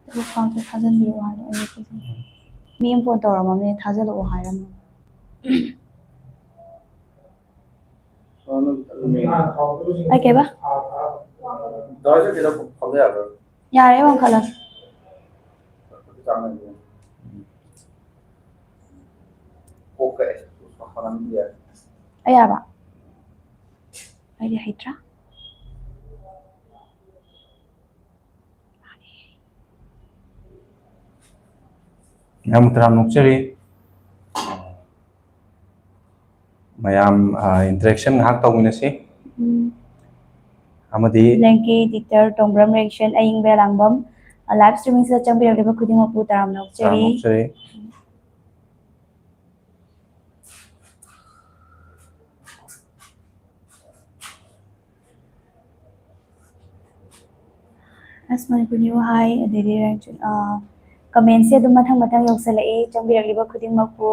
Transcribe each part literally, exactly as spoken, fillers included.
ꯊꯕꯛ ꯄꯥꯡꯊꯣꯛ ꯊꯥꯖꯤꯟꯕꯤꯔꯛꯑꯣ ꯍꯥꯏꯕ ꯑꯩꯅ ꯁꯤꯁꯦ꯫ ꯃꯤ ꯑꯃ ꯐꯣꯟ ꯇꯧꯔꯝꯃꯕꯅꯦ, ꯊꯥꯖꯤꯜꯂꯛꯑꯣ ꯍꯥꯏꯔꯝꯃꯦ꯫ ꯑꯩ ꯀꯩꯕ? ꯌꯥꯔꯦ, ꯋꯥꯡꯈꯠꯂꯁꯤ꯫ ꯑꯩ ꯌꯥꯔꯕ? ꯑꯩꯗꯤ ꯍꯩꯇ꯭ꯔꯥ? ꯌꯥꯝ ꯇꯔꯥꯝꯅ ꯑꯣꯛꯆꯔꯤ꯫ ꯃꯌꯥꯝ, ꯑ, interaction ꯉꯥꯏꯍꯥꯛ ꯇꯧꯃꯤꯟꯅꯁꯤ꯫ ꯎꯝ꯫ ꯑꯃꯗꯤ ꯂꯦꯡꯀꯤ editor ꯇꯣꯡꯕ꯭ꯔꯝ reaction ꯑꯏꯪꯕ ꯂꯥꯡꯕꯝ, ꯑ, live streaming ꯁꯤꯗ ꯆꯪꯕꯤꯔꯛꯂꯤꯕ ꯈꯨꯗꯤꯡꯃꯛꯄꯨ ꯇꯔꯥꯝꯅ ꯑꯣꯛꯆꯔꯤ꯫ ꯇꯔꯥꯝꯅ ꯑꯣꯛꯆꯔꯤ꯫ ꯑꯁ, ꯃꯅꯤꯄꯨꯔ ꯅ꯭ꯌꯨ ꯍꯥꯏ, ꯑꯗꯩꯗꯤ ꯔꯦꯡꯆꯨ-, ꯑ, comment ꯁꯦ ꯑꯗꯨꯝ ꯃꯊꯪ ꯃꯊꯪ ꯌꯧꯁꯜꯂꯛꯑꯦ꯫ ꯆꯪꯕꯤꯔꯛꯂꯤꯕ ꯈꯨꯗꯤꯡꯃꯛꯄꯨ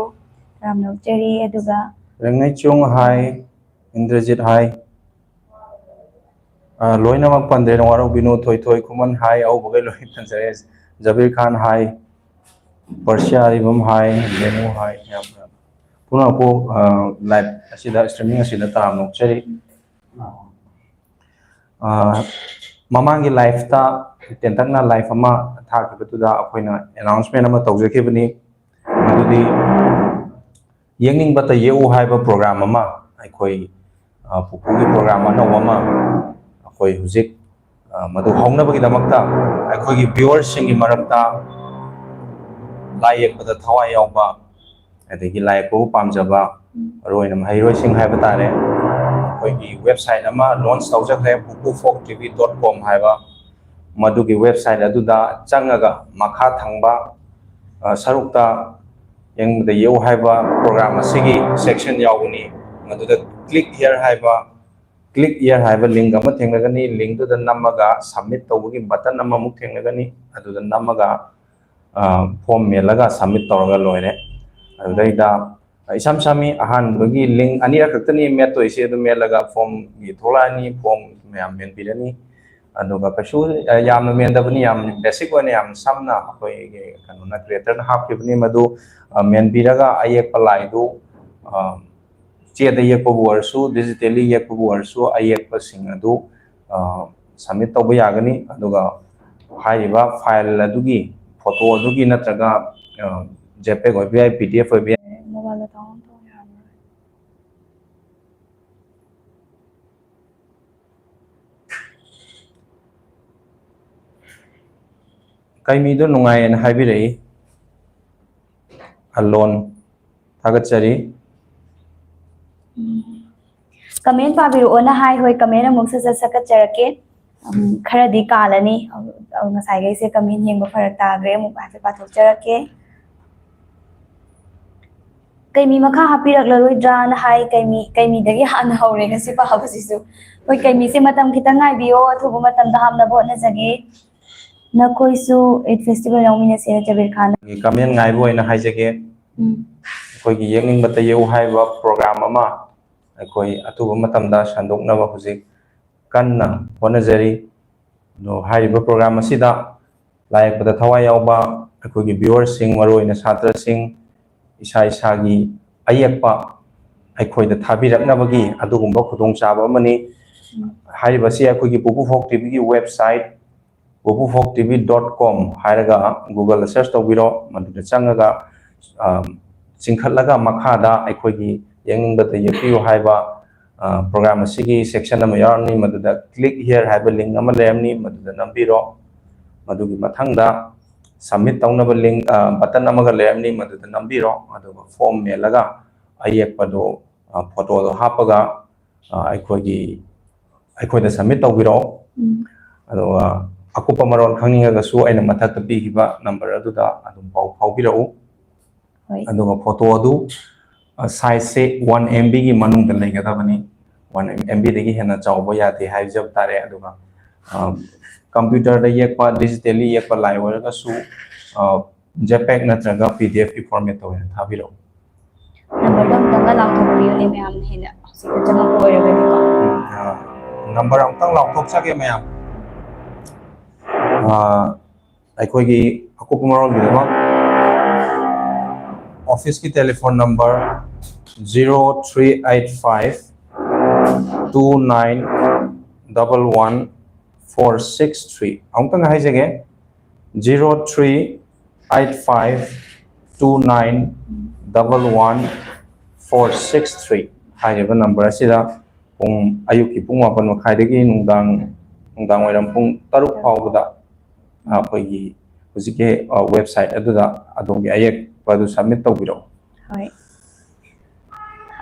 ꯌꯥꯝ ꯅꯣꯛꯆꯔꯤ꯫ ꯑꯗꯨꯒ ꯔꯦꯡꯉꯩꯆꯣꯡ ꯍꯥꯏ, ꯏꯟꯗ꯭ꯔꯖꯤꯠ ꯍꯥꯏ, ꯑ, ꯂꯣꯏꯅꯃꯛ ꯄꯟꯗ꯭ꯔꯦ, ꯋꯥꯔꯧꯕꯤꯅꯨ꯫ ꯊꯣꯏꯊꯣꯏ ꯈꯨꯃꯟ ꯍꯥꯏ, ꯑꯍꯧꯕꯈꯩ ꯂꯣꯏ ꯄꯟꯖꯔꯦ꯫ ꯖꯕꯤꯔ ꯈꯥꯟ ꯍꯥꯏ, ꯄꯔꯁꯤꯌꯥ ꯑꯔꯤꯕꯝ ꯍꯥꯏ, ꯔꯦꯅꯨ ꯍꯥꯏ, ꯌꯥꯝ, ꯌꯥꯝ꯫ ꯄꯨꯝꯅꯃꯛꯄꯨ, ꯑ, live ꯑꯁꯤꯗ, streaming ꯑꯁꯤꯗ ꯇꯔꯥꯝꯅ ꯑꯣꯛꯆꯔꯤ꯫ ꯑ, ꯃꯃꯥꯡꯒꯤ live ꯇ ꯇꯦꯟꯇꯛꯅ live ꯑꯃ ꯊꯥꯈꯤꯕꯗꯨꯗ ꯑꯩꯈꯣꯏꯅ announcement ꯑꯃ ꯇꯧꯖꯈꯤꯕꯅꯤ꯫ ꯃꯗꯨꯗꯤ ꯌꯦꯛꯅꯤꯡꯕꯇ ꯌꯦꯛꯎ ꯍꯥꯏꯕ program ꯑꯃ, ꯑꯩꯈꯣꯏ, ꯑ, ꯄꯨꯄꯨꯒꯤ program ꯑꯅꯧꯕ ꯑꯃ ꯑꯩꯈꯣꯏ ꯍꯧꯖꯤꯛ, ꯑ, ꯃꯗꯨ ꯍꯧꯅꯕꯒꯤꯗꯃꯛꯇ ꯑꯩꯈꯣꯏꯒꯤ viewer ꯁꯤꯡꯒꯤ ꯃꯔꯛꯇ ꯂꯥꯏ ꯌꯦꯛꯄꯗ ꯊꯋꯥꯏ ꯌꯥꯎꯕ, ꯑꯗꯒꯤ ꯂꯥꯏ ꯌꯦꯛꯄꯕꯨ ꯄꯥꯝꯖꯕ, ꯃꯔꯨꯑꯣꯏꯅ ꯃꯍꯩꯔꯣꯏꯁꯤꯡ ꯍꯥꯏꯕ ꯇꯥꯔꯦ, ꯑꯩꯈꯣꯏꯒꯤ website ꯑꯃ launch ꯇꯧꯖꯈ꯭ꯔꯦ, pupufolktv.com ꯍꯥꯏꯕ꯫ ꯃꯗꯨꯒꯤ website ꯑꯗꯨꯗ ꯆꯪꯉꯒ ꯃꯈꯥ ꯊꯪꯕ, ꯑ, ꯁꯔꯨꯛꯇ ꯌꯦꯡꯕꯗ ꯌꯦꯛꯎ ꯍꯥꯏꯕ program ꯑꯁꯤꯒꯤ section ꯌꯥꯎꯒꯅꯤ꯫ ꯃꯗꯨꯗ click here ꯍꯥꯏꯕ, click here ꯍꯥꯏꯕ link ꯑꯃ ꯊꯦꯡꯅꯒꯅꯤ꯫ Link ꯇꯨꯗ ꯅꯝꯃꯒ submit ꯇꯧꯕꯒꯤ button ꯑꯃꯃꯨꯛ ꯊꯦꯡꯅꯒꯅꯤ꯫ ꯑꯗꯨꯗ ꯅꯝꯃꯒ, ꯑ, form ꯃꯦꯜꯂꯒ submit ꯇꯧꯔꯒ ꯂꯣꯏꯔꯦ꯫ ꯑꯗꯨꯗꯩꯗ ꯏꯁꯝ ꯁꯝꯃꯤ, ꯑꯍꯥꯟꯕꯒꯤ link ꯑꯅꯤꯔꯛ ꯈꯛꯇꯅꯤ ꯃꯦꯠꯇꯣꯏꯁꯦ꯫ ꯑꯗꯨ ꯃꯦꯠꯂꯒ form ꯒꯤ ꯊꯣꯛꯂꯛꯑꯅꯤ, form ꯃꯌꯥꯝ ꯃꯦꯟꯕꯤꯔꯅꯤ꯫ ꯑꯗꯨꯒ ꯀꯩꯁꯨ ꯌꯥꯝꯅ ꯃꯦꯟꯗꯕꯅꯤ, ꯌꯥꯝ ꯕꯦꯁꯤꯛ ꯑꯣꯏꯅ ꯌꯥꯝ ꯁꯝꯅ ꯑꯩꯈꯣꯏꯒꯤ ꯀꯩꯅꯣꯅ, ꯀ꯭ꯔꯤꯌꯦꯇꯔꯅ ꯍꯥꯞꯈꯤꯕꯅꯤ꯫ ꯃꯗꯨ ꯃꯦꯟꯕꯤꯔꯒ ꯑꯌꯦꯛꯄ ꯂꯥꯏꯗꯨ ꯆꯦꯗ ꯌꯦꯛꯄꯕꯨ ꯑꯣꯏꯔꯁꯨ, ꯗꯤꯖꯤꯇꯦꯜꯂꯤ ꯌꯦꯛꯄꯕꯨ ꯑꯣꯏꯔꯁꯨ, ꯑꯌꯦꯛꯄꯁꯤꯡ ꯑꯗꯨ ꯁꯕꯃꯤꯠ ꯇꯧꯕ ꯌꯥꯒꯅꯤ꯫ ꯑꯗꯨꯒ ꯍꯥꯏꯔꯤꯕ ꯐꯥꯏꯜ ꯑꯗꯨꯒꯤ, ꯐꯣꯇꯣ ꯑꯗꯨꯒꯤ ꯅꯠꯇ꯭ꯔꯒ ꯖꯦꯄꯦꯛ ꯑꯣꯏꯕ ꯌꯥꯏ, ꯄꯤ ꯗꯤ ꯑꯦꯐ ꯑꯣꯏꯕ ꯌꯥꯏ꯫ ꯀꯩꯃꯤꯗꯣ ꯅꯨꯡꯉꯥꯏꯌꯦꯅ ꯍꯥꯏꯕꯤꯔꯛꯏ꯫ ꯑꯂꯣꯟ ꯊꯥꯒꯠꯆꯔꯤ꯫ ꯀꯃꯦꯟ ꯄꯥꯕꯤꯔꯛꯑꯣꯅ ꯍꯥꯏ꯫ ꯍꯣꯏ, ꯀꯃꯦꯟ ꯑꯃꯨꯛ ꯁꯠ ꯁꯠ ꯁꯠꯀꯠꯆꯔꯛꯀꯦ꯫ ꯎꯝ, ꯈꯔꯗꯤ ꯀꯥꯜꯂꯅꯤ꯫ ꯑ, ꯉꯁꯥꯏꯈꯩꯁꯦ ꯀꯃꯦꯟ ꯌꯦꯡꯕ ꯐꯔꯛ ꯇꯥꯈ꯭ꯔꯦ꯫ ꯑꯃꯨꯛ ꯍꯥꯏꯐꯦꯠ ꯄꯥꯊꯣꯛꯆꯔꯛꯀꯦ꯫ ꯀꯩꯃꯤ ꯃꯈꯥ ꯍꯥꯞꯄꯤꯔꯛꯂꯔꯣꯏꯗ꯭ꯔꯥꯅ ꯍꯥꯏ꯫ ꯀꯩꯃꯤ, ꯀꯩꯃꯤꯗꯒꯤ ꯍꯥꯟꯅ ꯍꯧꯔꯦ ꯉꯁꯤ ꯄꯥꯕꯁꯤꯁꯨ꯫ ꯍꯣꯏ, ꯀꯩꯃꯤꯁꯦ ꯃꯇꯝ ꯈꯤꯇꯪ ꯉꯥꯏꯕꯤꯌꯣ, ꯑꯊꯨꯕ ꯃꯇꯝꯗ ꯍꯥꯞꯅꯕ ꯍꯣꯠꯅꯖꯒꯦ꯫ ꯅꯈꯣꯏꯁꯨ ꯏꯠ ꯐꯦꯁꯇꯤꯚꯦꯜ ꯌꯥꯎꯃꯤꯟꯅꯁꯦ, ꯖꯕꯤꯔ ꯈꯥꯟ꯫ ꯀꯃꯦꯟ ꯉꯥꯏꯕ ꯑꯣꯏꯅ ꯍꯥꯏꯖꯒꯦ꯫ ꯎꯝ꯫ ꯑꯩꯈꯣꯏꯒꯤ ꯌꯦꯛꯅꯤꯡꯕꯇ ꯌꯦꯛꯎ ꯍꯥꯏꯕ ꯄ꯭ꯔꯣꯒ꯭ꯔꯥꯝ ꯑꯃ ꯑꯩꯈꯣꯏ ꯑꯊꯨꯕ ꯃꯇꯝꯗ ꯁꯟꯗꯣꯛꯅꯕ ꯍꯧꯖꯤꯛ ꯀꯟꯅ ꯍꯣꯠꯅꯖꯔꯤ꯫ ꯑꯗꯣ ꯍꯥꯏꯔꯤꯕ ꯄ꯭ꯔꯣꯒ꯭ꯔꯥꯝ ꯑꯁꯤꯗ ꯂꯥꯏ ꯌꯦꯛꯄꯗ ꯊꯋꯥꯏ ꯌꯥꯎꯕ ꯑꯩꯈꯣꯏꯒꯤ ꯚ꯭ꯌꯨꯋꯔꯁꯤꯡ, ꯃꯔꯨꯑꯣꯏꯅ ꯁꯥꯇ꯭ꯔꯁꯤꯡ, ꯏꯁꯥ ꯏꯁꯥꯒꯤ ꯑꯌꯦꯛꯄ ꯑꯩꯈꯣꯏꯗ ꯊꯥꯕꯤꯔꯛꯅꯕꯒꯤ ꯑꯗꯨꯒꯨꯝꯕ ꯈꯨꯗꯣꯡꯆꯥꯕ ꯑꯃꯅꯤ꯫ ꯍꯥꯏꯔꯤꯕꯁꯤ ꯑꯩꯈꯣꯏꯒꯤ ꯄꯨꯄꯨ ꯐꯣꯛ ꯇꯤꯚꯤꯒꯤ ꯋꯦꯕꯁꯥꯏꯠ, ꯄꯨꯄꯨ ꯐꯣꯛ ꯇꯤꯚꯤ ꯗꯣꯠ ꯀꯣꯝ ꯍꯥꯏꯔꯒ ꯒꯨꯒꯜꯗ ꯁꯔꯆ ꯇꯧꯕꯤꯔꯣ꯫ ꯃꯗꯨꯗ ꯆꯪꯉꯒ, ꯑ, ꯆꯤꯡꯈꯠꯂꯒ ꯃꯈꯥꯗ ꯑꯩꯈꯣꯏꯒꯤ ꯌꯦꯡꯅꯤꯡꯕꯇ ꯌꯦꯛꯄꯤꯌꯨ ꯍꯥꯏꯕ, ꯑ, ꯄ꯭ꯔꯣꯒ꯭ꯔꯥꯝ ꯑꯁꯤꯒꯤ ꯁꯦꯛꯁꯟ ꯑꯃ ꯌꯥꯎꯔꯝꯅꯤ꯫ ꯃꯗꯨꯗ click here ꯍꯥꯏꯕ ꯂꯤꯡ ꯑꯃ ꯂꯩꯔꯝꯅꯤ, ꯃꯗꯨꯗ ꯅꯝꯕꯤꯔꯣ꯫ ꯃꯗꯨꯒꯤ ꯃꯊꯪꯗ ꯁꯕꯃꯤꯠ ꯇꯧꯅꯕ ꯂꯤꯡ, ꯑ, ꯕꯇꯟ ꯑꯃꯒ ꯂꯩꯔꯝꯅꯤ, ꯃꯗꯨꯗ ꯅꯝꯕꯤꯔꯣ꯫ ꯑꯗꯨꯒ ꯐꯣꯝ ꯃꯦꯜꯂꯒ ꯑꯌꯦꯛꯄꯗꯣ, ꯑ, ꯐꯣꯇꯣꯗꯣ ꯍꯥꯞꯄꯒ, ꯑ, ꯑꯩꯈꯣꯏꯒꯤ, ꯑꯩꯈꯣꯏꯗ ꯁꯕꯃꯤꯠ ꯇꯧꯕꯤꯔꯛꯑꯣ꯫ ꯎꯝ꯫ ꯑꯗꯨꯒ ꯑꯀꯨꯞꯄ ꯃꯔꯣꯜ ꯈꯪꯅꯤꯡꯉꯒꯁꯨ ꯑꯩꯅ ꯃꯊꯛꯇ ꯄꯤꯈꯤꯕ ꯅꯝꯕꯔ ꯑꯗꯨꯗ ꯑꯗꯨꯝ ꯄꯥꯎ ꯐꯥꯎꯕꯤꯔꯛꯎ꯫ ꯍꯣꯏ꯫ ꯑꯗꯨꯒ ꯐꯣꯇꯣ ꯑꯗꯨ, ꯑ, ꯁꯥꯏꯖꯁꯦ ꯋꯥꯟ ꯑꯦꯝ ꯕꯤꯒꯤ ꯃꯅꯨꯡꯗ ꯂꯩꯒꯗꯕꯅꯤ꯫ ꯋꯥꯟ ꯑꯦꯝ ꯕꯤꯗꯒꯤ ꯍꯦꯟꯅ ꯆꯥꯎꯕ ꯌꯥꯗꯦ ꯍꯥꯏꯖꯕ ꯇꯥꯔꯦ꯫ ꯑꯗꯨꯒ, ꯑ, ꯀꯝꯄ꯭ꯌꯨꯇꯔꯗ ꯌꯦꯛꯄ, ꯗꯤꯖꯤꯇꯦꯜꯂꯤ ꯌꯦꯛꯄ ꯂꯥꯏ ꯑꯣꯏꯔꯒꯁꯨ, ꯑ, ꯖꯦꯄꯦꯛ ꯅꯠꯇ꯭ꯔꯒ ꯄꯤ ꯗꯤ ꯑꯦꯐꯀꯤ ꯐꯣꯔꯃꯦꯠꯇ ꯑꯣꯏꯅ ꯊꯥꯕꯤꯔꯛꯎ꯫ ꯅꯝꯕꯔꯗꯣ ꯑꯃꯨꯛꯇꯪꯒ ꯂꯥꯎꯊꯣꯛꯄꯤꯌꯨꯅꯦ, ꯃꯌꯥꯝꯅ ꯍꯦꯟꯅ ꯍꯧꯖꯤꯛꯇ ꯆꯪꯉꯛꯄ ꯑꯣꯏꯔꯒꯗꯤꯀꯣ꯫ ꯎꯝ, ꯑ, ꯅꯝꯕꯔ ꯑꯃꯨꯛꯇꯪ ꯂꯥꯎꯊꯣꯛꯆꯒꯦ ꯃꯌꯥꯝ꯫ ꯑꯩꯈꯣꯏꯒꯤ ꯑꯀꯨꯞꯄ ꯃꯔꯣꯜꯒꯤꯗꯃꯛ ꯑꯣꯐꯤꯁꯀꯤ telephone number zero three eight five two nine double one four six three, ꯑꯃꯨꯛꯇꯪ ꯍꯥꯏꯖꯒꯦ, zero three eight five two nine double one four six three ꯍꯥꯏꯔꯤꯕ ꯅꯝꯕꯔ ꯑꯁꯤꯗ ꯄꯨꯡ, ꯑꯌꯨꯛꯀꯤ ꯄꯨꯡ ꯃꯥꯄꯟ ꯃꯈꯥꯏꯗꯒꯤ ꯅꯨꯡꯗꯥꯡ, ꯅꯨꯡꯗꯥꯡ ꯋꯥꯏꯔꯝ ꯄꯨꯡ ꯇꯔꯨꯛ ꯐꯥꯎꯕꯗ ꯑꯩꯈꯣꯏꯒꯤ ꯍꯧꯖꯤꯛꯀꯤ ꯋꯦꯕꯁꯥꯏꯠ ꯑꯗꯨꯗ ꯑꯗꯣꯝꯒꯤ ꯑꯌꯦꯛꯄ ꯑꯗꯨ ꯁꯕꯃꯤꯠ ꯇꯧꯕꯤꯔꯛꯎ꯫ ꯍꯣꯏ꯫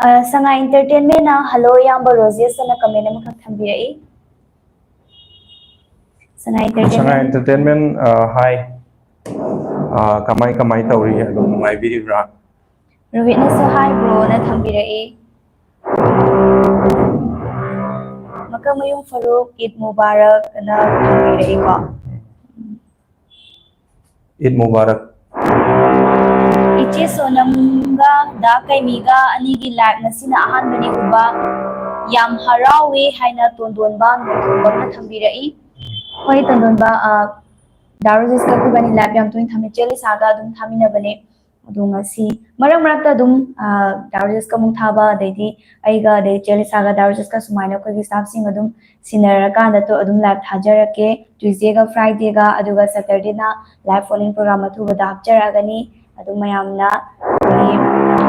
ꯑ, ꯁꯉꯥꯏ ꯏꯟꯇꯔꯇꯦꯟꯃꯦꯟꯅ "ꯍꯜꯂꯣ ꯏꯌꯥꯝꯕ ꯔꯣꯖꯦꯁ" ꯑꯅ ꯀꯃꯦꯟ ꯑꯃꯈꯛ ꯊꯝꯕꯤꯔꯛꯏ꯫ ꯁꯉꯥꯏ ꯁꯉꯥꯏ ꯏꯟꯇꯔꯇꯦꯟꯃꯦꯟ꯫ ꯏꯟꯇꯔꯇꯦꯟꯃꯦꯟ, ꯍꯥꯏ꯫ ꯀꯃꯥꯏ ꯀꯃꯥꯏ ꯇꯧꯔꯤ? ꯑꯗꯨꯝ ꯅꯨꯡꯉꯥꯏꯕꯤꯔꯤꯕ꯭ꯔꯥ? ꯔꯣꯍꯤꯠꯅꯁꯨ "ꯍꯥꯏ ꯕ꯭ꯔꯣꯅ" ꯊꯝꯕꯤꯔꯛꯏ꯫ ꯃꯀꯛꯃꯌꯨꯝ ꯐꯔꯨꯛ, "ꯏꯗ ꯃꯨꯕꯥꯔꯛ" ꯑꯅ ꯊꯝꯕꯤꯔꯛꯏꯀꯣ꯫ ꯏꯗ ꯃꯨꯕꯥꯔꯛ꯫ "ꯏꯆꯦ ꯁꯣꯅꯝꯒ ꯗꯥ ꯀꯩꯃꯤꯒ ꯑꯅꯤꯒꯤ ꯂꯥꯏꯚ ꯉꯁꯤꯅ ꯑꯍꯥꯟꯕꯅꯤ ꯎꯕ꯫ ꯌꯥꯝ ꯍꯔꯥꯎꯋꯦ" ꯍꯥꯏꯅ ꯇꯣꯟꯗꯣꯟꯕ ꯅꯣꯡꯊꯣꯝꯕꯝꯅ ꯊꯝꯕꯤꯔꯛꯏ꯫ ꯍꯣꯏ, ꯇꯣꯟꯗꯣꯟꯕ, ꯑ, ꯗꯥ ꯔꯣꯖꯦꯁꯀ ꯑꯩꯈꯣꯏꯕꯥꯅꯤ ꯂꯥꯏꯚ ꯌꯥꯝ ꯇꯣꯏꯅ ꯊꯝꯃꯤ꯫ ꯆꯦ ꯂꯤꯁꯥꯒ ꯑꯗꯨꯝ ꯊꯥꯃꯤꯟꯅꯕꯅꯦ꯫ ꯑꯗꯣ ꯉꯁꯤ ꯃꯔꯛ ꯃꯔꯛꯇ ꯑꯗꯨꯝ, ꯑ, ꯗꯥ ꯔꯣꯖꯦꯁꯀ ꯑꯃꯨꯛ ꯊꯥꯕ, ꯑꯗꯩꯗꯤ ꯑꯩꯒ, ꯑꯗꯩ ꯆꯦ ꯂꯤꯁꯥꯒ ꯗꯥ ꯔꯣꯖꯦꯁꯀ ꯁꯨꯃꯥꯏꯅ ꯑꯩꯈꯣꯏꯒꯤ ꯁ꯭ꯇꯥꯐꯁꯤꯡ ꯑꯗꯨꯝ ꯁꯤꯟꯅꯔꯀꯥꯟꯗ ꯇꯣ ꯑꯗꯨꯝ ꯂꯥꯏꯚ ꯊꯥꯖꯔꯛꯀꯦ꯫ ꯇ꯭ꯌꯨꯁꯗꯦꯒ ꯐ꯭ꯔꯥꯏꯗꯦꯒ ꯑꯗꯨꯒ ꯁꯦꯇꯔꯗꯦꯅ ꯂꯥꯏꯚ ꯐꯣꯟ ꯏꯟ ꯄ꯭ꯔꯣꯒ꯭ꯔꯥꯝ ꯑꯊꯨꯕꯗ ꯍꯥꯞꯆꯔꯛꯑꯒꯅꯤ꯫ ꯑꯗꯨꯝ ꯃꯌꯥꯝꯅ ꯑꯩꯈꯣꯏꯒꯤ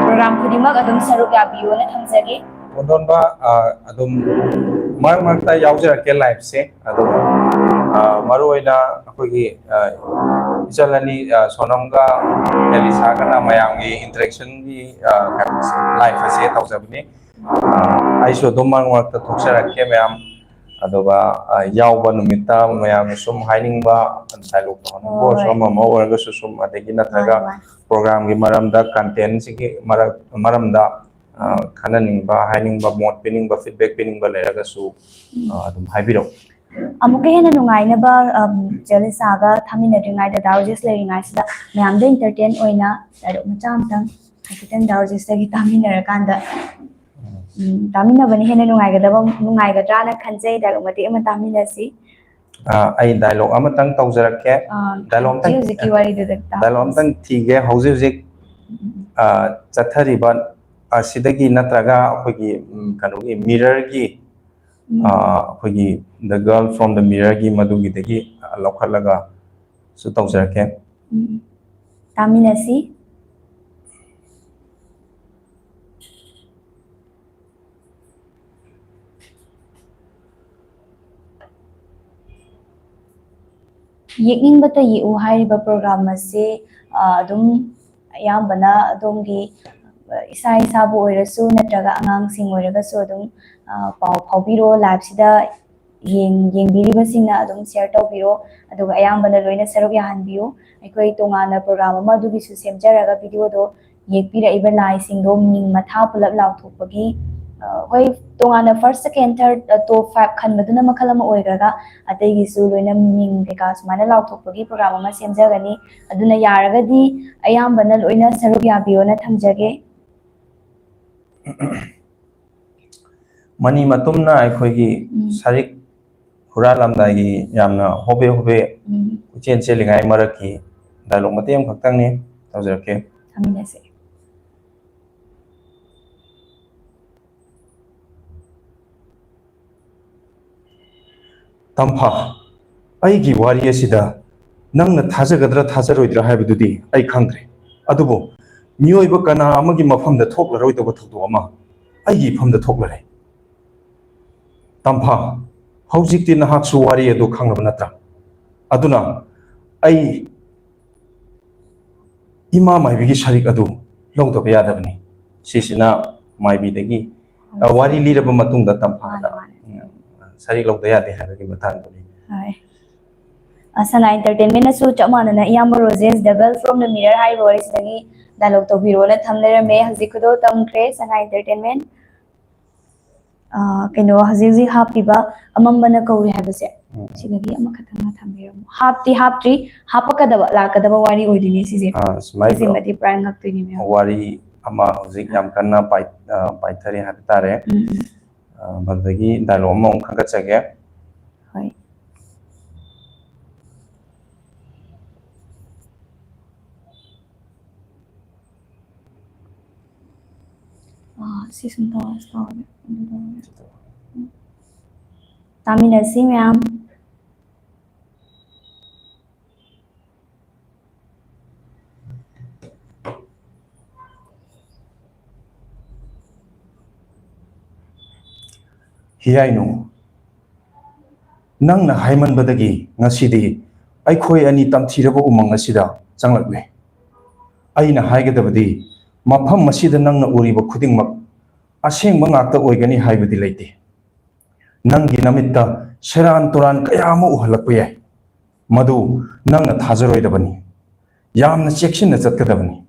ꯄ꯭ꯔꯣꯒ꯭ꯔꯥꯝ ꯈꯨꯗꯤꯡꯃꯛ ꯑꯗꯨꯝ ꯁꯔꯨꯛ ꯌꯥꯕꯤꯌꯣꯅ ꯊꯝꯖꯒꯦ꯫ ꯇꯣꯟꯗꯣꯟꯕ, ꯑ, ꯑꯗꯨꯝ ꯃꯔꯛ ꯃꯔꯛꯇ ꯌꯥꯎꯖꯔꯛꯀꯦ ꯂꯥꯏꯚꯁꯦ꯫ ꯑꯗꯨꯒ, ꯑ, ꯃꯔꯨꯑꯣꯏꯅ ꯑꯩꯈꯣꯏꯒꯤ, ꯑ, ꯏꯆꯜ ꯑꯅꯤ, ꯑ, ꯁꯣꯅꯝꯒ ꯑꯦꯂꯤꯁꯥꯒꯅ ꯃꯌꯥꯝꯒꯤ ꯏꯟꯇꯔꯦꯛꯁꯟꯒꯤ, ꯑ, ꯀꯩꯅꯣꯁꯦ, ꯂꯥꯏꯐ ꯑꯁꯦ ꯇꯧꯖꯕꯅꯤ꯫ ꯑ, ꯑꯩꯁꯨ ꯑꯗꯨꯝ ꯃꯔꯛ ꯃꯔꯛꯇ ꯊꯣꯛꯆꯔꯛꯀꯦ ꯃꯌꯥꯝ꯫ ꯑꯗꯨꯒ, ꯑ, ꯌꯥꯎꯕ ꯅꯨꯃꯤꯠꯇ ꯃꯌꯥꯝꯅ ꯁꯨꯝ ꯍꯥꯏꯅꯤꯡꯕ, ꯗꯥꯏꯂꯣꯛ ꯇꯧꯍꯟꯅꯤꯡꯕ ꯑꯣꯏꯔꯁꯨ, ꯍꯣꯏ꯫ ꯑꯃ ꯑꯃ ꯑꯣꯏꯔꯒꯁꯨ, ꯁꯨꯝ, ꯑꯗꯒꯤ ꯅꯠꯇ꯭ꯔꯒ ꯃꯥꯅꯤ, ꯃꯥꯅꯤ꯫ ꯄ꯭ꯔꯣꯒ꯭ꯔꯥꯝꯒꯤ ꯃꯔꯝꯗ, ꯀꯟꯇꯦꯟꯁꯤꯒꯤ ꯃꯔꯛ-, ꯃꯔꯝꯗ, ꯑ, ꯈꯟꯅꯅꯤꯡꯕ, ꯍꯥꯏꯅꯤꯡꯕ, ꯃꯣꯠ ꯄꯤꯅꯤꯡꯕ, ꯐꯤꯗꯕꯦꯛ ꯄꯤꯅꯤꯡꯕ ꯂꯩꯔꯒꯁꯨ, ꯑ, ꯑꯗꯨꯝ ꯍꯥꯏꯕꯤꯔꯛꯎ꯫ ꯑꯃꯨꯛꯀ ꯍꯦꯟꯅ ꯅꯨꯡꯉꯥꯏꯅꯕ, ꯑꯝ, ꯆꯦ ꯂꯤꯁꯥꯒ ꯊꯥꯃꯤꯟꯅꯗ꯭ꯔꯤꯉꯩꯗ, ꯗꯥ ꯔꯣꯖꯦꯁ ꯂꯩꯔꯤꯉꯩꯁꯤꯗ ꯃꯌꯥꯝꯗ ꯏꯟꯇꯔꯇꯦꯟ ꯑꯣꯏꯅ ꯗꯥꯏꯂꯣꯛ ꯃꯆꯥ ꯑꯃꯇꯪ ꯍꯥꯏꯐꯦꯠꯇꯪ ꯗꯥ ꯔꯣꯖꯦꯁꯇꯒꯤ ꯇꯥꯃꯤꯟꯅꯔꯀꯥꯟꯗ, ꯎꯝ, ꯇꯥꯃꯤꯟꯅꯕꯅ ꯍꯦꯟꯅ ꯅꯨꯡꯉꯥꯏꯒꯗꯕ, ꯅꯨꯡꯉꯥꯏꯒꯗ꯭ꯔꯥꯅ ꯈꯟꯖꯩ꯫ ꯗꯥꯏꯂꯣꯛ ꯃꯇꯦꯛ ꯑꯃ ꯇꯥꯃꯤꯟꯅꯁꯤ꯫ ꯑꯥ, ꯑꯩ ꯗꯥꯏꯂꯣꯛ ꯑꯃꯇꯪ ꯇꯧꯖꯔꯛꯀꯦ꯫ ꯑꯥ, ꯗꯥꯏꯂꯣꯛ ꯑꯝꯇꯪ, ꯍꯧꯖꯤꯛ ꯍꯧꯖꯤꯛꯀꯤ ꯋꯥꯔꯤꯗꯨꯗ ꯇꯥꯛꯑꯣ꯫ ꯗꯥꯏꯂꯣꯛ ꯑꯝꯇꯪ ꯊꯤꯒꯦ꯫ ꯍꯧꯖꯤꯛ ꯍꯧꯖꯤꯛ, ꯎꯝ꯫ ꯑꯥ, ꯆꯠꯊꯔꯤꯕ ꯑꯁꯤꯗꯒꯤ ꯅꯠꯇ꯭ꯔꯒ ꯑꯩꯈꯣꯏꯒꯤ, ꯎꯝ, ꯀꯩꯅꯣꯒꯤ ꯃꯤꯔꯔꯒꯤ, ꯎꯝ꯫ ꯑꯥ, ꯑꯩꯈꯣꯏꯒꯤ The Girl from the Mirrorꯒꯤ ꯃꯗꯨꯒꯤꯗꯒꯤ ꯂꯧꯈꯠꯂꯒꯁꯨ ꯇꯧꯖꯔꯛꯀꯦ꯫ ꯎꯝ꯫ ꯇꯥꯃꯤꯟꯅꯁꯤ꯫ ꯌꯦꯛꯅꯤꯡꯕꯇ ꯌꯦꯛꯎ ꯍꯥꯏꯔꯤꯕ ꯄ꯭ꯔꯣꯒ꯭ꯔꯥꯝ ꯑꯁꯤ, ꯑ, ꯑꯗꯨꯝ ꯑꯌꯥꯝꯕꯅ ꯑꯗꯣꯝꯒꯤ, ꯑ, ꯏꯁꯥ ꯏꯁꯥꯕꯨ ꯑꯣꯏꯔꯁꯨ ꯅꯠꯇ꯭ꯔꯒ ꯑꯉꯥꯡꯁꯤꯡ ꯑꯣꯏꯔꯒꯁꯨ ꯑꯗꯨꯝ, ꯑ, ꯄꯥꯎ ꯐꯥꯎꯕꯤꯔꯣ, ꯂꯥꯏꯚꯁꯤꯗ ꯌꯦꯡ-, ꯌꯦꯡꯕꯤꯔꯤꯕꯁꯤꯡꯅ ꯑꯗꯨꯝ ꯁꯤꯌꯔ ꯇꯧꯕꯤꯔꯣ, ꯑꯗꯨꯒ ꯑꯌꯥꯝꯕꯅ ꯂꯣꯏꯅ ꯁꯔꯨꯛ ꯌꯥꯍꯟꯕꯤꯌꯨ꯫ ꯑꯩꯈꯣꯏ ꯇꯣꯉꯥꯟꯅ ꯄ꯭ꯔꯣꯒ꯭ꯔꯥꯝ ꯑꯃ ꯑꯗꯨꯒꯤꯁꯨ ꯁꯦꯝꯖꯔꯒ ꯚꯤꯗꯤꯑꯣꯗꯣ ꯌꯦꯛꯄꯤꯔꯛꯏꯕ ꯂꯥꯏꯁꯤꯡꯗꯣ ꯃꯤꯡ ꯃꯊꯥ ꯄꯨꯂꯞ ꯂꯥꯎꯊꯣꯛꯄꯒꯤ, ꯑ, ꯍꯣꯏ, ꯇꯣꯉꯥꯟꯅ ꯐꯥꯔꯁ, ꯁꯦꯀꯦꯟ, ꯊꯥꯔꯠ, ꯑ, ꯇꯣꯞ ꯐꯥꯏꯚ ꯈꯟꯕꯗꯨꯅ ꯃꯈꯜ ꯑꯃ ꯑꯣꯏꯈ꯭ꯔꯒ, ꯑꯇꯩꯒꯤꯁꯨ ꯂꯣꯏꯅ ꯃꯤꯡ ꯀꯩꯀꯥ ꯁꯨꯃꯥꯏꯅ ꯂꯥꯎꯊꯣꯛꯄꯒꯤ ꯄ꯭ꯔꯣꯒ꯭ꯔꯥꯝ ꯑꯃ ꯁꯦꯝꯖꯒꯅꯤ꯫ ꯑꯗꯨꯅ ꯌꯥꯔꯒꯗꯤ ꯑꯌꯥꯝꯕꯅ ꯂꯣꯏꯅ ꯁꯔꯨꯛ ꯌꯥꯕꯤꯌꯣꯅ ꯊꯝꯖꯒꯦ꯫ ꯃꯅꯤ ꯃꯇꯨꯝꯅ ꯑꯩꯈꯣꯏꯒꯤ ꯎꯝ꯫ ꯁꯔꯤꯛ ꯍꯨꯔꯥꯜꯂꯝꯗꯥꯏꯒꯤ ꯌꯥꯝꯅ ꯍꯣꯕꯦ ꯍꯣꯕꯦ ꯎꯝ꯫ ꯀꯣꯏꯆꯦꯟ ꯆꯦꯜꯂꯤꯉꯥꯏ ꯃꯔꯛꯀꯤ ꯗꯥꯏꯂꯣꯛ ꯃꯇꯦꯛ ꯑꯃꯈꯛꯇꯪꯅꯤ ꯇꯧꯖꯔꯛꯀꯦ꯫ ꯊꯝꯃꯤꯟꯅꯁꯦ꯫ ꯇꯝꯐꯥ, ꯑꯩꯒꯤ ꯋꯥꯔꯤ ꯑꯁꯤꯗ ꯅꯪꯅ ꯊꯥꯖꯒꯗ꯭ꯔꯥ ꯊꯥꯖꯔꯣꯏꯗ꯭ꯔꯥ ꯍꯥꯏꯕꯗꯨꯗꯤ ꯑꯩ ꯈꯪꯗ꯭ꯔꯦ, ꯑꯗꯨꯕꯨ ꯃꯤꯑꯣꯏꯕ ꯀꯅꯥ ꯑꯃꯒꯤ ꯃꯐꯝꯗ ꯊꯣꯛꯂꯔꯣꯏꯗꯕ ꯊꯧꯗꯣꯛ ꯑꯃ ꯑꯩꯒꯤ ꯏꯐꯝꯗ ꯊꯣꯛꯂꯔꯦ꯫ ꯇꯝꯐꯥ, ꯍꯧꯖꯤꯛꯇꯤ ꯅꯍꯥꯛꯁꯨ ꯋꯥꯔꯤ ꯑꯗꯨ ꯈꯪꯂꯕ ꯅꯠꯇ꯭ꯔꯥ? ꯑꯗꯨꯅ ꯑꯩ ꯏꯃꯥ ꯃꯥꯏꯕꯤꯒꯤ ꯁꯔꯤꯛ ꯑꯗꯨ ꯂꯧꯗꯕ ꯌꯥꯗꯕꯅꯤ꯫ ꯁꯤꯁꯤꯅ ꯃꯥꯏꯕꯤꯗꯒꯤ, ꯑ, ꯋꯥꯔꯤ ꯂꯤꯔꯕ ꯃꯇꯨꯡꯗ ꯇꯝꯐꯥꯗ, ꯃꯥꯅꯦ, ꯃꯥꯅꯦ꯫ ꯎꯝ, ꯁꯔꯤꯛ ꯂꯧꯗ ꯌꯥꯗꯦ ꯍꯥꯏꯕꯒꯤ ꯃꯇꯥꯡꯗꯅꯤ꯫ ꯍꯣꯏ꯫ ꯑ, ꯁꯉꯥꯏ ꯏꯟꯇꯔꯇꯦꯟꯃꯦꯟꯅꯁꯨ ꯆꯞ ꯃꯥꯟꯅꯅ ꯏꯌꯥꯝꯕ Rojesh, The Girl from the Mirror ꯍꯥꯏꯔꯤꯕ ꯋꯥꯔꯤꯁꯤꯗꯒꯤ ꯗꯥꯏꯂꯣꯛ ꯇꯧꯕꯤꯔꯣꯅ ꯊꯝ ꯂꯩꯔꯝꯃꯦ꯫ ꯍꯧꯖꯤꯛ ꯈꯨꯗꯣꯜ ꯇꯝꯈ꯭ꯔꯦ ꯁꯉꯥꯏ ꯏꯟꯇꯔꯇꯦꯟꯃꯦꯟ꯫ ꯑ, ꯀꯩꯅꯣ, ꯍꯧꯖꯤꯛ ꯍꯧꯖꯤꯛ ꯍꯥꯞꯄꯤꯕ ꯑꯃꯝꯕꯅ ꯀꯧꯔꯤ ꯍꯥꯏꯕꯁꯦ, ꯎꯝ꯫ ꯁꯤꯗꯒꯤ ꯑꯃꯈꯛꯇꯪꯒ ꯊꯝꯕꯤꯔꯝꯃꯣ꯫ ꯍꯥꯞꯇꯤ ꯍꯥꯞꯇ꯭ꯔꯤ, ꯍꯥꯞꯄꯛꯀꯗꯕ, ꯂꯥꯛꯀꯗꯕ ꯋꯥꯔꯤ ꯑꯣꯏꯗꯣꯏꯅꯦ ꯁꯤꯁꯦ꯫ ꯑ, ꯁꯨꯃꯥꯏꯅ ꯁꯤꯁꯤꯃꯗꯤ ꯄꯨꯔꯥ ꯉꯛꯇꯣꯏꯅꯦ ꯃꯌꯥꯝ꯫ ꯋꯥꯔꯤ ꯑꯃ ꯍꯧꯖꯤꯛ ꯌꯥꯝ ꯀꯟꯅ ꯄꯥꯏ-, ꯑ, ꯄꯥꯏꯊꯔꯤ ꯍꯥꯏꯕ ꯇꯥꯔꯦ꯫ ꯎꯝ, ꯎꯝ꯫ ꯑ, ꯃꯗꯨꯗꯒꯤ ꯗꯥꯏꯂꯣꯛ ꯑꯃꯃꯨꯛ ꯈꯟꯒꯠꯆꯒꯦ꯫ ꯍꯣꯏ꯫ ꯁꯤ ꯁꯨꯝ ꯇꯧꯔꯁꯤ, ꯇꯧꯔꯒꯦ꯫ ꯑꯗꯨ ꯇꯧꯔꯒꯦ꯫ ꯇꯥꯃꯤꯟꯅꯁꯤ ꯃꯌꯥꯝ꯫ ꯍꯤꯌꯥꯏꯅꯨ, ꯅꯪꯅ ꯍꯥꯏꯃꯟꯕꯗꯒꯤ ꯉꯁꯤꯗꯤ ꯑꯩꯈꯣꯏ ꯑꯅꯤ ꯇꯝꯊꯤꯔꯕ ꯎꯃꯪ ꯑꯁꯤꯗ ꯆꯪꯂꯛꯂꯦ꯫ ꯑꯩꯅ ꯍꯥꯏꯒꯗꯕꯗꯤ, ꯃꯐꯝ ꯑꯁꯤꯗ ꯅꯪꯅ ꯎꯔꯤꯕ ꯈꯨꯗꯤꯡꯃꯛ ꯑꯁꯦꯡꯕ ꯉꯥꯛꯇ ꯑꯣꯏꯒꯅꯤ ꯍꯥꯏꯕꯗꯤ ꯂꯩꯇꯦ꯫ ꯅꯪꯒꯤ ꯅꯃꯤꯠꯇ ꯁꯦꯔꯥꯟ ꯇꯨꯔꯥꯟ ꯀꯌꯥ ꯑꯃ ꯎꯍꯜꯂꯛꯄ ꯌꯥꯏ, ꯃꯗꯨ ꯅꯪꯅ ꯊꯥꯖꯔꯣꯏꯗꯕꯅꯤ꯫ ꯌꯥꯝꯅ ꯆꯦꯛꯁꯤꯟꯅ ꯆꯠꯀꯗꯕꯅꯤ꯫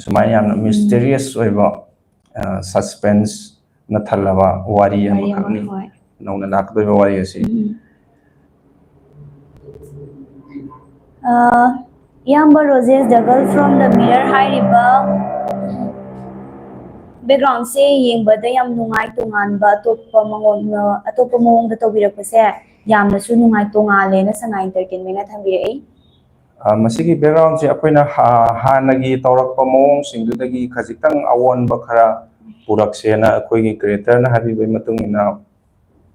ꯁꯨꯃꯥꯏꯅ ꯌꯥꯝꯅ ꯎꯝ꯫ Mysterious ꯑꯣꯏꯕ, ꯑ, suspense ꯅ ꯊꯜꯂꯕ ꯋꯥꯔꯤ ꯋꯥꯔꯤ ꯑꯃ, ꯑꯃꯈꯛꯅꯤ꯫ ꯍꯣꯏ꯫ ꯅꯧꯅ ꯂꯥꯛꯀꯗꯣꯏꯕ ꯋꯥꯔꯤ ꯑꯁꯤ꯫ ꯎꯝ꯫ ꯑ, ꯏꯌꯥꯝꯕ Rojesh, The Girl from the Mirror ꯍꯥꯏꯔꯤꯕ background ꯁꯦ ꯌꯦꯡꯕꯗ ꯌꯥꯝ ꯅꯨꯡꯉꯥꯏ, ꯇꯣꯉꯥꯟꯕ, ꯑꯇꯣꯞꯄ ꯃꯉꯣꯟ-, ꯑꯇꯣꯞꯄ ꯃꯑꯣꯡꯗ ꯇꯧꯕꯤꯔꯛꯄꯁꯦ ꯌꯥꯝꯅꯁꯨ ꯅꯨꯡꯉꯥꯏ, ꯇꯣꯉꯥꯜꯂꯦꯅ ꯁꯉꯥꯏ Entertainment ꯅ ꯊꯝꯕꯤꯔꯛꯏ꯫ ꯑ, ꯃꯁꯤꯒꯤ background ꯁꯦ ꯑꯩꯈꯣꯏꯅ ꯍꯥ-, ꯍꯥꯟꯅꯒꯤ ꯇꯧꯔꯛꯄ ꯃꯑꯣꯡꯁꯤꯡꯗꯨꯗꯒꯤ ꯈꯖꯤꯛꯇꯪ ꯑꯑꯣꯟꯕ ꯈꯔ ꯄꯨꯔꯛꯁꯦꯅ ꯑꯩꯈꯣꯏꯒꯤ creator ꯅ ꯍꯥꯏꯕꯤꯕꯒꯤ ꯃꯇꯨꯡ ꯏꯟꯅ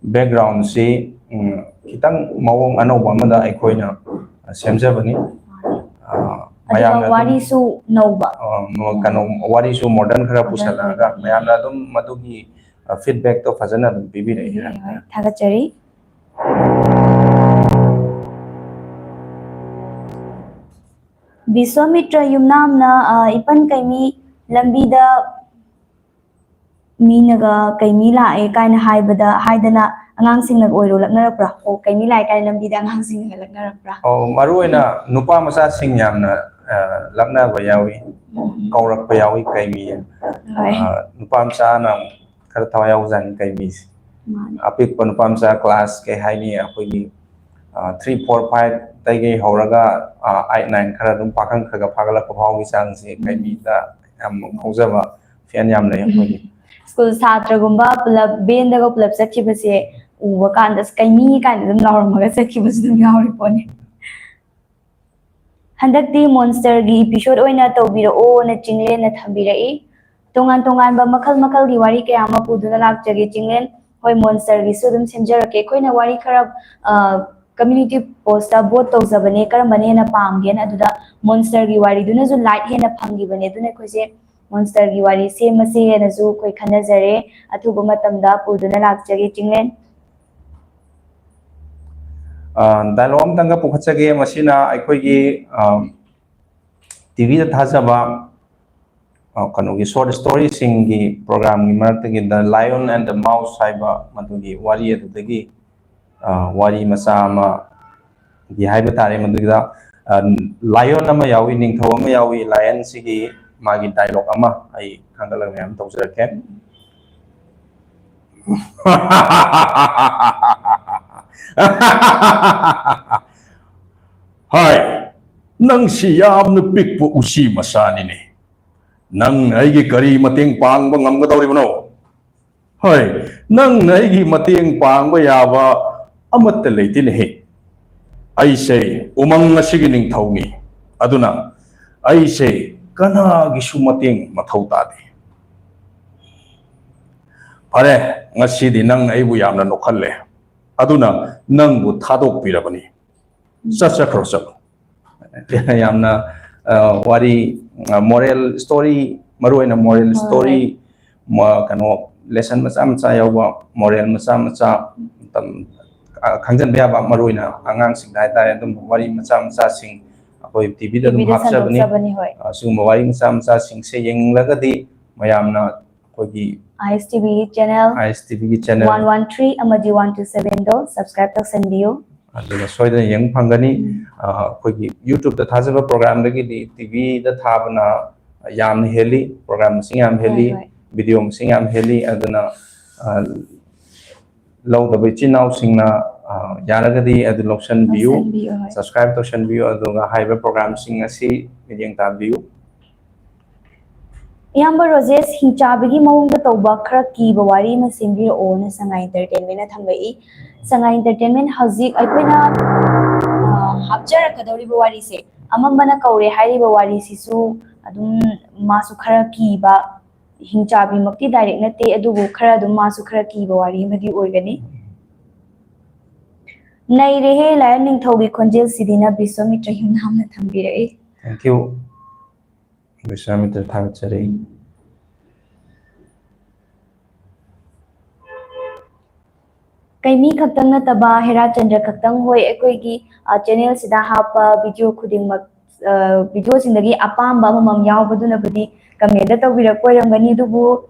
background ꯁꯤ, ꯎꯝ, ꯈꯤꯇꯪ ꯃꯑꯣꯡ ꯑꯅꯧꯕ ꯑꯃꯗ ꯑꯩꯈꯣꯏꯅ ꯁꯦꯝꯖꯕꯅꯤ꯫ ꯑ, ꯑꯗꯨꯒ ꯃꯌꯥꯝꯅ ꯑꯗꯨꯝ, ꯋꯥꯔꯤꯁꯨ ꯅꯧꯕ꯫ ꯑ, ꯃ-, ꯀꯩꯅꯣ, ꯋꯥꯔꯤꯁꯨ modern ꯈꯔ modern ꯄꯨꯁꯜꯂꯛꯑꯒ ꯑꯣꯏꯕ꯫ ꯃꯌꯥꯝꯅ ꯑꯗꯨꯝ ꯃꯗꯨꯒꯤ, ꯑ, feedback ꯇꯣ ꯐꯖꯅ ꯑꯗꯨꯝ ꯄꯤꯕꯤꯔꯛꯏ꯫ ꯄꯤꯕꯤꯔꯛꯏ, ꯍꯣꯏ, ꯊꯥꯒꯠꯆꯔꯤ꯫ ꯕꯤꯁ꯭ꯋꯥꯃꯤꯇ꯭ꯔ ꯌꯨꯝꯅꯥꯝꯅ, ꯑ, ꯏꯄꯟ ꯀꯩꯃꯤ ꯂꯝꯕꯤꯗ ꯃꯤꯅꯒ ꯀꯩꯃꯤ ꯂꯥꯛꯑꯦ ꯀꯥꯏꯅ ꯍꯥꯏꯕꯗ, ꯍꯥꯏꯗꯅ ꯑꯉꯥꯡꯁꯤꯡꯅꯒ ꯑꯣꯏꯔꯣ ꯂꯛꯅꯔꯛꯄ꯭ꯔꯥ? ꯑꯣ, ꯀꯩꯃꯤ ꯂꯥꯛꯑꯦ ꯀꯥꯏꯅ ꯂꯝꯕꯤꯗ ꯑꯉꯥꯡꯁꯤꯡꯅꯒ ꯂꯛꯅꯔꯛꯄ꯭ꯔꯥ? ꯑꯧ, ꯃꯔꯨ ꯑꯣꯏꯅ ꯅꯨꯄꯥ ꯃꯆꯥꯁꯤꯡ ꯌꯥꯝꯅ, ꯑ, ꯂꯛꯅꯕ ꯌꯥꯎꯏ, ꯎꯝ꯫ ꯀꯧꯔꯛꯄ ꯌꯥꯎꯏ ꯀꯩꯃꯤ꯫ ꯍꯣꯏ꯫ ꯑ, ꯅꯨꯄꯥ ꯃꯆꯥꯅ ꯑꯃꯨꯛ ꯈꯔ ꯊꯋꯥꯏ ꯌꯥꯎꯖꯥꯠꯅꯤ ꯀꯩꯃꯤꯁꯦ꯫ ꯃꯥꯅꯦ꯫ ꯑꯄꯤꯛꯄ ꯅꯨꯄꯥ ꯃꯆꯥ class ꯀꯩ ꯍꯥꯏꯅꯤ, ꯑꯩꯈꯣꯏꯒꯤ, ꯑ, three, four, five ꯇꯒꯤ ꯍꯧꯔꯒ, ꯑ, eight, nine ꯈꯔ ꯑꯗꯨꯝ ꯄꯥꯈꯪ ꯈꯔ ꯈꯔ ꯐꯥꯒꯠꯂꯛꯄ ꯐꯥꯎꯒꯤ ꯆꯥꯡꯁꯦ ꯎꯝ꯫ ꯀꯩꯃꯤꯗ ꯌꯥꯝ ꯉꯥꯎꯖꯕ fan ꯌꯥꯝ ꯂꯩ ꯑꯩꯈꯣꯏꯒꯤ꯫ ꯁ꯭ꯀꯨꯜ ꯁꯥꯇ꯭ꯔꯒꯨꯝꯕ ꯄꯨꯂꯞ van ꯗꯒ ꯄꯨꯂꯞ ꯆꯠꯈꯤꯕꯁꯦ ꯎꯕ ꯀꯥꯟꯗ, "ꯑꯁ, ꯀꯩꯃꯤ" ꯀꯥꯏꯅ ꯑꯗꯨꯝ ꯂꯥꯎꯔꯝꯃꯒ ꯆꯠꯈꯤꯕꯁꯨ ꯑꯗꯨꯝ ꯌꯥꯎꯔꯤ ꯄꯣꯠꯅꯤ꯫ ꯍꯟꯗꯛꯇꯤ Monster ꯒꯤ episode ꯑꯣꯏꯅ ꯇꯧꯕꯤꯔꯛꯑꯣꯅ ꯆꯤꯡꯂꯦꯟꯅ ꯊꯝꯕꯤꯔꯛꯏ꯫ ꯇꯣꯉꯥꯟ ꯇꯣꯉꯥꯟꯕ ꯃꯈꯜ ꯃꯈꯜꯒꯤ ꯋꯥꯔꯤ ꯀꯌꯥ ꯑꯃ ꯄꯨꯗꯨꯅ ꯂꯥꯛꯆꯒꯦ ꯆꯤꯡꯂꯦꯟ꯫ ꯍꯣꯏ, ꯃꯣꯟꯁꯇꯔꯒꯤꯁꯨ ꯑꯗꯨꯝ ꯁꯦꯝꯖꯔꯛꯀꯦ꯫ ꯑꯩꯈꯣꯏꯅ ꯋꯥꯔꯤ ꯈꯔ, ꯑ, ꯀꯝꯃ꯭ꯌꯨꯅꯤꯇꯤ ꯄꯣꯁꯇ ꯚꯣꯠ ꯇꯧꯖꯕꯅꯦ, ꯀꯔꯝꯕꯅ ꯍꯦꯟꯅ ꯄꯥꯝꯒꯦꯅ꯫ ꯑꯗꯨꯗ ꯃꯣꯟꯁꯇꯔꯒꯤ ꯋꯥꯔꯤꯗꯨꯅꯁꯨ ꯂꯥꯏꯛ ꯍꯦꯟꯅ ꯐꯪꯈꯤꯕꯅꯦ꯫ ꯑꯗꯨꯅ ꯑꯩꯈꯣꯏꯁꯦ ꯃꯣꯟꯁꯇꯔꯒꯤ ꯋꯥꯔꯤ ꯁꯦꯝꯃꯁꯦꯅꯁꯨ ꯑꯩꯈꯣꯏ ꯈꯟꯅꯖꯔꯦ꯫ ꯑꯊꯨꯕ ꯃꯇꯝꯗ ꯄꯨꯗꯨꯅ ꯂꯥꯛꯆꯒꯦ ꯆꯤꯡꯂꯦꯟ꯫ ꯑ, ꯗꯥꯏꯂꯣꯒ ꯑꯃꯇꯪꯒ ꯄꯨꯈꯠꯆꯒꯦ꯫ ꯃꯁꯤꯅ ꯑꯩꯈꯣꯏꯒꯤ, ꯑ, ꯇꯤꯚꯤꯗ ꯊꯥꯖꯕ, ꯑ, ꯀꯩꯅꯣꯒꯤ ꯁꯣꯔꯠ ꯁ꯭ꯇꯣꯔꯤꯁꯤꯡꯒꯤ ꯄ꯭ꯔꯣꯒ꯭ꯔꯥꯝꯒꯤ ꯃꯔꯛꯇꯒꯤ The Lion and the Mouse ꯍꯥꯏꯕ ꯃꯗꯨꯒꯤ ꯋꯥꯔꯤ ꯑꯗꯨꯗꯒꯤ, ꯑ, ꯋꯥꯔꯤ ꯃꯆꯥ ꯑꯃꯒꯤ ꯍꯥꯏꯕ ꯇꯥꯔꯦ꯫ ꯃꯗꯨꯗ, ꯑ, ꯂꯥꯏꯑꯣꯟ ꯑꯃ ꯌꯥꯎꯏ, ꯅꯤꯡꯊꯧ ꯑꯃ ꯌꯥꯎꯏ꯫ ꯂꯥꯏꯑꯣꯟꯁꯤꯒꯤ ꯃꯥꯒꯤ ꯗꯥꯏꯂꯣꯒ ꯑꯃ ꯑꯩ ꯈꯟꯒꯠꯂꯒ ꯃꯌꯥꯝ ꯇꯧꯖꯔꯛꯀꯦ꯫ ꯍꯥꯏ, ꯅꯪꯁꯤ ꯌꯥꯝꯅ ꯄꯤꯛꯄ ꯎꯆꯤ ꯃꯆꯥꯅꯤꯅꯦ꯫ ꯅꯪꯅ ꯑꯩꯒꯤ ꯀꯔꯤ ꯃꯇꯦꯡ ꯄꯥꯡꯕ ꯉꯝꯒꯗꯧꯔꯤꯕꯅꯣ? ꯍꯣꯏ, ꯅꯪꯅ ꯑꯩꯒꯤ ꯃꯇꯦꯡ ꯄꯥꯡꯕ ꯌꯥꯕ ꯑꯃꯠꯇ ꯂꯩꯇꯦꯅꯦꯍꯦ꯫ ꯑꯩꯁꯦ ꯎꯃꯪ ꯑꯁꯤꯒꯤ ꯅꯤꯡꯊꯧꯅꯤ꯫ ꯑꯗꯨꯅ ꯑꯩꯁꯦ ꯀꯅꯥꯒꯤꯁꯨ ꯃꯇꯦꯡ ꯃꯊꯧ ꯇꯥꯗꯦ꯫ ꯐꯔꯦ, ꯉꯁꯤꯗꯤ ꯅꯪ ꯑꯩꯕꯨ ꯌꯥꯝꯅ ꯅꯣꯛꯍꯜꯂꯦ꯫ ꯑꯗꯨꯅ ꯅꯪꯕꯨ ꯊꯥꯗꯣꯛꯄꯤꯔꯕꯅꯤ꯫ ꯆꯠꯆꯈ꯭ꯔꯣ, ꯆꯠꯂꯣ꯫ ꯌꯥꯝꯅ, ꯑ, ꯋꯥꯔꯤ, ꯑ, ꯃꯣꯔꯦꯜ ꯁ꯭ꯇꯣꯔꯤ, ꯃꯔꯨꯑꯣꯏꯅ ꯃꯣꯔꯦꯜ ꯍꯣꯏ, ꯁ꯭ꯇꯣꯔꯤ, ꯍꯣꯏ꯫ ꯃ-, ꯀꯩꯅꯣ, ꯂꯦꯁꯟ ꯃꯆꯥ ꯃꯆꯥ ꯌꯥꯎꯕ, ꯃꯣꯔꯦꯜ ꯃꯆꯥ ꯃꯆꯥ, ꯃꯇꯝ, ꯑ, ꯈꯪꯖꯤꯟꯕ ꯌꯥꯕ, ꯃꯔꯨꯑꯣꯏꯅ ꯑꯉꯥꯡꯁꯤꯡꯗ ꯍꯥꯏꯇꯥꯔꯦ, ꯑꯗꯨꯝꯕ ꯋꯥꯔꯤ ꯃꯆꯥ ꯃꯆꯥꯁꯤꯡ ꯑꯩꯈꯣꯏ ꯇꯤꯚꯤꯗ ꯑꯗꯨꯝ ꯇꯤꯚꯤꯗ ꯍꯥꯞꯆꯕꯅꯤ꯫ ꯁꯟꯗꯣꯛꯆꯕꯅꯤ, ꯍꯣꯏ꯫ ꯑ, ꯁꯤꯒꯨꯝꯕ ꯋꯥꯔꯤ ꯃꯆꯥ ꯃꯆꯥꯁꯤꯡꯁꯦ ꯌꯦꯡꯂꯒꯗꯤ ꯃꯌꯥꯝꯅ ꯑꯩꯈꯣꯏꯒꯤ ꯑꯥꯏ ꯑꯦꯁ ꯇꯤ ꯚꯤꯒꯤ ꯆꯦꯅꯦꯜ ꯑꯥꯏ ꯑꯦꯁ ꯇꯤ ꯚꯤꯒꯤ ꯆꯦꯅꯦꯜ ꯋꯥꯟ ꯋꯥꯟ ꯊ꯭ꯔꯤ ꯑꯃꯗꯤ ꯋꯥꯟ ꯇꯨ ꯁꯚꯦꯟꯗꯣ ꯁꯕꯁꯀ꯭ꯔꯥꯏꯕ ꯇꯧꯁꯟꯕꯤꯌꯨ꯫ ꯑꯗꯨꯒ ꯁꯣꯏꯗꯅ ꯌꯦꯡꯕ ꯐꯪꯒꯅꯤ꯫ ꯎꯝ꯫ ꯑ, ꯑꯩꯈꯣꯏꯒꯤ YouTube-ꯇ ꯊꯥꯖꯕ ꯄ꯭ꯔꯣꯒ꯭ꯔꯥꯝꯗꯒꯤꯗꯤ ꯇꯤꯚꯤꯗ ꯊꯥꯕꯅ ꯌꯥꯝꯅ ꯍꯦꯜꯂꯤ, ꯄ꯭ꯔꯣꯒ꯭ꯔꯥꯝ ꯃꯁꯤꯡ ꯌꯥꯝ ꯍꯣꯏ, ꯍꯦꯜꯂꯤ, ꯍꯣꯏ꯫ ꯚꯤꯗꯤꯑꯣ ꯃꯁꯤꯡ ꯌꯥꯝ ꯍꯦꯜꯂꯤ꯫ ꯑꯗꯨꯅ, ꯑ, ꯂꯧꯗꯕ ꯏꯆꯤꯟ ꯏꯅꯥꯎꯁꯤꯡꯅ, ꯑ, ꯌꯥꯔꯒꯗꯤ ꯑꯗꯨ ꯂꯧꯁꯟꯕꯤꯌꯨ, ꯂꯧꯁꯟꯕꯤꯌꯨ, ꯍꯣꯏ꯫ Subscribe ꯇꯧꯁꯟꯕꯤꯌꯨ, ꯑꯗꯨꯒ ꯍꯥꯏꯔꯤꯕ ꯄ꯭ꯔꯣꯒ꯭ꯔꯥꯝꯁꯤꯡ ꯑꯁꯤ ꯃꯤꯠꯌꯦꯡ ꯇꯥꯕꯤꯌꯨ꯫ ꯏꯌꯥꯝꯕ ꯔꯣꯖꯦꯁ, ꯍꯤꯡꯆꯥꯕꯤꯒꯤ ꯃꯑꯣꯡꯗ ꯇꯧꯕ ꯈꯔ ꯀꯤꯕ ꯋꯥꯔꯤ ꯑꯃ ꯁꯦꯝꯕꯤꯔꯛꯑꯣꯅ ꯁꯉꯥꯏ ꯏꯟꯇꯔꯇꯦꯟꯃꯦꯟꯅ ꯊꯝꯂꯛꯏ꯫ ꯁꯉꯥꯏ ꯏꯟꯇꯔꯇꯦꯟꯃꯦꯟ ꯍꯧꯖꯤꯛ ꯑꯩꯈꯣꯏꯅ, ꯑ, ꯍꯥꯞꯆꯔꯛꯀꯗꯧꯔꯤꯕ ꯋꯥꯔꯤꯁꯦ, ꯑꯃꯝꯕꯅ ꯀꯧꯔꯦ ꯍꯥꯏꯔꯤꯕ ꯋꯥꯔꯤꯁꯤꯁꯨ ꯑꯗꯨꯝ ꯃꯥꯁꯨ ꯈꯔ ꯀꯤꯕ, ꯍꯤꯡꯆꯥꯕꯤꯃꯛꯇꯤ ꯗꯥꯏꯔꯦꯛ ꯅꯠꯇꯦ, ꯑꯗꯨꯕꯨ ꯈꯔ ꯑꯗꯨꯝ ꯃꯥꯁꯨ ꯈꯔ ꯀꯤꯕ ꯋꯥꯔꯤ ꯑꯃꯗꯤ ꯑꯣꯏꯒꯅꯤ꯫ ꯅꯩꯔꯦꯍꯦ ꯂꯥꯏꯔꯦꯝ ꯅꯤꯡꯊꯧꯒꯤ ꯈꯣꯟꯖꯦꯜꯁꯤꯗꯤꯅ ꯕꯤꯁ꯭ꯋꯥꯃꯤꯇ꯭ꯔ ꯌꯨꯝꯅꯥꯝꯅ ꯊꯝꯕꯤꯔꯛꯏ꯫ Thank you. ꯕꯤꯁ꯭ꯋꯥꯃꯤꯇ꯭ꯔ ꯊꯥꯒꯠꯆꯔꯤ꯫ ꯀꯩꯃꯤ ꯈꯛꯇꯪ ꯅꯠꯇꯕ ꯍꯦꯔꯥꯆꯟꯗ꯭ꯔ ꯈꯛꯇꯪ ꯍꯣꯏ, ꯑꯩꯈꯣꯏꯒꯤ ꯆꯦꯅꯦꯜꯁꯤꯗ ꯍꯥꯞꯄ ꯚꯤꯗꯤꯑꯣ ꯈꯨꯗꯤꯡꯃꯛ, ꯚꯤꯗꯤꯑꯣꯁꯤꯡꯗꯒꯤ ꯑꯄꯥꯝꯕ ꯑꯃꯃꯝ ꯌꯥꯎꯕꯗꯨꯅꯕꯨꯗꯤ ꯀꯃꯦꯟꯗ ꯇꯧꯕꯤꯔꯛꯄ ꯑꯣꯏꯔꯝꯒꯅꯤ, ꯑꯗꯨꯕꯨ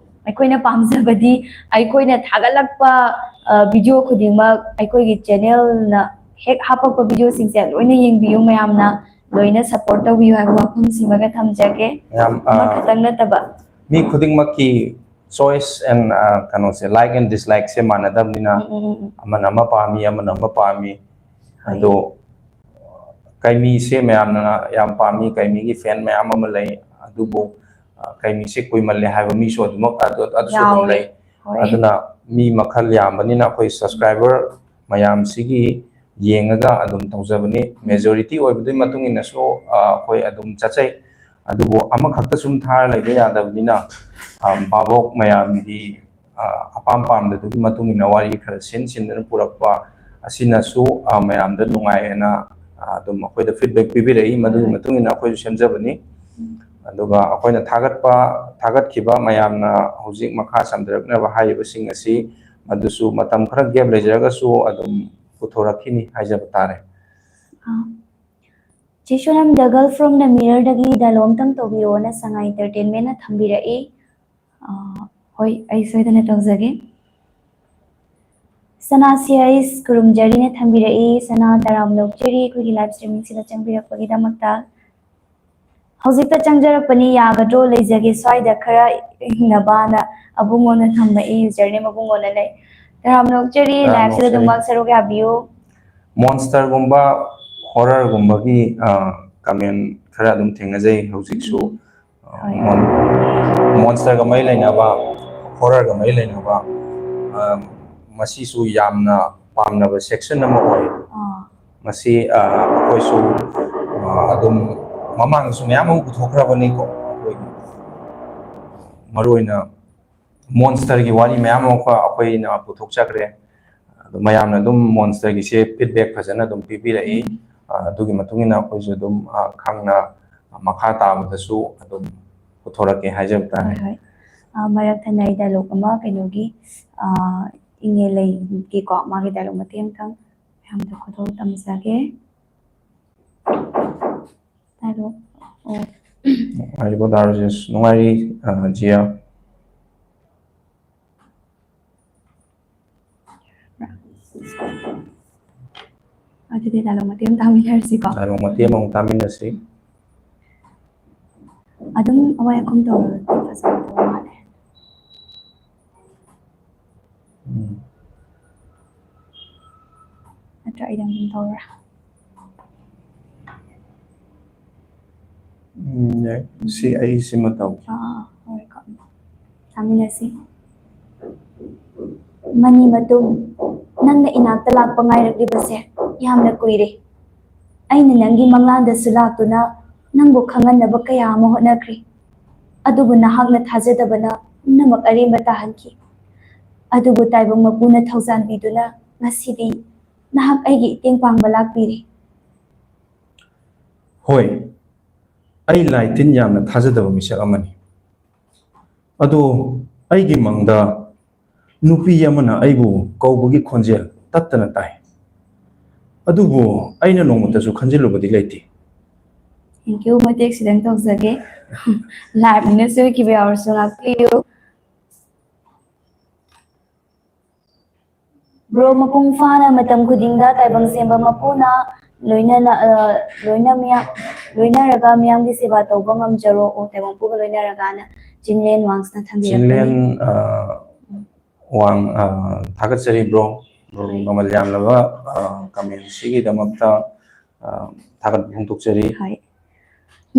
ꯑꯩꯈꯣꯏꯅ ꯄꯥꯝꯖꯕꯗꯤ ꯑꯩꯈꯣꯏꯅ ꯊꯥꯒꯠꯂꯛꯄ ꯚꯤꯗꯤꯑꯣ ꯈꯨꯗꯤꯡꯃꯛ ꯑꯩꯈꯣꯏꯒꯤ ꯆꯦꯅꯦꯜꯅ ꯍꯦꯛ ꯍꯥꯞꯄꯛꯄ ꯚꯤꯗꯤꯑꯣꯁꯤꯡꯁꯦ ꯂꯣꯏꯅ ꯌꯦꯡꯕꯤꯌꯨ ꯃꯌꯥꯝꯅ, ꯂꯣꯏꯅ ꯁꯞꯄꯣꯔꯠ ꯇꯧꯕꯤꯌꯨ ꯍꯥꯏꯕ ꯋꯥꯐꯝꯁꯤꯃꯒ ꯊꯝꯖꯒꯦ꯫ ꯌꯥꯝ, ꯑ, ꯑꯃꯈꯛꯇꯪ ꯅꯠꯇꯕ꯫ ꯃꯤ ꯈꯨꯗꯤꯡꯃꯛꯀꯤ choice and, ꯑ, ꯀꯩꯅꯣꯁꯦ, like and dislikeꯁꯦ ꯃꯥꯟꯅꯗꯕꯅꯤꯅ, ꯎꯝ, ꯎꯝ, ꯎꯝ, ꯎꯝ꯫ ꯑꯃꯅ ꯑꯃ ꯄꯥꯝꯃꯤ, ꯑꯃꯅ ꯑꯃ ꯄꯥꯝꯃꯤ꯫ ꯍꯣꯏ꯫ ꯑꯗꯣ ꯀꯩꯃꯤꯁꯦ ꯃꯌꯥꯝꯅ ꯌꯥꯝ ꯄꯥꯝꯃꯤ, ꯀꯩꯃꯤꯒꯤ ꯐꯦꯟ ꯃꯌꯥꯝ ꯑꯃ ꯂꯩ, ꯑꯗꯨꯕꯨ, ꯑ, ꯀꯩꯃꯤꯁꯦ ꯀꯨꯏꯃꯜꯂꯦ ꯍꯥꯏꯕ ꯃꯤꯁꯨ ꯑꯗꯨꯃꯛ ꯑꯗꯨ, ꯑꯗꯨꯁꯨ ꯑꯗꯨꯝ ꯌꯥꯎꯋꯦ꯫ ꯂꯩ꯫ ꯍꯣꯏ꯫ ꯑꯗꯨꯅ ꯃꯤ ꯃꯈꯜ ꯌꯥꯝꯕꯅꯤꯅ ꯑꯩꯈꯣꯏ subscriber ꯃꯌꯥꯝꯁꯤꯒꯤ ꯌꯦꯡꯉꯒ ꯑꯗꯨꯝ ꯇꯧꯖꯕꯅꯤ꯫ Majority ꯑꯣꯏꯕꯗꯨꯒꯤ ꯃꯇꯨꯡ ꯏꯟꯅꯁꯨ, ꯑ, ꯑꯩꯈꯣꯏ ꯑꯗꯨꯝ ꯆꯠꯆꯩ꯫ ꯑꯗꯨꯕꯨ ꯑꯃꯈꯛꯇ ꯁꯨꯝ ꯊꯥꯔ ꯂꯩꯕ ꯌꯥꯗꯕꯅꯤꯅ, ꯑ, ꯚꯥꯕꯣꯛ ꯃꯌꯥꯝꯒꯤ, ꯑ, ꯑꯄꯥꯝ ꯄꯥꯝꯗꯗꯨꯒꯤ ꯃꯇꯨꯡ ꯏꯟꯅ ꯋꯥꯔꯤ ꯈꯔ ꯁꯤꯟ ꯁꯤꯟꯗꯅ ꯄꯨꯔꯛꯄ ꯑꯁꯤꯅꯁꯨ, ꯑ, ꯃꯌꯥꯝꯗ ꯅꯨꯡꯉꯥꯏ ꯍꯥꯏꯅ, ꯑ, ꯑꯗꯨꯝ ꯑꯩꯈꯣꯏꯗ feedback ꯄꯤꯕꯤꯔꯛꯏ꯫ ꯃꯗꯨꯒꯤ ꯃꯇꯨꯡ ꯏꯟꯅ ꯑꯩꯈꯣꯏꯁꯨ ꯁꯦꯝꯖꯕꯅꯤ꯫ ꯑꯗꯨꯒ ꯑꯩꯈꯣꯏꯅ ꯊꯥꯒꯠꯄ, ꯊꯥꯒꯠꯈꯤꯕ ꯃꯌꯥꯝꯅ ꯍꯧꯖꯤꯛ ꯃꯈꯥ ꯁꯝꯊꯔꯛꯅꯕ ꯍꯥꯏꯔꯤꯕꯁꯤꯡ ꯑꯁꯤ, ꯃꯗꯨꯁꯨ ꯃꯇꯝ ꯈꯔ gap ꯂꯩꯖꯔꯒꯁꯨ ꯑꯗꯨꯝ ꯄꯨꯊꯣꯔꯛꯈꯤꯅꯤ ꯍꯥꯏꯖꯕ ꯇꯥꯔꯦ꯫ ꯑꯥ꯫ ꯆꯦ ꯁꯣꯅꯝ, The Girl from the Mirrorꯗꯒꯤ ꯗꯥꯏꯂꯣꯛ ꯑꯝꯇꯪ ꯇꯧꯕꯤꯔꯛꯑꯣꯅ ꯁꯉꯥꯏ Entertainmentꯅ ꯊꯝꯕꯤꯔꯛꯏ꯫ ꯑꯥ, ꯍꯣꯏ, ꯑꯩ ꯁꯣꯏꯗꯅ ꯇꯧꯖꯒꯦ꯫ ꯁꯅꯥ ꯁꯤ ꯑꯩꯁ ꯈꯨꯔꯨꯝꯖꯔꯤꯅ ꯊꯝꯕꯤꯔꯛꯏ꯫ ꯁꯅꯥ ꯇꯔꯥꯝꯅ ꯑꯣꯛꯆꯔꯤ ꯑꯩꯈꯣꯏꯒꯤ live streamingꯁꯤꯗ ꯆꯪꯕꯤꯔꯛꯄꯒꯤꯗꯃꯛꯇ꯫ ꯍꯧꯖꯤꯛꯇ ꯆꯪꯖꯔꯛꯄꯅꯤ, ꯌꯥꯒꯗ꯭ꯔꯣ? ꯂꯩꯖꯒꯦ ꯁ꯭ꯋꯥꯏꯗ ꯈꯔ ꯏꯪꯅꯕꯅ ꯑꯕꯨꯡꯉꯣꯅ ꯊꯝꯃꯛꯏ, username ꯑꯕꯨꯡꯉꯣꯅ ꯂꯩ꯫ ꯇꯔꯥꯝꯅ ꯑꯣꯛꯆꯔꯤ, ꯇꯔꯥꯝꯅ liveꯁꯤꯗ ꯑꯗꯨꯝ ꯑꯣꯛꯆꯔꯤ꯫ ꯉꯥꯛ ꯁꯔꯨꯛ ꯌꯥꯕꯤꯌꯨ꯫ Monsterꯒꯨꯝꯕ horrorꯒꯨꯝꯕꯒꯤ, ꯑ, comment ꯈꯔ ꯑꯗꯨꯝ ꯊꯦꯡꯅꯖꯩ ꯍꯧꯖꯤꯛꯁꯨ꯫ ꯑ, ꯍꯣꯏ꯫ Mon-, Monsterꯒ ꯃꯔꯤ ꯂꯩꯅꯕ, horrorꯒ ꯃꯔꯤ ꯂꯩꯅꯕ, ꯑ, ꯃꯁꯤꯁꯨ ꯌꯥꯝꯅ ꯄꯥꯝꯅꯕ section ꯑꯃ ꯑꯣꯏ꯫ ꯑꯥ꯫ ꯃꯁꯤ, ꯑ, ꯑꯩꯈꯣꯏꯁꯨ, ꯑ, ꯑꯗꯨꯝ ꯃꯃꯥꯡꯗꯁꯨ ꯃꯌꯥꯝ ꯑꯃ ꯄꯨꯊꯣꯛꯈ꯭ꯔꯕꯅꯤꯀꯣ ꯑꯩꯈꯣꯏꯒꯤ꯫ ꯃꯔꯨꯑꯣꯏꯅ ꯃꯣꯟꯁꯇꯔꯒꯤ ꯋꯥꯔꯤ ꯃꯌꯥꯝ ꯑꯃ ꯑꯩꯈꯣꯏꯅ ꯄꯨꯊꯣꯛꯆꯈ꯭ꯔꯦ꯫ ꯑꯗꯣ ꯃꯌꯥꯝꯅ ꯑꯗꯨꯝ ꯃꯣꯟꯁꯇꯔꯒꯤꯁꯦ ꯐꯤꯗꯕꯦꯛ ꯐꯖꯅ ꯑꯗꯨꯝ ꯄꯤꯕꯤꯔꯛꯏ꯫ ꯑ, ꯑꯗꯨꯒꯤ ꯃꯇꯨꯡ ꯏꯟꯅ ꯑꯩꯈꯣꯏꯁꯨ ꯑꯗꯨꯝ, ꯑ, ꯈꯪꯅ ꯃꯈꯥ ꯇꯥꯕꯗꯁꯨ ꯑꯗꯨꯝ ꯄꯨꯊꯣꯔꯛꯀꯦ ꯍꯥꯏꯖꯕ ꯇꯥꯔꯦ꯫ ꯍꯣꯏ, ꯍꯣꯏ꯫ ꯑ, ꯃꯔꯛ ꯊꯠꯅ ꯑꯩ ꯗꯥꯏꯂꯣꯛ ꯑꯃ ꯀꯩꯅꯣꯒꯤ, ꯑ, ꯏꯪꯉꯦꯂꯩꯒꯤꯀꯣ, ꯃꯥꯒꯤ ꯗꯥꯏꯂꯣꯛ ꯃꯇꯦꯛ ꯑꯃꯇꯪ ꯃꯌꯥꯝꯗ ꯈꯨꯗꯣꯜ ꯇꯝꯖꯒꯦ꯫ ꯗꯥꯏꯂꯣꯛ, ꯑꯣ꯫ ꯅꯨꯡꯉꯥꯏꯔꯤꯕꯣ ꯗꯥ ꯔꯣꯖꯦꯁ? ꯅꯨꯡꯉꯥꯏꯔꯤ, ꯑ, ꯖꯤꯌꯥ꯫ ꯑꯗꯨꯗꯤ ꯗꯥꯏꯂꯣꯛ ꯃꯇꯦꯛ ꯑꯃ ꯇꯥꯃꯤꯟꯅꯔꯁꯤꯀꯣ꯫ ꯗꯥꯏꯂꯣꯛ ꯃꯇꯦꯛ ꯑꯃꯃꯨꯛ ꯇꯥꯃꯤꯟꯅꯁꯤ꯫ ꯑꯗꯨꯝ ꯑꯋꯥꯏ ꯑꯈꯨꯝ ꯇꯧꯔꯗꯤ ꯐꯖꯒꯗꯕ ꯃꯥꯜꯂꯦ꯫ ꯎꯝ꯫ ꯅꯠꯇ꯭ꯔ ꯑꯩꯗꯪ ꯑꯗꯨꯝ ꯇꯧꯔ? ꯎꯝ, ꯌꯥꯏ꯫ ꯁꯤ ꯑꯩ ꯁꯤꯃ ꯇꯧ꯫ ꯑꯥ, ꯑꯥ, ꯍꯣꯏ, ꯀꯣ꯫ ꯇꯥꯃꯤꯟꯅꯁꯤ꯫ ꯃꯅꯤ ꯃꯇꯨꯝ, ꯅꯪꯅ ꯏꯅꯥꯛꯇ ꯂꯥꯛꯄ ꯉꯥꯏꯔꯛꯂꯤꯕꯁꯦ ꯌꯥꯝꯅ ꯀꯨꯏꯔꯦ꯫ ꯑꯩꯅ ꯅꯪꯒꯤ ꯃꯪꯂꯥꯟꯗꯁꯨ ꯂꯥꯛꯇꯨꯅ ꯅꯪꯕꯨ ꯈꯪꯍꯟꯅꯕ ꯀꯌꯥ ꯑꯃ ꯍꯣꯠꯅꯈ꯭ꯔꯦ꯫ ꯑꯗꯨꯕꯨ ꯅꯍꯥꯛꯅ ꯊꯥꯖꯗꯕꯅ ꯄꯨꯝꯅꯃꯛ ꯑꯔꯦꯝꯕ ꯇꯥꯍꯟꯈꯤ꯫ ꯑꯗꯨꯕꯨ ꯇꯥꯏꯕꯪ ꯃꯄꯨꯅ ꯊꯧꯖꯥꯟꯕꯤꯗꯨꯅ ꯉꯁꯤꯗꯤ ꯅꯍꯥꯛ ꯑꯩꯒꯤ ꯏꯇꯦꯡ ꯄꯥꯡꯕ ꯂꯥꯛꯄꯤꯔꯦ꯫ ꯍꯣꯏ, ꯑꯩ ꯂꯥꯏ ꯇꯤꯟ ꯌꯥꯝꯅ ꯊꯥꯖꯗꯕ ꯃꯤꯁꯛ ꯑꯃꯅꯤ꯫ ꯑꯗꯣ ꯑꯩꯒꯤ ꯃꯪꯗ ꯅꯨꯄꯤ ꯑꯃꯅ ꯑꯩꯕꯨ ꯀꯧꯕꯒꯤ ꯈꯣꯟꯖꯦꯜ ꯇꯠꯇꯅ ꯇꯥꯏ꯫ ꯑꯗꯨꯕꯨ ꯑꯩꯅ ꯅꯣꯡꯃꯇꯁꯨ ꯈꯟꯖꯤꯜꯂꯨꯕꯗꯤ ꯂꯩꯇꯦ꯫ Thank you, ꯃꯇꯦꯛ ꯁꯤꯗꯪ ꯇꯧꯖꯒꯦ꯫ Live ꯅꯤꯅ ꯁꯣꯏꯈꯤꯕ ꯌꯥꯎꯔꯁꯨ ꯉꯥꯛꯄꯤꯌꯨ꯫ Bro, ꯃꯄꯨꯡ ꯐꯥꯅ ꯃꯇꯝ ꯈꯨꯗꯤꯡꯗ ꯇꯥꯏꯕꯪ ꯁꯦꯝꯕ ꯃꯄꯨꯅ ꯂꯣꯏꯅꯅ, ꯑ, ꯂꯣꯏꯅ ꯃꯤꯌꯥꯝ, ꯂꯣꯏꯅꯔꯒ ꯃꯤꯌꯥꯝꯒꯤ ꯁꯦꯕꯥ ꯇꯧꯕ ꯉꯝꯖꯔꯣ, ꯑꯣ ꯇꯥꯏꯕꯪ ꯃꯄꯨꯒ ꯂꯣꯏꯅꯔꯒꯅ ꯆꯤꯡꯂꯦꯟ ꯋꯥꯡꯁꯅ ꯊꯝꯕꯤꯔꯛꯄꯅꯤ꯫ ꯆꯤꯡꯂꯦꯟ, ꯑ, ꯋꯥꯡ, ꯑ, ꯊꯥꯒꯠꯆꯔꯤ bro꯫ Bro, ꯍꯣꯏ꯫ ꯃꯃꯜ ꯌꯥꯝꯂꯕ, ꯑ, comment ꯁꯤꯒꯤꯗꯃꯛꯇ, ꯑ, ꯊꯥꯒꯠꯄ ꯐꯣꯡꯗꯣꯛꯆꯔꯤ꯫ ꯍꯣꯏ꯫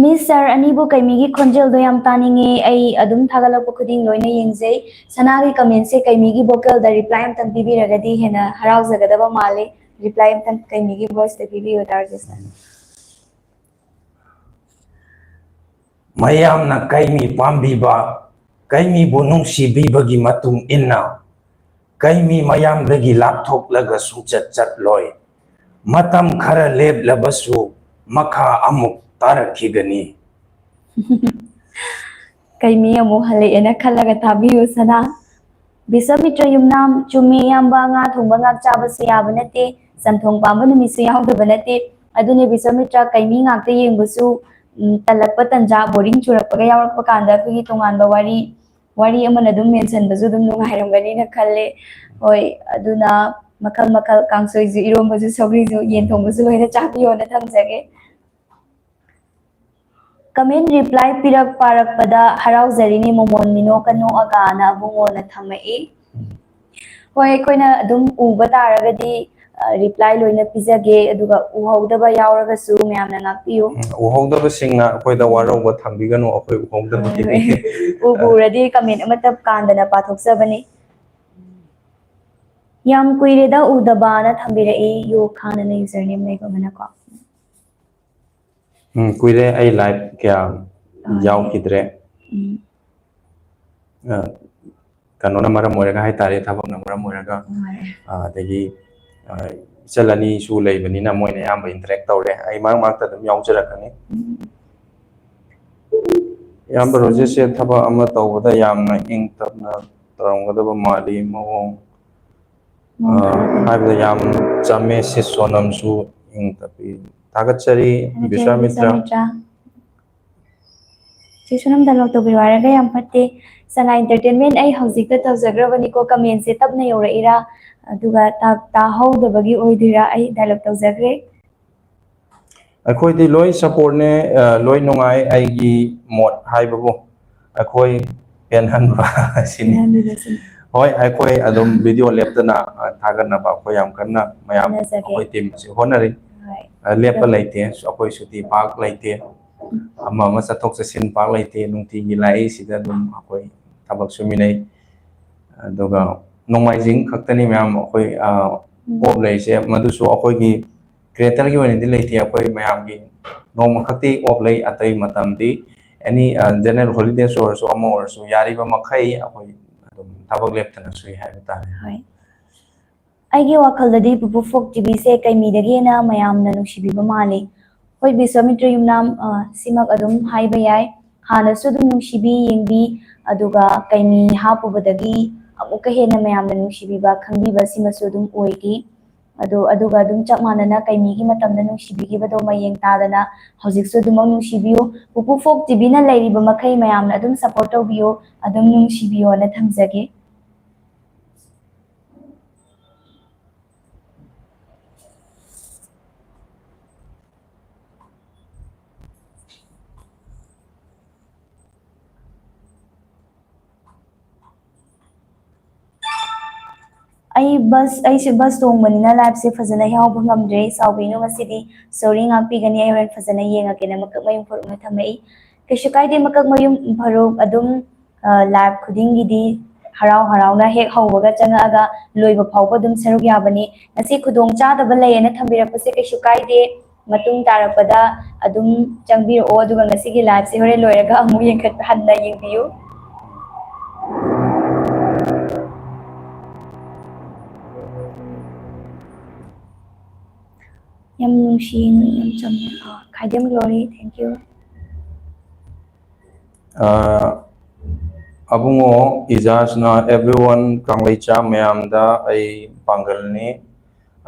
Miss sir, ꯑꯅꯤꯕꯨ ꯀꯩꯃꯤꯒꯤ ꯈꯣꯟꯖꯦꯜꯗꯣ ꯌꯥꯝ ꯇꯥꯅꯤꯡꯉꯦ꯫ ꯑꯩ ꯑꯗꯨꯝ ꯊꯥꯒꯠꯂꯛꯄ ꯈꯨꯗꯤꯡ ꯂꯣꯏꯅ ꯌꯦꯡꯖꯩ꯫ ꯁꯅꯥꯒꯤ comment ꯁꯦ ꯀꯩꯃꯤꯒꯤ vocal ꯗ reply ꯑꯝꯇꯪ ꯄꯤꯕꯤꯔꯒꯗꯤ ꯍꯦꯟꯅ ꯍꯔꯥꯎꯖꯒꯗꯕ ꯃꯥꯜꯂꯤ꯫ Reply ꯑꯝꯇꯪ ꯀꯩꯃꯤꯒꯤ voice ꯇ ꯄꯤꯕꯤꯌꯨ, ꯇꯥꯔꯖꯁꯅ꯫ ꯃꯌꯥꯝꯅ ꯀꯩꯃꯤ ꯄꯥꯝꯕꯤꯕ ꯀꯩꯃꯤꯕꯨ ꯅꯨꯡꯁꯤꯕꯤꯕꯒꯤ ꯃꯇꯨꯡ ꯏꯟꯅ ꯀꯩꯃꯤ ꯃꯌꯥꯝꯗꯒꯤ ꯂꯥꯞꯊꯣꯛꯂꯒ ꯁꯨꯡꯆꯠ ꯆꯠꯂꯣꯏ꯫ ꯃꯇꯝ ꯈꯔ ꯂꯦꯞꯂꯕꯁꯨ ꯃꯈꯥ ꯑꯃꯨꯛ ꯇꯥꯔꯛꯈꯤꯒꯅꯤ꯫ ꯀꯩꯃꯤ ꯑꯃꯨꯛ ꯍꯜꯂꯛꯑꯦꯅ ꯈꯜꯂꯒ ꯇꯥꯕꯤꯌꯨ ꯁꯅꯥ꯫ ꯕꯤꯁ꯭ꯋꯥꯃꯤꯇ꯭ꯔ ꯌꯨꯝꯅꯥꯝ, ꯆꯨꯝꯃꯤ ꯏꯌꯥꯝꯕ, ꯉꯥ ꯊꯣꯡꯕ ꯉꯥꯛ ꯆꯥꯕꯁꯨ ꯌꯥꯕ ꯅꯠꯇꯦ, ꯆꯝꯊꯣꯡ ꯄꯥꯝꯕ ꯅꯨꯃꯤꯠꯁꯨ ꯌꯥꯎꯗꯕ ꯅꯠꯇꯦ꯫ ꯑꯗꯨꯅꯦ ꯕꯤꯁ꯭ꯋꯥꯃꯤꯇ꯭ꯔ, ꯀꯩꯃꯤ ꯉꯥꯛꯇ ꯌꯦꯡꯕꯁꯨ, ꯎꯝ, ꯇꯜꯂꯛꯄ ꯇꯟꯖꯥ, ꯕꯣꯔꯤꯡ ꯆꯨꯔꯛꯄꯒ ꯌꯥꯎꯔꯛꯄ ꯀꯥꯟꯗ ꯑꯩꯈꯣꯏꯒꯤ ꯇꯣꯉꯥꯟꯕ ꯋꯥꯔꯤ, ꯋꯥꯔꯤ ꯑꯃꯅ ꯑꯗꯨꯝ ꯃꯦꯟꯁꯤꯟꯕꯁꯨ ꯑꯗꯨꯝ ꯅꯨꯡꯉꯥꯏꯔꯝꯒꯅꯤꯅ ꯈꯜꯂꯦ꯫ ꯍꯣꯏ, ꯑꯗꯨꯅ ꯃꯈꯜ ꯃꯈꯜ, ꯀꯥꯡꯁꯣꯏꯁꯨ, ꯏꯔꯣꯝꯕꯁꯨ, ꯁꯧꯒ꯭ꯔꯤꯁꯨ, ꯌꯦꯟ ꯊꯣꯡꯕꯁꯨ ꯂꯣꯏꯅ ꯆꯥꯕꯤꯌꯣꯅ ꯊꯝꯖꯒꯦ꯫ ꯀꯃꯦꯟ ꯔꯤꯄ꯭ꯂꯥꯏ ꯄꯤꯔꯛ ꯄꯥꯔꯛꯄꯗ ꯍꯔꯥꯎꯖꯔꯤꯅꯤ, ꯃꯣꯃꯣꯟ ꯃꯤꯅꯣꯛꯀ ꯅꯣꯛꯑꯒꯅ ꯑꯕꯨꯡꯉꯣꯅ ꯊꯝꯃꯛꯏ꯫ ꯍꯣꯏ, ꯑꯩꯈꯣꯏꯅ ꯑꯗꯨꯝ ꯎꯕ ꯇꯥꯔꯒꯗꯤ, ꯑ, ꯔꯤꯄ꯭ꯂꯥꯏ ꯂꯣꯏꯅ ꯄꯤꯖꯒꯦ, ꯑꯗꯨꯒ ꯎꯍꯧꯗꯕ ꯌꯥꯎꯔꯒꯁꯨ ꯃꯌꯥꯝꯅ ꯉꯥꯛꯄꯤꯌꯨ꯫ ꯎꯝ, ꯎꯍꯧꯗꯕꯁꯤꯡꯅ ꯑꯩꯈꯣꯏꯗ ꯋꯥꯔꯧꯕ ꯊꯝꯕꯤꯒꯅꯨ, ꯑꯩꯈꯣꯏ ꯎꯍꯧꯗꯕꯒꯤꯅꯤ꯫ ꯎꯕꯨ ꯎꯔꯗꯤ ꯀꯃꯦꯟ ꯑꯃꯠꯇ ꯀꯥꯟꯗꯅ ꯄꯥꯊꯣꯛꯆꯕꯅꯤ꯫ ꯌꯥꯝ ꯀꯨꯏꯔꯦꯗ ꯎꯗꯕꯅ ꯊꯝꯕꯤꯔꯛꯏ, ꯌꯣ ꯈꯥꯟꯅ ꯌꯨꯖꯔ ꯅꯦꯝ ꯂꯩꯕ ꯑꯃꯅꯀꯣ꯫ ꯎꯝ, ꯀꯨꯏꯔꯦ ꯑꯩ ꯂꯥꯏꯚ ꯀꯌꯥ ꯌꯥꯎꯈꯤꯗ꯭ꯔꯦ꯫ ꯎꯝ꯫ ꯑ, ꯀꯩꯅꯣꯅ ꯃꯔꯝ ꯑꯣꯏꯔꯒ ꯍꯥꯏꯇꯥꯔꯦ, ꯊꯕꯛꯅ ꯃꯔꯝ ꯑꯣꯏꯔꯒ, ꯍꯣꯏ꯫ ꯑ, ꯑꯗꯒꯤ, ꯑ, ꯏꯆꯜ ꯑꯅꯤꯁꯨ ꯂꯩꯕꯅꯤꯅ ꯃꯣꯏꯅ ꯑꯌꯥꯝꯕ ꯏꯟꯇꯔꯦꯛ ꯇꯧꯔꯦ꯫ ꯑꯩ ꯃꯔꯛ ꯃꯔꯛꯇ ꯑꯗꯨꯝ ꯌꯥꯎꯖꯔꯛꯀꯅꯤ꯫ ꯎꯝ꯫ ꯏꯌꯥꯝꯕ ꯔꯣꯖꯦꯁꯁꯦ ꯊꯕꯛ ꯑꯃ ꯇꯧꯕꯗ ꯌꯥꯝꯅ ꯏꯪ ꯇꯞꯅ ꯇꯧꯔꯝꯒꯗꯕ ꯃꯥꯜꯂꯤ, ꯃꯑꯣꯡ, ꯑ, ꯍꯥꯏꯕꯗ ꯌꯥꯝ ꯆꯝꯃꯦ꯫ ꯁꯤ ꯁꯣꯅꯝꯁꯨ ꯏꯪ ꯇꯞꯄꯤ꯫ ꯊꯥꯒꯠꯆꯔꯤ, ꯕꯤꯁ꯭ꯋꯥꯃꯤꯇ꯭ꯔ꯫ ꯆꯦ ꯁꯣꯅꯝ, ꯗꯥꯏꯂꯣꯒ ꯇꯧꯕꯤꯔꯣ ꯍꯥꯏꯔꯒ ꯌꯥꯝ ꯐꯠꯇꯦ꯫ ꯁꯅꯥ ꯏꯟꯇꯔꯇꯦꯟꯃꯦꯟ, ꯑꯩ ꯍꯧꯖꯤꯛꯇ ꯇꯧꯖꯈ꯭ꯔꯕꯅꯤꯀꯣ, ꯀꯃꯦꯟꯁꯦ ꯇꯞꯅ ꯌꯧꯔꯛꯏꯔꯥ, ꯑꯗꯨꯒ ꯇꯥ-, ꯇꯥꯍꯧꯗꯕꯒꯤ ꯑꯣꯏꯗꯣꯏꯔꯥ, ꯑꯩ ꯗꯥꯏꯂꯣꯒ ꯇꯧꯖꯈ꯭ꯔꯦ꯫ ꯑꯩꯈꯣꯏꯗꯤ ꯂꯣꯏ ꯁꯞꯄꯣꯔꯠꯅꯦ, ꯑ, ꯂꯣꯏ ꯅꯨꯡꯉꯥꯏ꯫ ꯑꯩꯒꯤ ꯃꯣꯠ ꯍꯥꯏꯕꯕꯨ ꯑꯩꯈꯣꯏ ꯄꯦꯟꯍꯟꯕ ꯑꯁꯤꯅꯤ꯫ ꯄꯦꯟꯍꯟꯕꯤꯕꯁꯤꯅꯤ꯫ ꯍꯣꯏ, ꯑꯩꯈꯣꯏ ꯑꯗꯨꯝ ꯚꯤꯗꯤꯑꯣ ꯂꯦꯞꯇꯅ, ꯑ, ꯊꯥꯒꯠꯅꯕ ꯑꯩꯈꯣꯏ ꯌꯥꯝ ꯀꯟꯅ ꯃꯌꯥꯝ ꯍꯣꯠꯅꯖꯒꯦ꯫ ꯑꯩꯈꯣꯏ ꯇꯤꯝ ꯑꯁꯤ ꯍꯣꯠꯅꯔꯤ꯫ ꯍꯣꯏ꯫ ꯑ, ꯂꯦꯞꯄ ꯂꯩꯇꯦ꯫ ꯑꯩꯈꯣꯏ ꯁꯨꯇꯤ ꯄꯥꯛ ꯂꯩꯇꯦ꯫ ꯑꯃ ꯑꯃ ꯆꯠꯊꯣꯛ ꯆꯠꯁꯤꯟ ꯄꯥꯛ ꯂꯩꯇꯦ꯫ ꯅꯨꯡꯇꯤꯒꯤ ꯂꯥꯛꯏ ꯁꯤꯗ ꯑꯗꯨꯝ ꯑꯩꯈꯣꯏ ꯊꯕꯛ ꯁꯨꯃꯤꯟꯅꯩ꯫ ꯑꯗꯨꯒ ꯅꯣꯡꯃꯥꯏꯖꯤꯡ ꯈꯛꯇꯅꯤ ꯃꯌꯥꯝ ꯑꯩꯈꯣꯏ, ꯑ, ꯎꯝ꯫ ꯑꯣꯐ ꯂꯩꯔꯤꯁꯦ꯫ ꯃꯗꯨꯁꯨ ꯑꯩꯈꯣꯏꯒꯤ ꯀ꯭ꯔꯤꯌꯦꯇꯔꯒꯤ ꯑꯣꯏꯅꯗꯤ ꯂꯩꯇꯦ꯫ ꯑꯩꯈꯣꯏ ꯃꯌꯥꯝꯒꯤ ꯅꯣꯡꯃ ꯈꯛꯇꯤ ꯑꯣꯐ ꯂꯩ, ꯑꯇꯩ ꯃꯇꯝꯗꯤ ꯑꯦꯅꯤ ꯖꯦꯅꯔꯦꯜ ꯍꯣꯂꯤꯗꯦꯁ ꯑꯣꯏꯔꯁꯨ, ꯑꯃ ꯑꯣꯏꯔꯁꯨ, ꯌꯥꯔꯤꯕ ꯃꯈꯩ ꯑꯩꯈꯣꯏ ꯑꯗꯨꯝ ꯊꯕꯛ ꯂꯦꯞꯇꯅ ꯁꯨꯏ ꯍꯥꯏꯕ ꯇꯥꯔꯦ꯫ ꯍꯣꯏ꯫ ꯑꯩꯒꯤ ꯋꯥꯈꯜꯗꯗꯤ ꯄꯨꯄꯨ ꯐꯣꯛ ꯇꯤꯚꯤꯁꯦ ꯀꯩꯃꯤꯗꯒꯤ ꯍꯦꯟꯅ ꯃꯌꯥꯝꯅ ꯅꯨꯡꯁꯤꯕꯤꯕ ꯃꯥꯜꯂꯤ꯫ ꯍꯣꯏ, ꯕꯤꯁ꯭ꯋꯥꯃꯤꯇ꯭ꯔ ꯌꯨꯝꯅꯥꯝ, ꯑ, ꯁꯤꯃꯛ ꯑꯗꯨꯝ ꯍꯥꯏꯕ ꯌꯥꯏ꯫ ꯍꯥꯟꯅꯁꯨ ꯑꯗꯨꯝ ꯅꯨꯡꯁꯤꯕꯤ, ꯌꯦꯡꯕꯤ, ꯑꯗꯨꯒ ꯀꯩꯃꯤ ꯍꯥꯞꯄꯨꯕꯗꯒꯤ ꯑꯃꯨꯛꯀ ꯍꯦꯟꯅ ꯃꯌꯥꯝꯅ ꯅꯨꯡꯁꯤꯕꯤꯕ, ꯈꯪꯕꯤꯕ ꯁꯤꯃꯁꯨ ꯑꯗꯨꯝ ꯑꯣꯏꯈꯤ꯫ ꯑꯗꯨ, ꯑꯗꯨꯒ ꯑꯗꯨꯝ ꯆꯞ ꯃꯥꯟꯅꯅ ꯀꯩꯃꯤꯒꯤ ꯃꯇꯝꯗ ꯅꯨꯡꯁꯤꯕꯤꯈꯤꯕꯗꯣ ꯃꯌꯦꯡ ꯇꯥꯗꯅ ꯍꯧꯖꯤꯛꯁꯨ ꯑꯗꯨꯃꯛ ꯅꯨꯡꯁꯤꯕꯤꯌꯨ꯫ ꯄꯨꯄꯨ ꯐꯣꯛ ꯇꯤꯚꯤꯅ ꯂꯩꯔꯤꯕ ꯃꯈꯩ ꯃꯌꯥꯝꯅ ꯑꯗꯨꯝ ꯁꯞꯄꯣꯔꯠ ꯇꯧꯕꯤꯌꯨ, ꯑꯗꯨꯝ ꯅꯨꯡꯁꯤꯕꯤꯌꯣꯅ ꯊꯝꯖꯒꯦ꯫ ꯑꯩ ꯕꯁ, ꯑꯩꯁꯦ ꯕꯁ ꯇꯣꯡꯕꯅꯤꯅ ꯂꯥꯏꯞꯁꯦ ꯐꯖꯅ ꯌꯥꯎꯕ ꯉꯝꯗ꯭ꯔꯦ꯫ ꯆꯥꯎꯕꯤꯅꯨ ꯉꯁꯤꯗꯤ꯫ ꯁꯣꯔꯤ, ꯉꯥꯛꯄꯤꯒꯅꯤ꯫ ꯑꯩ ꯍꯣꯔꯦꯟ ꯐꯖꯅ ꯌꯦꯡꯉꯒꯦꯅ ꯃꯀꯛ ꯃꯌꯨꯝ ꯐꯔꯨꯛꯅ ꯊꯝꯃꯛꯏ꯫ ꯀꯩꯁꯨ ꯀꯥꯏꯗꯦ, ꯃꯀꯛ ꯃꯌꯨꯝ ꯐꯔꯨꯛ꯫ ꯑꯗꯨꯝ, ꯑ, ꯂꯥꯏꯞ ꯈꯨꯗꯤꯡꯒꯤꯗꯤ ꯍꯔꯥꯎ ꯍꯔꯥꯎꯅ ꯍꯦꯛ ꯍꯧꯕꯒ ꯆꯪꯉꯛꯑꯒ ꯂꯣꯏꯕ ꯐꯥꯎꯕ ꯑꯗꯨꯝ ꯁꯔꯨꯛ ꯌꯥꯕꯅꯤ꯫ ꯉꯁꯤ ꯈꯨꯗꯣꯡ ꯆꯥꯗꯕ ꯂꯩꯌꯦꯅ ꯊꯝꯕꯤꯔꯛꯄꯁꯦ ꯀꯩꯁꯨ ꯀꯥꯏꯗꯦ꯫ ꯃꯇꯨꯡ ꯇꯥꯔꯛꯄꯗ ꯑꯗꯨꯝ ꯆꯪꯕꯤꯔꯛꯑꯣ, ꯑꯗꯨꯒ ꯉꯁꯤꯒꯤ ꯂꯥꯏꯞꯁꯦ ꯍꯣꯔꯦꯟ ꯂꯣꯏꯔꯒ ꯑꯃꯨꯛ ꯌꯦꯡꯈꯠ-, ꯍꯟꯅ ꯌꯦꯡꯕꯤꯌꯨ꯫ ꯌꯥꯝ ꯅꯨꯡꯁꯤ, ꯌꯥꯝ ꯆꯝꯅ꯫ ꯑꯥ, ꯈꯥꯏꯗꯦꯝ ꯒ꯭ꯂꯣꯔꯤ, thank you꯫ ꯑꯥ, ꯑꯕꯨꯡꯉꯣ ꯏꯖꯥꯖꯅ, "Everyone, ꯀꯪꯂꯩꯆꯥ ꯃꯌꯥꯝꯗ ꯑꯩ ꯄꯥꯡꯒꯜꯅꯤ,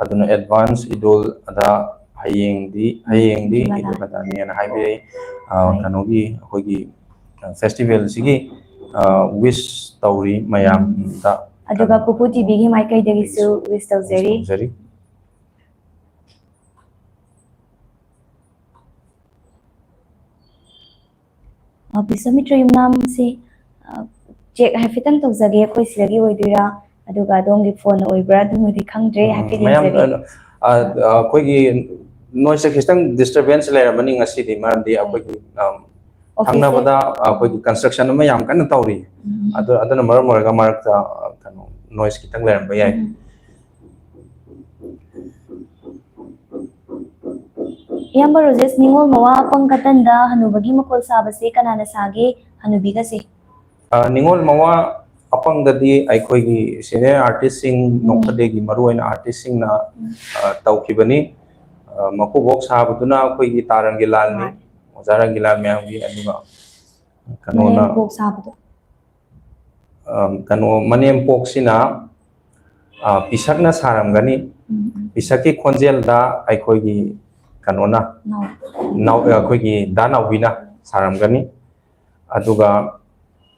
ꯑꯗꯨꯅ ꯑꯦꯗꯚꯥꯟꯁ ꯏꯗꯨꯜ ꯑꯗꯥ, ꯍꯌꯦꯡꯗꯤ, ꯍꯌꯦꯡꯗꯤ ꯏꯗꯨꯜ ꯑꯗꯥ꯫ ꯏꯗꯨꯜ ꯑꯗꯥꯅꯦꯅ ꯍꯥꯏꯕꯤꯔꯛꯏ꯫ ꯑꯥ, ꯍꯣꯏ꯫ ꯀꯩꯅꯣꯒꯤ, ꯑꯩꯈꯣꯏꯒꯤ, ꯑꯥ, ꯐꯦꯁꯇꯤꯚꯦꯜꯁꯤꯒꯤ, ꯑꯥ, ꯋꯤꯁ ꯇꯧꯔꯤ ꯃꯌꯥꯝꯗ꯫ ꯑꯗꯨꯒ ꯀꯩꯅꯣ, ꯄꯨꯄꯨ ꯇꯤꯚꯤꯒꯤ ꯃꯥꯏꯀꯩꯗꯒꯤꯁꯨ ꯋꯤꯁ ꯇꯧꯖꯔꯤ꯫ ꯇꯧꯖꯔꯤ꯫ ꯑ, ꯕꯤꯁ꯭ꯋꯥꯃꯤꯇ꯭ꯔ ꯌꯨꯝꯅꯥꯝꯁꯤ, ꯑ, ꯆꯦꯛ ꯍꯥꯏꯐꯦꯠꯇꯪ ꯇꯧꯖꯒꯦ, ꯑꯩꯈꯣꯏ ꯁꯤꯗꯒꯤ ꯑꯣꯏꯗꯣꯏꯔꯥ, ꯑꯗꯨꯒ ꯑꯗꯣꯝꯒꯤ ꯐꯣꯟ ꯑꯣꯏꯕ꯭ꯔꯥ, ꯑꯗꯨꯃꯗꯤ ꯈꯪꯗ꯭ꯔꯦ, ꯎꯝ, ꯍꯥꯏꯐꯦꯠ ꯃꯌꯥꯝ, ꯌꯦꯡꯖꯒꯦ꯫ ꯑ, ꯑ, ꯑꯩꯈꯣꯏꯒꯤ ꯅꯣꯏꯁꯁꯦ ꯈꯤꯇꯪ ꯗꯤꯁꯇꯔꯕꯦꯟꯁ ꯂꯩꯔꯝꯃꯅꯤ ꯉꯁꯤꯗꯤ, ꯃꯔꯝꯗꯤ ꯍꯣꯏ꯫ ꯑꯩꯈꯣꯏꯒꯤ, ꯑꯝ, ꯑꯣꯐꯤꯁꯁꯦ ꯊꯪꯅꯕꯗ ꯑꯩꯈꯣꯏꯒꯤ ꯀꯟꯁꯇ꯭ꯔꯛꯁꯟ ꯑꯃ ꯌꯥꯝ ꯀꯟꯅ ꯇꯧꯔꯤ꯫ ꯎꯝ꯫ ꯑꯗꯨ, ꯑꯗꯨꯅ ꯃꯔꯝ ꯑꯣꯏꯔꯒ ꯃꯔꯛꯇ, ꯑ, ꯀꯩꯅꯣ, ꯅꯣꯏꯁ ꯈꯤꯇꯪ ꯂꯩꯔꯝꯕ ꯌꯥꯏ꯫ ꯎꯝ꯫ ꯏꯌꯥꯝꯕ ꯔꯣꯖꯦꯁ, ꯅꯤꯉꯣꯜ ꯃꯋꯥ ꯑꯄꯪ ꯀꯇꯟꯗ ꯍꯅꯨꯕꯒꯤ ꯃꯈꯣꯜ ꯁꯥꯕꯁꯦ ꯀꯅꯥꯅ ꯁꯥꯒꯦ? ꯍꯅꯨꯕꯤꯒꯁꯦ? ꯑ, ꯅꯤꯉꯣꯜ ꯃꯋꯥ ꯑꯄꯪꯗꯗꯤ ꯑꯩꯈꯣꯏꯒꯤ senior artistꯁꯤꯡ, ꯎꯝ. ꯅꯣꯡꯐꯗꯦꯒꯤ ꯃꯔꯨꯑꯣꯏꯅ artistꯁꯤꯡꯅ ꯎꯝ. ꯑ, ꯇꯧꯈꯤꯕꯅꯤ꯫ ꯑ, ꯃꯀꯣꯛ ꯁꯥꯕꯗꯨꯅ ꯑꯩꯈꯣꯏꯒꯤ ꯇꯥ ꯔꯪꯒꯤꯂꯥꯜꯅꯤ, ꯃꯥꯅꯤ. ꯑꯣꯖꯥ ꯔꯪꯒꯤꯂꯥꯜ ꯃꯌꯥꯝꯒꯤ꯫ ꯑꯗꯨꯒ ꯀꯩꯅꯣꯅ ꯃꯅꯦꯝꯄꯣꯛ ꯁꯥꯕꯗꯣ. ꯑ, ꯀꯩꯅꯣ ꯃꯅꯦꯝꯄꯣꯛꯁꯤꯅ ꯑ, ꯄꯤꯁꯛꯅ ꯁꯥꯔꯝꯒꯅꯤ꯫ ꯎꯝ, ꯎꯝ. ꯄꯤꯁꯛꯀꯤ ꯈꯣꯟꯖꯦꯜꯗ ꯑꯩꯈꯣꯏꯒꯤ ꯀꯩꯅꯣꯅ ꯅꯥꯎ. ꯅꯥꯎ-, ꯑꯩꯈꯣꯏꯒꯤ ꯗꯥ ꯅꯥꯎꯕꯤꯅ ꯁꯥꯔꯝꯒꯅꯤ꯫ ꯑꯗꯨꯒ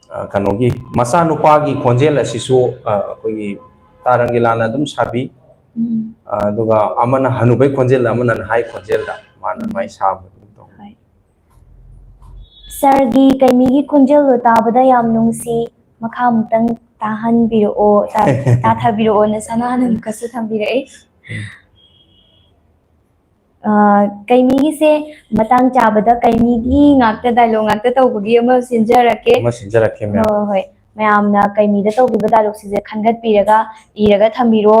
ꯑ, ꯀꯩꯅꯣꯒꯤ ꯃꯆꯥꯅꯨꯄꯥꯒꯤ ꯈꯣꯟꯖꯦꯜ ꯑꯁꯤꯁꯨ ꯑ, ꯑꯩꯈꯣꯏꯒꯤ ꯇꯥ ꯔꯪꯒꯤꯂꯥꯜꯅ ꯑꯗꯨꯝ ꯁꯥꯕꯤ꯫ ꯎꯝ. ꯑ, ꯑꯗꯨꯒ ꯑꯃꯅ ꯍꯅꯨꯕꯩ ꯈꯣꯟꯖꯦꯜꯗ, ꯑꯃꯅ ꯅꯍꯥꯏ ꯈꯣꯟꯖꯦꯜꯗ ꯃꯥꯅ ꯃꯥꯏ ꯁꯥꯕ ꯑꯗꯨꯝ ꯇꯧꯋꯤ꯫ ꯍꯣꯏ. ꯁꯥꯔꯒꯤ ꯀꯩꯃꯤꯒꯤ ꯈꯣꯟꯖꯦꯜꯗꯣ ꯇꯥꯕꯗ ꯌꯥꯝ ꯅꯨꯡꯁꯤ, ꯃꯈꯥ ꯑꯃꯨꯛꯇꯪ ꯇꯥꯍꯟꯕꯤꯔꯛꯑꯣ, ꯇꯥ-, ꯇꯥꯊꯕꯤꯔꯛꯑꯣꯅ ꯁꯅꯥꯅ ꯑꯃꯨꯛꯀꯁꯨ ꯊꯝꯕꯤꯔꯛꯑꯦ꯫ ꯑ, ꯀꯩꯃꯤꯒꯤꯁꯦ ꯃꯇꯥꯡ ꯆꯥꯕꯗ ꯀꯩꯃꯤꯒꯤ ꯉꯥꯛꯇ, dialogue ꯉꯥꯛꯇ ꯇꯧꯕꯒꯤ ꯑꯃ ꯁꯤꯟꯖꯔꯛꯀꯦ꯫ ꯑꯃ ꯁꯤꯟꯖꯔꯛꯀꯦ, ꯃꯌꯥꯝ꯫ ꯍꯣꯏ, ꯍꯣꯏ, ꯍꯣꯏ. ꯃꯌꯥꯝꯅ ꯀꯩꯃꯤꯗ ꯇꯧꯈꯤꯕ dialogueꯁꯤꯡꯁꯦ ꯈꯟꯒꯠꯄꯤꯔꯒ, ꯏꯔꯒ ꯊꯝꯕꯤꯔꯣ,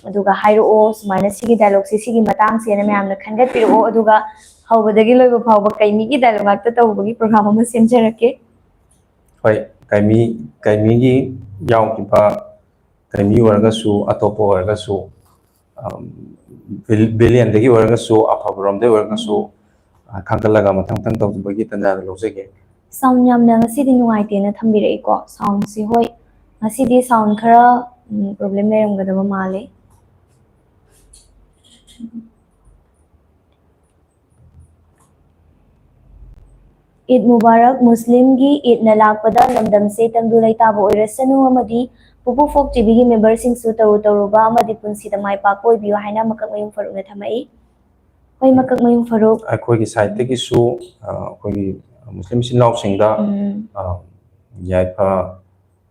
ꯑꯗꯨꯒ ꯍꯥꯏꯔꯛꯑꯣ, ꯁꯨꯃꯥꯏꯅ ꯁꯤꯒꯤ dialogueꯁꯦ ꯁꯤꯒꯤ ꯃꯇꯥꯡꯁꯦꯅ ꯃꯌꯥꯝꯅ ꯈꯟꯒꯠꯄꯤꯔꯛꯑꯣ, ꯑꯗꯨꯒ ꯍꯧꯕꯗꯒꯤ ꯂꯣꯏꯕ ꯐꯥꯎꯕ ꯀꯩꯃꯤꯒꯤ dialogue ꯉꯥꯛꯇ ꯇꯧꯕꯒꯤ program ꯑꯃ ꯁꯦꯝꯖꯔꯛꯀꯦ꯫ ꯍꯣꯏ, ꯀꯩꯃꯤ, ꯀꯩꯃꯤꯒꯤ ꯌꯥꯎꯈꯤꯕ, ꯀꯩꯃꯤ ꯑꯣꯏꯔꯒꯁꯨ, ꯑꯇꯣꯞꯄ ꯑꯣꯏꯔꯒꯁꯨ, ꯑꯝ, vil-, villainꯗꯒꯤ ꯑꯣꯏꯔꯒꯁꯨ, ꯑꯐꯕꯔꯣꯝꯗꯒꯤ ꯑꯣꯏꯔꯒꯁꯨ, ꯑ, ꯈꯟꯒꯠꯂꯒ ꯃꯊꯪ ꯃꯊꯪ ꯇꯧꯖꯕꯒꯤ ꯇꯥꯟꯖꯥꯗꯨ ꯂꯧꯖꯒꯦ꯫ Sound ꯌꯥꯝꯅ ꯉꯁꯤꯗꯤ ꯅꯨꯡꯉꯥꯏꯇꯦꯅ ꯊꯝꯕꯤꯔꯛꯏꯀꯣ, soundꯁꯤ꯫ ꯍꯣꯏ, ꯉꯁꯤꯗꯤ sound ꯈꯔ, ꯎꯝ, problem ꯂꯩꯔꯝꯒꯗꯕ ꯃꯥꯜꯂꯦ꯫ ꯏꯗ ꯃꯨꯕꯥꯔꯛ꯫ ꯃꯨꯁꯂꯤꯝꯒꯤ ꯏꯗꯅ ꯂꯥꯛꯄꯗ ꯂꯝꯗꯝꯁꯦ ꯇꯪꯗꯨ ꯂꯩꯇꯥꯕ ꯑꯣꯏꯔꯁꯅꯨ ꯑꯃꯗꯤ ꯄꯨꯄꯨ ꯐꯣꯛ ꯇꯤꯚꯤꯒꯤ memberꯁꯤꯡꯁꯨ ꯇꯔꯨ ꯇꯔꯨꯕ ꯑꯃꯗꯤ ꯄꯨꯟꯁꯤꯗ ꯃꯥꯏ ꯄꯥꯛꯄ ꯑꯣꯏꯕꯤꯌꯨ ꯍꯥꯏꯅ ꯃꯀꯛꯃꯌꯨꯝ ꯐꯔꯨꯛꯅ ꯊꯝꯃꯛꯏ꯫ ꯍꯣꯏ, ꯃꯀꯛꯃꯌꯨꯝ ꯐꯔꯨꯛ꯫ ꯑꯩꯈꯣꯏꯒꯤ sideꯇꯒꯤꯁꯨ, ꯑ, ꯑꯩꯈꯣꯏꯒꯤ ꯃꯨꯁꯂꯤꯝ ꯏꯆꯤꯟ ꯏꯅꯥꯎꯁꯤꯡꯗ, ꯎꯝ. ꯑ, ꯌꯥꯏꯐ-,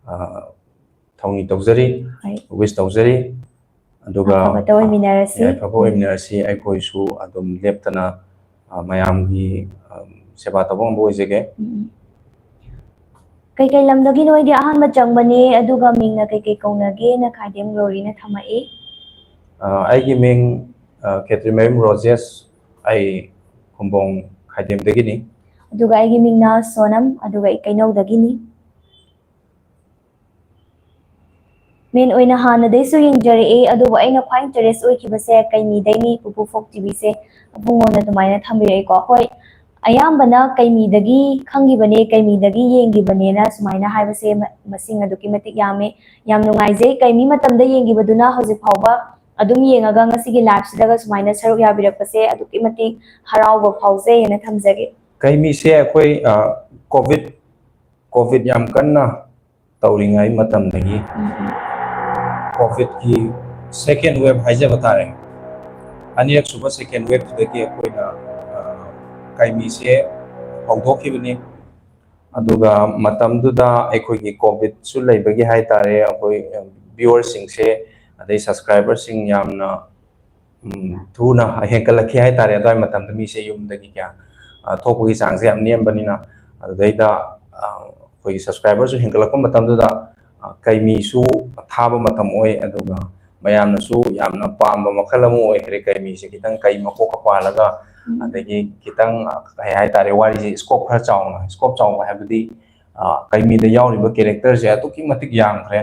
ꯑ, ꯊꯧꯅꯤ ꯇꯧꯖꯔꯤ, ꯍꯣꯏ. wish ꯇꯧꯖꯔꯤ꯫ ꯑꯗꯨꯒ ꯑꯐꯕꯇ ꯑꯣꯏꯃꯤꯟꯅꯔꯁꯤ. ꯌꯥꯏꯐꯕ ꯑꯣꯏꯃꯤꯟꯅꯔꯁꯤ꯫ ꯑꯩꯈꯣꯏꯁꯨ ꯑꯗꯨꯝ ꯂꯦꯞꯇꯅ, ꯑ, ꯃꯌꯥꯝꯒꯤ, ꯑ, ꯁꯦꯕꯥ ꯇꯧꯕ ꯉꯝꯕ ꯑꯣꯏꯖꯒꯦ꯫ ꯎꯝ. ꯀꯩꯀꯩ ꯂꯝꯗꯒꯤꯅꯣ? ꯑꯩꯗꯤ ꯑꯍꯥꯟꯕ ꯆꯪꯕꯅꯦ, ꯑꯗꯨꯒ ꯃꯤꯡꯅ ꯀꯩꯀꯩ ꯀꯧꯅꯒꯦꯅ ꯈꯥꯏꯗꯦꯝ ꯒ꯭ꯂꯣꯔꯤꯅ ꯊꯝꯃꯛꯏ꯫ ꯑ, ꯑꯩꯒꯤ ꯃꯤꯡ, ꯑ, ꯈꯦꯇ꯭ꯔꯤꯃꯌꯨꯝ ꯔꯣꯖꯦꯁ꯫ ꯑꯩ ꯈꯨꯝꯕꯣꯡ ꯈꯥꯏꯗꯦꯝꯗꯒꯤꯅꯤ꯫ ꯑꯗꯨꯒ ꯑꯩꯒꯤ ꯃꯤꯡꯅ ꯁꯣꯅꯝ, ꯑꯗꯨꯒ ꯑꯩ ꯀꯩꯅꯧꯗꯒꯤꯅꯤ꯫ ꯃꯦꯟ ꯑꯣꯏꯅ ꯍꯥꯟꯅꯗꯩꯁꯨ ꯌꯦꯡꯖꯔꯛꯑꯦ, ꯑꯗꯨꯕꯨ ꯑꯩꯅ ꯈ꯭ꯋꯥꯏ ꯏꯟꯇꯔꯦꯁ ꯑꯣꯏꯈꯤꯕꯁꯦ ꯀꯩꯃꯤꯗꯩꯅꯤ, ꯄꯨꯄꯨ ꯐꯣꯛ ꯇꯤꯚꯤꯁꯦ ꯑꯕꯨꯡꯉꯣꯅ ꯑꯗꯨꯃꯥꯏꯅ ꯊꯝꯕꯤꯔꯛꯏꯀꯣ꯫ ꯍꯣꯏ, ꯑꯌꯥꯝꯕꯅ ꯀꯩꯃꯤꯗꯒꯤ ꯈꯪꯈꯤꯕꯅꯦ, ꯀꯩꯃꯤꯗꯒꯤ ꯌꯦꯡꯈꯤꯕꯅꯦꯅ ꯁꯨꯃꯥꯏꯅ ꯍꯥꯏꯕꯁꯦ ꯃ-, ꯃꯁꯤꯡ ꯑꯗꯨꯛꯀꯤ ꯃꯇꯤꯛ ꯌꯥꯝꯃꯦ꯫ ꯌꯥꯝ ꯅꯨꯡꯉꯥꯏꯖꯩ, ꯀꯩꯃꯤ ꯃꯇꯝꯗ ꯌꯦꯡꯈꯤꯕꯗꯨꯅ ꯍꯧꯖꯤꯛ ꯐꯥꯎꯕ ꯑꯗꯨꯝ ꯌꯦꯡꯉꯒ ꯉꯁꯤꯒꯤ ꯂꯥꯏꯐꯁꯤꯗꯒ ꯁꯨꯃꯥꯏꯅ ꯁꯔꯨꯛ ꯌꯥꯕꯤꯔꯛꯄꯁꯦ ꯑꯗꯨꯛꯀꯤ ꯃꯇꯤꯛ ꯍꯔꯥꯎꯕ ꯐꯥꯎꯖꯩ ꯍꯥꯏꯅ ꯊꯝꯖꯒꯦ꯫ ꯀꯩꯃꯤꯁꯦ ꯑꯩꯈꯣꯏ, ꯑ, ꯀꯣꯚꯤꯗ, ꯀꯣꯚꯤꯗ ꯌꯥꯝ ꯀꯟꯅ ꯇꯧꯔꯤꯉꯩ ꯃꯇꯝꯗꯒꯤ, ꯀꯣꯚꯤꯗꯀꯤ ꯁꯦꯀꯦꯟ ꯋꯦꯕ ꯍꯥꯏꯖꯕ ꯇꯥꯔꯦ, ꯑꯅꯤꯔꯛ ꯁꯨꯕ ꯁꯦꯀꯦꯟ ꯋꯦꯕꯇꯨꯗꯒꯤ ꯑꯩꯈꯣꯏꯅ, ꯑ, ꯀꯩꯃꯤꯁꯦ ꯍꯧꯗꯣꯛꯈꯤꯕꯅꯤ꯫ ꯑꯗꯨꯒ ꯃꯇꯝꯗꯨꯗ ꯑꯩꯈꯣꯏꯒꯤ ꯀꯣꯚꯤꯗꯁꯨ ꯂꯩꯕꯒꯤ ꯍꯥꯏ ꯇꯥꯔꯦ, ꯑꯩꯈꯣꯏ ꯚ꯭ꯌꯨꯋꯔꯁꯤꯡꯁꯦ, ꯑꯗꯩ ꯁꯕꯁꯀ꯭ꯔꯥꯏꯕꯔꯁꯤꯡ ꯌꯥꯝꯅ, ꯎꯝ, ꯊꯨꯅ ꯍꯦꯟꯒꯠꯂꯛꯈꯤ ꯍꯥꯏ ꯇꯥꯔꯦ꯫ ꯑꯗꯨꯋꯥꯏ ꯃꯇꯝꯗ ꯃꯤꯁꯦ ꯌꯨꯝꯗꯒꯤ ꯀꯌꯥ, ꯑ, ꯊꯣꯛꯄꯒꯤ ꯆꯥꯡꯁꯦ ꯌꯥꯝ ꯅꯦꯝꯕꯅꯤꯅ, ꯑꯗꯨꯗꯩꯗ, ꯑ, ꯑꯩꯈꯣꯏꯒꯤ ꯁꯕꯁꯀ꯭ꯔꯥꯏꯕꯔꯁꯨ ꯍꯦꯟꯒꯠꯂꯛꯄ ꯃꯇꯝꯗꯨꯗ, ꯑ, ꯀꯩꯃꯤꯁꯨ ꯊꯥꯕ ꯃꯇꯝ ꯑꯣꯏ, ꯑꯗꯨꯒ ꯃꯌꯥꯝꯅꯁꯨ ꯌꯥꯝꯅ ꯄꯥꯝꯕ ꯃꯈꯜ ꯑꯃ ꯑꯣꯏꯈ꯭ꯔꯦ꯫ ꯀꯩꯃꯤꯁꯦ ꯈꯤꯇꯪ ꯀꯩ ꯃꯀꯣꯛꯀ ꯄꯥꯜꯂꯒ, ꯑꯗꯒꯤ ꯈꯤꯇꯪ, ꯑ, ꯀꯩ ꯍꯥꯏꯇꯥꯔꯦ, ꯋꯥꯔꯤꯁꯦ ꯁ꯭ꯀꯣꯞ ꯈꯔ ꯆꯥꯎꯅ, ꯁ꯭ꯀꯣꯞ ꯆꯥꯎꯕ ꯍꯥꯏꯕꯗꯤ, ꯑ, ꯀꯩꯃꯤꯗ ꯌꯥꯎꯔꯤꯕ ꯀꯦꯔꯦꯛꯇꯔꯁꯦ ꯑꯗꯨꯛꯀꯤ ꯃꯇꯤꯛ ꯌꯥꯝꯈ꯭ꯔꯦ,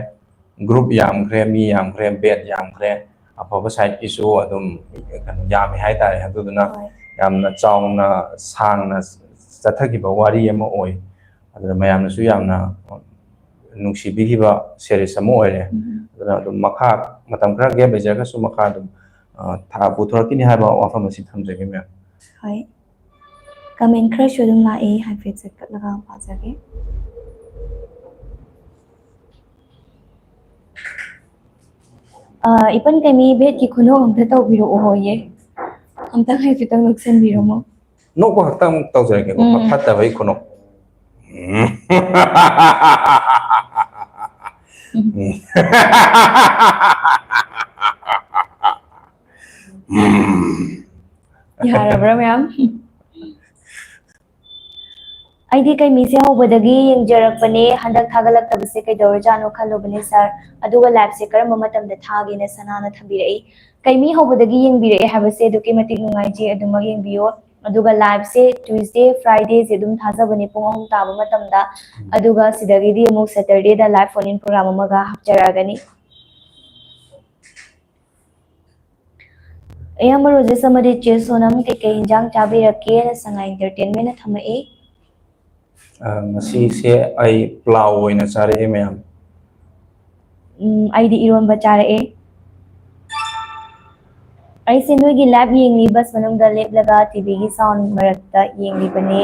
ꯒ꯭ꯔꯨꯞ ꯌꯥꯝꯈ꯭ꯔꯦ, ꯃꯤ ꯌꯥꯝꯈ꯭ꯔꯦ, ꯕꯦꯠ ꯌꯥꯝꯈ꯭ꯔꯦ, ꯑꯐꯕ ꯁꯥꯏꯠꯀꯤꯁꯨ ꯑꯗꯨꯝ ꯀꯩꯅꯣ ꯌꯥꯝꯃꯦ ꯍꯥꯏꯇꯥꯔꯦ꯫ ꯑꯗꯨꯗꯨꯅ ꯍꯣꯏ꯫ ꯌꯥꯝꯅ ꯆꯥꯎꯅ ꯁꯥꯡꯅ ꯆꯠꯊꯈꯤꯕ ꯋꯥꯔꯤ ꯑꯃ ꯑꯣꯏ꯫ ꯑꯗꯨꯅ ꯃꯌꯥꯝꯅꯁꯨ ꯌꯥꯝꯅ ꯅꯨꯡꯁꯤꯕꯤꯈꯤꯕ ꯁꯦꯔꯤꯁ ꯑꯃ ꯑꯣꯏꯔꯦ꯫ ꯎꯝ꯫ ꯑꯗꯨꯅ ꯑꯗꯨꯝ ꯃꯈꯥ ꯃꯇꯝ ꯈꯔ ꯒꯦꯞ ꯂꯩꯖꯔꯒꯁꯨ ꯃꯈꯥ ꯑꯗꯨꯝ, ꯑ, ꯊꯥ ꯄꯨꯊꯣꯔꯛꯈꯤꯅꯤ ꯍꯥꯏꯕ ꯋꯥꯐꯝ ꯑꯁꯤ ꯊꯝꯖꯒꯦ, ꯃꯦꯝ꯫ ꯍꯣꯏ, ꯀꯃꯦꯟ ꯈꯔꯁꯨ ꯑꯗꯨꯝ ꯂꯥꯛꯑꯦ, ꯍꯥꯏꯐꯦꯠ ꯆꯠꯀꯠꯂꯒ ꯄꯥꯖꯒꯦ꯫ ꯑ, ꯏꯄꯟ ꯀꯩꯃꯤ ꯕꯦꯠꯀꯤ ꯈꯨꯅꯣꯛ ꯑꯝꯇ ꯇꯧꯕꯤꯔꯛꯑꯣ ꯍꯣꯏꯌꯦ, ꯑꯝꯇꯪ ꯍꯥꯏꯐꯦꯠꯇꯪ ꯅꯣꯛꯁꯟꯕꯤꯔꯝꯃꯣ꯫ ꯅꯣꯛꯄ ꯈꯛꯇꯪ ꯇꯧꯖꯔꯒꯦꯀꯣ, ꯎꯝ꯫ ꯐꯠꯇꯕꯩ ꯈꯨꯅꯣꯛ꯫ ꯎꯝ꯫ ꯌꯥꯔꯕ꯭ꯔꯥ ꯃꯌꯥꯝ? ꯑꯩꯗꯤ ꯀꯩꯃꯤꯁꯦ ꯍꯧꯕꯗꯒꯤ ꯌꯦꯡꯖꯔꯛꯄꯅꯦ, ꯍꯟꯗꯛ ꯊꯥꯒꯠꯂꯛꯇꯕꯁꯦ ꯀꯩꯗꯧꯔꯖꯥꯠꯅꯣ ꯈꯜꯂꯨꯕꯅꯦ ꯁꯥꯔ꯫ ꯑꯗꯨꯒ ꯂꯥꯏꯐꯁꯦ ꯀꯔꯝꯕ ꯃꯇꯝꯗ ꯊꯥꯒꯦꯅ ꯁꯅꯥꯅ ꯊꯝꯕꯤꯔꯛꯏ꯫ ꯀꯩꯃꯤ ꯍꯧꯕꯗꯒꯤ ꯌꯦꯡꯕꯤꯔꯛꯑꯦ ꯍꯥꯏꯕꯁꯦ ꯑꯗꯨꯛꯀꯤ ꯃꯇꯤꯛ ꯅꯨꯡꯉꯥꯏꯖꯩ, ꯑꯗꯨꯃꯛ ꯌꯦꯡꯕꯤꯌꯣ꯫ ꯑꯗꯨꯒ liveꯁꯦ Tuesday, Fridayꯁꯦ ꯑꯗꯨꯝ ꯊꯥꯖꯕꯅꯦ ꯄꯨꯡ ꯑꯍꯨꯝ ꯇꯥꯕ ꯃꯇꯝꯗ꯫ ꯑꯗꯨꯒ ꯁꯤꯗꯒꯤꯗꯤ ꯑꯃꯨꯛ Saturdayꯗ live phone in program ꯑꯃꯒ ꯍꯥꯞꯆꯔꯛꯑꯒꯅꯤ꯫ ꯑꯌꯥꯝꯕ ꯔꯣꯖꯦꯁ ꯑꯃꯗꯤ ꯆꯦ ꯁꯣꯅꯝ ꯀꯩꯀꯩ ꯏꯟꯖꯥꯡ ꯆꯥꯕꯤꯔꯛꯀꯦꯅ ꯁꯉꯥꯏ Entertainmentꯅ ꯊꯝꯃꯛꯏ꯫ ꯑ, ꯉꯁꯤꯁꯦ ꯑꯩ ꯄ꯭ꯂꯥꯎ ꯑꯣꯏꯅ ꯆꯥꯔꯛꯑꯦ ꯃꯌꯥꯝ꯫ ꯎꯝ, ꯑꯩꯗꯤ ꯏꯔꯣꯟꯕ ꯆꯥꯔꯛꯑꯦ꯫ ꯑꯩꯁꯦ ꯅꯣꯏꯒꯤ live ꯌꯦꯡꯉꯤ, bus ꯃꯅꯨꯡꯗ ꯂꯦꯞꯂꯒ TVꯒꯤ sound ꯃꯔꯛꯇ ꯌꯦꯡꯂꯤꯕꯅꯦ꯫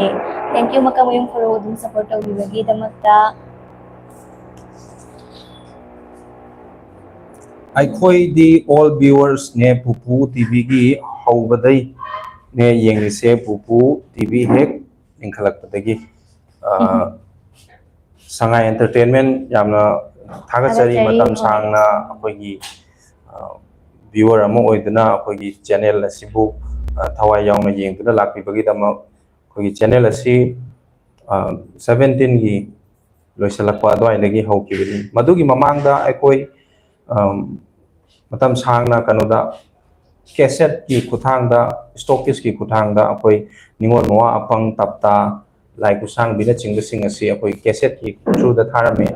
Thank you, ꯃꯀꯛꯃꯌꯨꯝ ꯈꯣꯏꯔꯣ, ꯑꯗꯨꯝ support ꯇꯧꯕꯤꯕꯒꯤꯗꯃꯛꯇ꯫ ꯑꯩꯈꯣꯏꯗꯤ all viewersꯅꯦ, ꯄꯨꯄꯨ TVꯒꯤ ꯍꯧꯕꯗꯩꯅꯦ ꯌꯦꯡꯉꯤꯁꯦ, ꯄꯨꯄꯨ TV ꯍꯦꯛ ꯂꯤꯡꯈꯠꯂꯛꯄꯗꯒꯤ꯫ ꯑ, ꯁꯉꯥꯏ Entertainment ꯌꯥꯝꯅ ꯊꯥꯒꯠꯆꯔꯤ꯫ ꯊꯥꯒꯠꯆꯔꯤ, ꯃꯇꯝ ꯍꯣꯏ꯫ ꯁꯥꯡꯅ ꯑꯩꯈꯣꯏꯒꯤ, ꯑ, viewer ꯑꯃ ꯑꯣꯏꯗꯨꯅ ꯑꯩꯈꯣꯏꯒꯤ channel ꯑꯁꯤꯕꯨ, ꯑ, ꯊꯋꯥꯏ ꯌꯥꯎꯅ ꯌꯦꯡꯗꯨꯅ ꯂꯥꯛꯄꯤꯕꯒꯤꯗꯃꯛ꯫ ꯑꯩꯈꯣꯏꯒꯤ channel ꯑꯁꯤ, ꯑ, seventeenꯒꯤ ꯂꯣꯏꯁꯤꯜꯂꯛꯄ ꯑꯗꯨꯋꯥꯏꯗꯒꯤ ꯍꯧꯈꯤꯕꯅꯤ꯫ ꯃꯗꯨꯒꯤ ꯃꯃꯥꯡꯗ ꯑꯩꯈꯣꯏ, ꯑꯝ, ꯃꯇꯝ ꯁꯥꯡꯅ ꯀꯩꯅꯣꯗ cassetteꯀꯤ ꯈꯨꯠꯊꯥꯡꯗ, stockistꯀꯤ ꯈꯨꯠꯊꯥꯡꯗ ꯑꯩꯈꯣꯏ ꯅꯤꯉꯣꯜ ꯃꯋꯥ, ꯑꯄꯪ, ꯇꯞꯇꯥ, ꯂꯥꯏ ꯈꯨꯠꯁꯥꯡꯕꯤꯅꯆꯤꯡꯕꯁꯤꯡ ꯑꯁꯤ ꯑꯩꯈꯣꯏ cassetteꯀꯤ throughꯗ ꯊꯥꯔꯝꯃꯤ꯫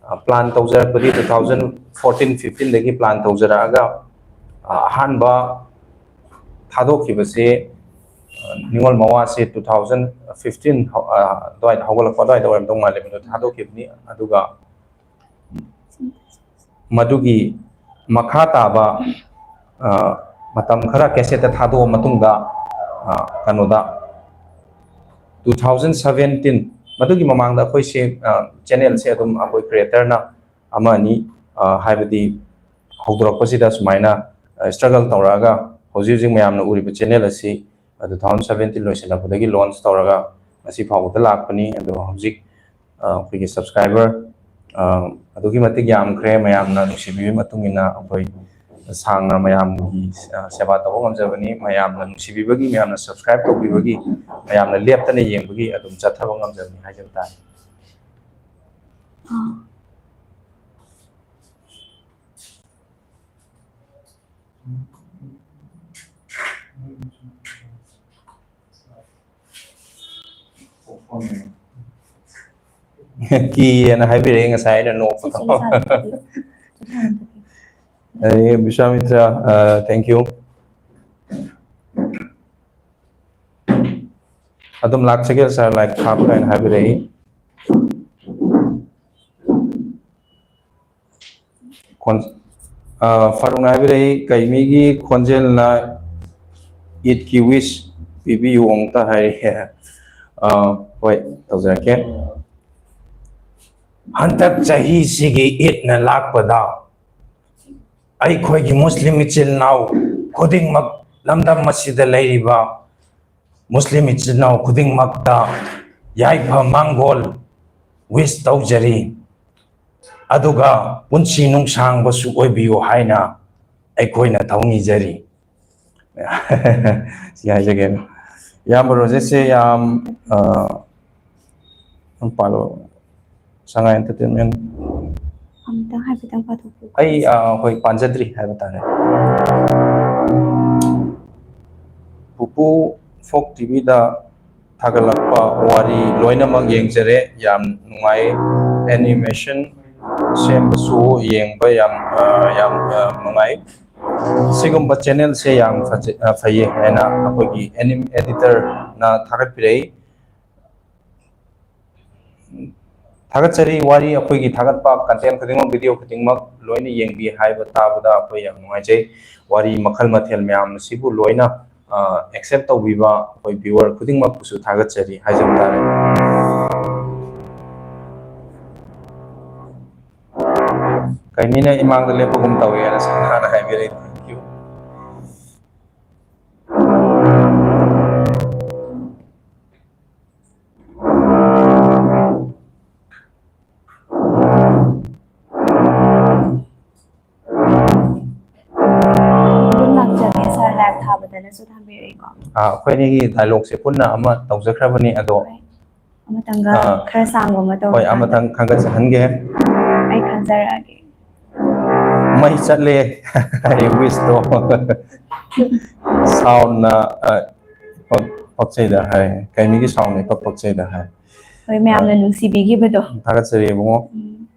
ꯑ, plan ꯇꯧꯖꯔꯛꯄꯗꯤ two thousand fourteen fifteenꯗꯒꯤ plan ꯇꯧꯖꯔꯛꯑꯒ, ꯑ, ꯑꯍꯥꯟꯕ ꯊꯥꯗꯣꯛꯈꯤꯕꯁꯦ, ꯑ, ꯅꯤꯉꯣꯜ ꯃꯋꯥꯁꯦ two thousand fifteen ꯍꯧ-, ꯑ, ꯑꯗꯨꯋꯥꯏꯗ, ꯍꯧꯒꯠꯂꯛꯄ ꯑꯗꯨꯋꯥꯏꯗ ꯑꯣꯏꯔꯝꯗꯧ ꯃꯥꯜꯂꯦ, ꯃꯗꯨ ꯊꯥꯗꯣꯛꯈꯤꯕꯅꯤ꯫ ꯑꯗꯨꯒ ꯃꯗꯨꯒꯤ ꯃꯈꯥ ꯇꯥꯕ, ꯑ, ꯃꯇꯝ ꯈꯔ cassetteꯇ ꯊꯥꯗꯣꯛꯑ ꯃꯇꯨꯡꯗ, ꯑ, ꯀꯩꯅꯣꯗ, two thousand seventeen, ꯃꯗꯨꯒꯤ ꯃꯃꯥꯡꯗ ꯑꯩꯈꯣꯏꯁꯦ, ꯑ, channelꯁꯦ ꯑꯗꯨꯝ ꯑꯩꯈꯣꯏ creatorꯅ ꯑꯃ ꯑꯅꯤ, ꯑ, ꯍꯥꯏꯕꯗꯤ ꯍꯧꯗꯣꯔꯛꯄꯁꯤꯗ ꯁꯨꯃꯥꯏꯅ, ꯑ, struggle ꯇꯧꯔꯛꯑꯒ ꯍꯧꯖꯤꯛ ꯍꯧꯖꯤꯛ ꯃꯌꯥꯝꯅ ꯎꯔꯤꯕ channel ꯑꯁꯤ, ꯑ, two thousand seventeen ꯂꯣꯏꯁꯤꯜꯂꯛꯄꯗꯒꯤ launch ꯇꯧꯔꯒ ꯉꯁꯤ ꯐꯥꯎꯕꯗ ꯂꯥꯛꯄꯅꯤ꯫ ꯑꯗꯣ ꯍꯧꯖꯤꯛ, ꯑ, ꯑꯩꯈꯣꯏꯒꯤ subscriber, ꯑ, ꯑꯗꯨꯛꯀꯤ ꯃꯇꯤꯛ ꯌꯥꯝꯈ꯭ꯔꯦ꯫ ꯃꯌꯥꯝꯅ ꯅꯨꯡꯁꯤꯕꯤꯕꯒꯤ ꯃꯇꯨꯡ ꯏꯟꯅ ꯑꯩꯈꯣꯏ ꯁꯥꯡꯅ ꯃꯌꯥꯝꯒꯤ, ꯑ, ꯁꯦꯕꯥ ꯇꯧꯕ ꯉꯝꯖꯕꯅꯤ꯫ ꯃꯌꯥꯝꯅ ꯅꯨꯡꯁꯤꯕꯤꯕꯒꯤ, ꯃꯌꯥꯝꯅ subscribe ꯇꯧꯕꯤꯕꯒꯤ, ꯃꯌꯥꯝꯅ ꯂꯦꯞꯇꯅ ꯌꯦꯡꯕꯒꯤ ꯑꯗꯨꯝ ꯆꯠꯊꯕ ꯉꯝꯖꯕꯅꯤ ꯍꯥꯏꯖꯕ ꯇꯥꯔꯦ꯫ ꯀꯤꯌꯦꯅ ꯍꯥꯏꯕꯤꯔꯛꯑꯦ ꯉꯁꯥꯏ ꯑꯩꯅ ꯅꯣꯛꯄꯗꯣ꯫ ꯑꯗꯒꯤ ꯕꯤꯁ꯭ꯋꯥꯃꯤꯇ꯭ꯔ, ꯑ, thank you꯫ ꯑꯗꯨꯝ ꯂꯥꯛꯆꯒꯦ ꯁꯥꯔ, ꯂꯥꯏꯛ ꯊꯥꯕ ꯀꯥꯏꯅ ꯍꯥꯏꯕꯤꯔꯛꯏ꯫ ꯈꯣꯟ-, ꯑ, ꯐꯥꯔꯨꯛꯅ ꯍꯥꯏꯕꯤꯔꯛꯏ, "ꯀꯩꯃꯤꯒꯤ ꯈꯣꯟꯖꯦꯜꯅ ꯏꯗꯀꯤ ꯋꯤꯁ ꯄꯤꯕꯤꯌꯨ ꯑꯃꯨꯛꯇ" ꯍꯥꯏꯔꯛꯑꯦ꯫ ꯑ, ꯍꯣꯏ, ꯇꯧꯖꯔꯛꯀꯦ꯫ ꯍꯟꯗꯛ ꯆꯍꯤꯁꯤꯒꯤ ꯏꯗꯅ ꯂꯥꯛꯄꯗ ꯑꯩꯈꯣꯏꯒꯤ ꯃꯨꯁꯂꯤꯝ ꯏꯆꯤꯜ ꯏꯅꯥꯎ ꯈꯨꯗꯤꯡꯃꯛ, ꯂꯝꯗꯝ ꯑꯁꯤꯗ ꯂꯩꯔꯤꯕ ꯃꯨꯁꯂꯤꯝ ꯏꯆꯤꯜ ꯏꯅꯥꯎ ꯈꯨꯗꯤꯡꯃꯛꯇ ꯌꯥꯏꯐ ꯃꯪꯒꯣꯜ ꯋꯤꯁ ꯇꯧꯖꯔꯤ꯫ ꯑꯗꯨꯒ ꯄꯨꯟꯁꯤ ꯅꯨꯡꯁꯥꯡꯕꯁꯨ ꯑꯣꯏꯕꯤꯌꯨ ꯍꯥꯏꯅ ꯑꯩꯈꯣꯏꯅ ꯊꯧꯅꯤꯖꯔꯤ꯫ ꯁꯤ ꯍꯥꯏꯖꯒꯦ꯫ ꯏꯌꯥꯝꯕ ꯔꯣꯖꯦꯁꯁꯦ ꯌꯥꯝ, ꯑ, ꯑꯗꯨꯝ ꯄꯥꯜꯂꯣ꯫ ꯁꯉꯥꯏ Entertainment꯫ ꯑꯃꯨꯛꯇꯪ ꯍꯥꯏꯐꯦꯠꯇꯪ ꯄꯥꯊꯣꯛꯄꯤꯌꯨ꯫ ꯑꯩ, ꯑ, ꯍꯣꯏ, ꯄꯥꯟꯖꯗ꯭ꯔꯤ ꯍꯥꯏꯕ ꯇꯥꯔꯦ꯫ ꯄꯨꯄꯨ ꯐꯣꯛ ꯇꯤꯚꯤꯗ ꯊꯥꯒꯠꯂꯛꯄ ꯋꯥꯔꯤ ꯂꯣꯏꯅꯃꯛ ꯌꯦꯡꯖꯔꯦ, ꯌꯥꯝ ꯅꯨꯡꯉꯥꯏ꯫ ꯑꯦꯅꯤꯃꯦꯁꯟ ꯁꯦꯝꯕꯁꯨ ꯌꯦꯡꯕ ꯌꯥꯝ, ꯑ, ꯌꯥꯝ, ꯑ, ꯅꯨꯡꯉꯥꯏ꯫ ꯁꯤꯒꯨꯝꯕ ꯆꯦꯅꯦꯜꯁꯦ ꯌꯥꯝ ꯐꯖ-, ꯑ, ꯐꯩꯌꯦ ꯍꯥꯏꯅ ꯑꯩꯈꯣꯏꯒꯤ ꯑꯦꯅꯤꯝ ꯑꯦꯗꯤꯇꯔꯅ ꯊꯥꯒꯠꯄꯤꯔꯛꯏ꯫ ꯊꯥꯒꯠꯆꯔꯤ꯫ ꯋꯥꯔꯤ ꯑꯩꯈꯣꯏꯒꯤ ꯊꯥꯒꯠꯄ ꯀꯟꯇꯦꯟ ꯈꯨꯗꯤꯡꯃꯛ, ꯚꯤꯗꯤꯑꯣ ꯈꯨꯗꯤꯡꯃꯛ ꯂꯣꯏꯅ ꯌꯦꯡꯕꯤ ꯍꯥꯏꯕ ꯇꯥꯕꯗ ꯑꯩꯈꯣꯏ ꯌꯥꯝ ꯅꯨꯡꯉꯥꯏꯖꯩ꯫ ꯋꯥꯔꯤ ꯃꯈꯜ ꯃꯊꯦꯜ ꯃꯌꯥꯝ ꯑꯁꯤꯕꯨ ꯂꯣꯏꯅ, ꯑ, ꯑꯦꯛꯁꯦꯞ ꯇꯧꯕꯤꯕ ꯑꯩꯈꯣꯏ ꯚ꯭ꯌꯨꯋꯔ ꯈꯨꯗꯤꯡꯃꯛꯄꯨꯁꯨ ꯊꯥꯒꯠꯆꯔꯤ ꯍꯥꯏꯖꯕ ꯇꯥꯔꯦ꯫ ꯀꯩꯅꯤꯅ ꯏꯃꯥꯡꯗ ꯂꯦꯞꯄꯒꯨꯝ ꯇꯧꯋꯦꯅ ꯁꯅꯥꯅ ꯍꯥꯏꯕꯤꯔꯛꯏ꯫ Thank you꯫ ꯑꯗꯨꯝ ꯂꯥꯛꯆꯒꯦ ꯁꯥꯔ, ꯂꯥꯏꯚ ꯊꯥꯕꯗꯅꯁꯨ ꯊꯥꯕꯤꯔꯛꯏꯀꯣ꯫ ꯑꯥ, ꯑꯩꯈꯣꯏ ꯑꯅꯤꯒꯤ ꯗꯥꯏꯂꯣꯛꯁꯦ ꯄꯨꯟꯅ ꯑꯃ ꯇꯧꯖꯈ꯭ꯔꯕꯅꯤ, ꯑꯗꯣ, ꯍꯣꯏ꯫ ꯑꯃꯇꯪꯒ ꯑꯥ, ꯈꯔ ꯁꯥꯡꯕ ꯑꯃ ꯇꯧꯔꯣ꯫ ꯍꯣꯏ, ꯑꯃꯇꯪ ꯈꯟꯒꯠꯆꯍꯟꯒꯦ꯫ ꯑꯩ ꯈꯟꯖꯔꯛꯑꯒꯦ꯫ ꯃꯩ ꯆꯠꯂꯦ꯫ ꯑꯩ ꯋꯤꯁꯇꯣ ꯁꯥꯎꯟꯅ, ꯑ, ꯄꯛꯆꯩꯗ ꯍꯥꯏ, ꯀꯩꯃꯤꯒꯤ ꯁꯥꯎꯟꯅꯦ ꯄꯛ ꯄꯛꯆꯩꯗ ꯍꯥꯏ꯫ ꯍꯣꯏ, ꯃꯌꯥꯝꯅ ꯅꯨꯡꯁꯤꯕꯤꯈꯤꯕꯗꯣ꯫ ꯊꯥꯒꯠꯆꯔꯤ ꯏꯕꯨꯡꯉꯣ꯫ ꯎꯝ꯫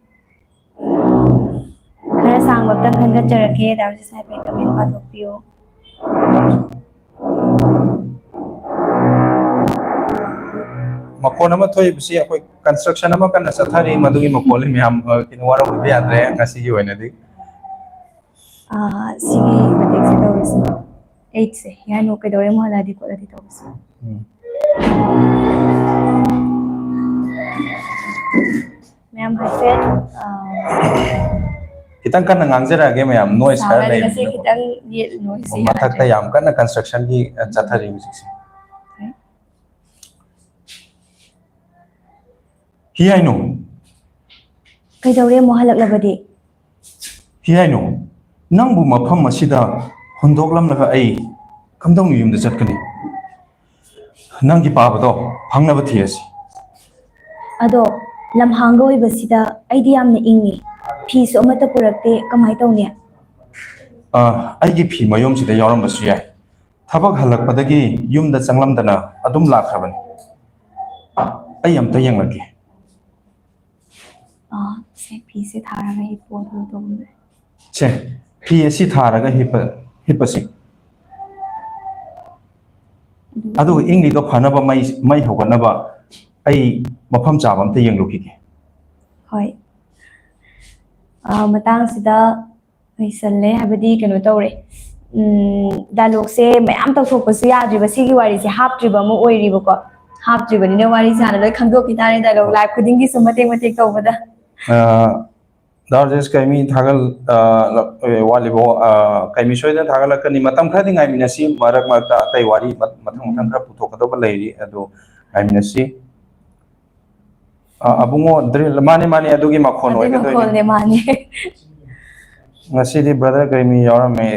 ꯈꯔ ꯁꯥꯡꯕ ꯑꯝꯇꯪ ꯈꯟꯒꯠꯆꯔꯛꯀꯦ, ꯗꯥ ꯔꯣꯖꯦꯁ ꯍꯥꯏꯐꯦꯠ ꯀꯃꯦꯟ ꯄꯥꯊꯣꯛꯄꯤꯌꯨ꯫ ꯃꯈꯣꯟ ꯑꯃ ꯊꯣꯛꯏꯕꯁꯤ ꯑꯩꯈꯣꯏ construction ꯑꯃ ꯀꯟꯅ ꯆꯠꯊꯔꯤ, ꯃꯗꯨꯒꯤ ꯃꯈꯣꯜꯅꯤ ꯃꯌꯥꯝ, ꯑ, ꯀꯩꯅꯣ, ꯋꯥꯔꯧꯕꯤꯕ ꯌꯥꯗ꯭ꯔꯦ ꯉꯁꯤꯒꯤ ꯑꯣꯏꯅꯗꯤ꯫ ꯑꯥ, ꯁꯤꯒꯤ ꯃꯇꯦꯛꯁꯦ ꯇꯧꯔꯁꯤ꯫ ꯑꯩꯠꯁꯦ ꯌꯥꯅꯨ ꯀꯩꯗꯧꯔꯦ ꯑꯃꯨꯛ ꯍꯜꯂꯛꯑꯗꯤ ꯈꯣꯠꯂꯗꯤ ꯇꯧꯔꯁꯤ꯫ ꯎꯝ꯫ ꯃꯌꯥꯝ ꯍꯥꯏꯐꯦꯠ, ꯑꯥ, ꯈꯤꯇꯪ ꯀꯟꯅ ꯉꯥꯡꯖꯔꯛꯑꯒꯦ ꯃꯌꯥꯝ, noise ꯈꯔ ꯁꯥꯎꯅꯔꯒꯁꯦ ꯂꯩꯕꯅꯤꯅꯀꯣ꯫ ꯈꯤꯇꯪ ꯌꯦꯠ-, noise ꯃꯊꯛꯇ ꯌꯥꯗ꯭ꯔꯦ꯫ ꯌꯥꯝ ꯀꯟꯅ constructionꯒꯤ, ꯑ, ꯆꯠꯊꯔꯤ ꯍꯧꯖꯤꯛꯁꯦ꯫ ꯍꯣꯏ꯫ ꯍꯤ ꯍꯥꯏꯅꯨ꯫ ꯀꯩꯗꯧꯔꯦ ꯑꯃꯨꯛ ꯍꯜꯂꯛꯂꯕꯗꯤ? ꯍꯤ ꯍꯥꯏꯅꯨ, ꯅꯪꯕꯨ ꯃꯐꯝ ꯑꯁꯤꯗ ꯍꯨꯟꯗꯣꯛꯂꯝꯂꯒ ꯑꯩ ꯀꯝꯗꯧꯅ ꯌꯨꯝꯗ ꯆꯠꯀꯅꯤ? ꯅꯪꯒꯤ ꯄꯥꯕꯗꯣ ꯐꯪꯅꯕ ꯊꯤꯔꯁꯤ꯫ ꯑꯗꯣ ꯂꯝꯍꯥꯡꯒ ꯑꯣꯏꯕꯁꯤꯗ ꯑꯩꯗꯤ ꯌꯥꯝꯅ ꯏꯪꯉꯤ꯫ ꯐꯤꯁꯨ ꯑꯃꯠꯇ ꯄꯨꯔꯛꯇꯦ, ꯀꯃꯥꯏ ꯇꯧꯅꯤ? ꯑ, ꯑꯩꯒꯤ ꯐꯤ ꯃꯌꯣꯝꯁꯤꯗ ꯌꯥꯎꯔꯝꯕꯁꯨ ꯌꯥꯏ꯫ ꯊꯕꯛ ꯍꯜꯂꯛꯄꯗꯒꯤ ꯌꯨꯝꯗ ꯆꯪꯂꯝꯗꯅ ꯑꯗꯨꯝ ꯂꯥꯛꯈ꯭ꯔꯕꯅꯤ꯫ ꯑꯩ ꯑꯝꯇ ꯌꯦꯡꯂꯛꯀꯦ꯫ ꯑꯥ, ꯁꯦ, ꯐꯤꯁꯦ ꯊꯥꯔꯒ ꯍꯤꯞꯄꯣ, ꯑꯗꯨ ꯇꯧꯕꯅꯦ꯫ ꯁꯦ, ꯐꯤ ꯑꯁꯤ ꯊꯥꯔꯒ ꯍꯤꯞꯄ-, ꯍꯤꯞꯄꯁꯤ꯫ ꯑꯗꯨꯒ ꯏꯪꯂꯤꯗꯣ ꯐꯅꯕ ꯃꯩ, ꯃꯩ ꯍꯧꯒꯠꯅꯕ ꯑꯩ ꯃꯐꯝ ꯆꯥꯕ ꯑꯝꯇ ꯌꯦꯡꯂꯨꯈꯤꯒꯦ꯫ ꯍꯣꯏ꯫ ꯑꯥ, ꯃꯇꯥꯡꯁꯤꯗ ꯂꯣꯏꯁꯜꯂꯦ, ꯍꯥꯏꯕꯗꯤ ꯀꯩꯅꯣ ꯇꯧꯔꯦ꯫ ꯎꯝ, dialogueꯁꯦ ꯃꯌꯥꯝ ꯇꯧꯊꯣꯛꯄꯁꯨ ꯌꯥꯗ꯭ꯔꯤꯕ, ꯁꯤꯒꯤ ꯋꯥꯔꯤꯁꯦ ꯍꯥꯞꯇ꯭ꯔꯤꯕ ꯑꯃ ꯑꯣꯏꯔꯤꯕꯀꯣ꯫ ꯍꯥꯞꯇ꯭ꯔꯤꯕꯅꯤꯅ ꯋꯥꯔꯤꯁꯦ ꯍꯥꯟꯅ ꯂꯣꯏ ꯈꯪꯗꯣꯛꯈꯤ ꯇꯥꯔꯦ, dialogue ꯍꯣꯏ꯫ Live ꯈꯨꯗꯤꯡꯒꯤꯁꯨ ꯃꯇꯦꯛ ꯃꯇꯦꯛ ꯇꯧꯕꯗ꯫ ꯑ, ꯗꯥ ꯔꯥꯖꯦꯁ ꯀꯩꯃꯤ ꯊꯥꯒꯠ-, ꯑ, ꯋꯥꯠꯂꯤꯕꯣ? ꯑ, ꯀꯩꯃꯤ ꯁꯣꯏꯗꯅ ꯊꯥꯒꯠꯂꯛꯀꯅꯤ꯫ ꯃꯇꯝ ꯈꯔꯗꯤ ꯉꯥꯏꯃꯤꯟꯅꯁꯤ, ꯃꯔꯛ ꯃꯔꯛꯇ ꯑꯇꯩ ꯋꯥꯔꯤ ꯃ-, ꯃꯊꯪ ꯃꯊꯪ ꯎꯝ꯫ ꯈꯔ ꯄꯨꯊꯣꯛꯀꯗꯕ ꯂꯩꯔꯤ, ꯑꯗꯨ ꯉꯥꯏꯃꯤꯟꯅꯁꯤ꯫ ꯑ, ꯑꯕꯨꯡꯉꯣ drill, ꯃꯥꯅꯦ, ꯃꯥꯅꯦ, ꯑꯗꯨꯒꯤ ꯃꯈꯣꯟ ꯑꯗꯨꯒꯤ ꯑꯣꯏꯒꯗꯣꯏꯅꯤ꯫ ꯃꯈꯣꯜꯅꯦ, ꯃꯥꯅꯦ꯫ ꯉꯁꯤꯗꯤ brother ꯀꯩꯃꯤ ꯌꯥꯎꯔꯝꯃꯦ,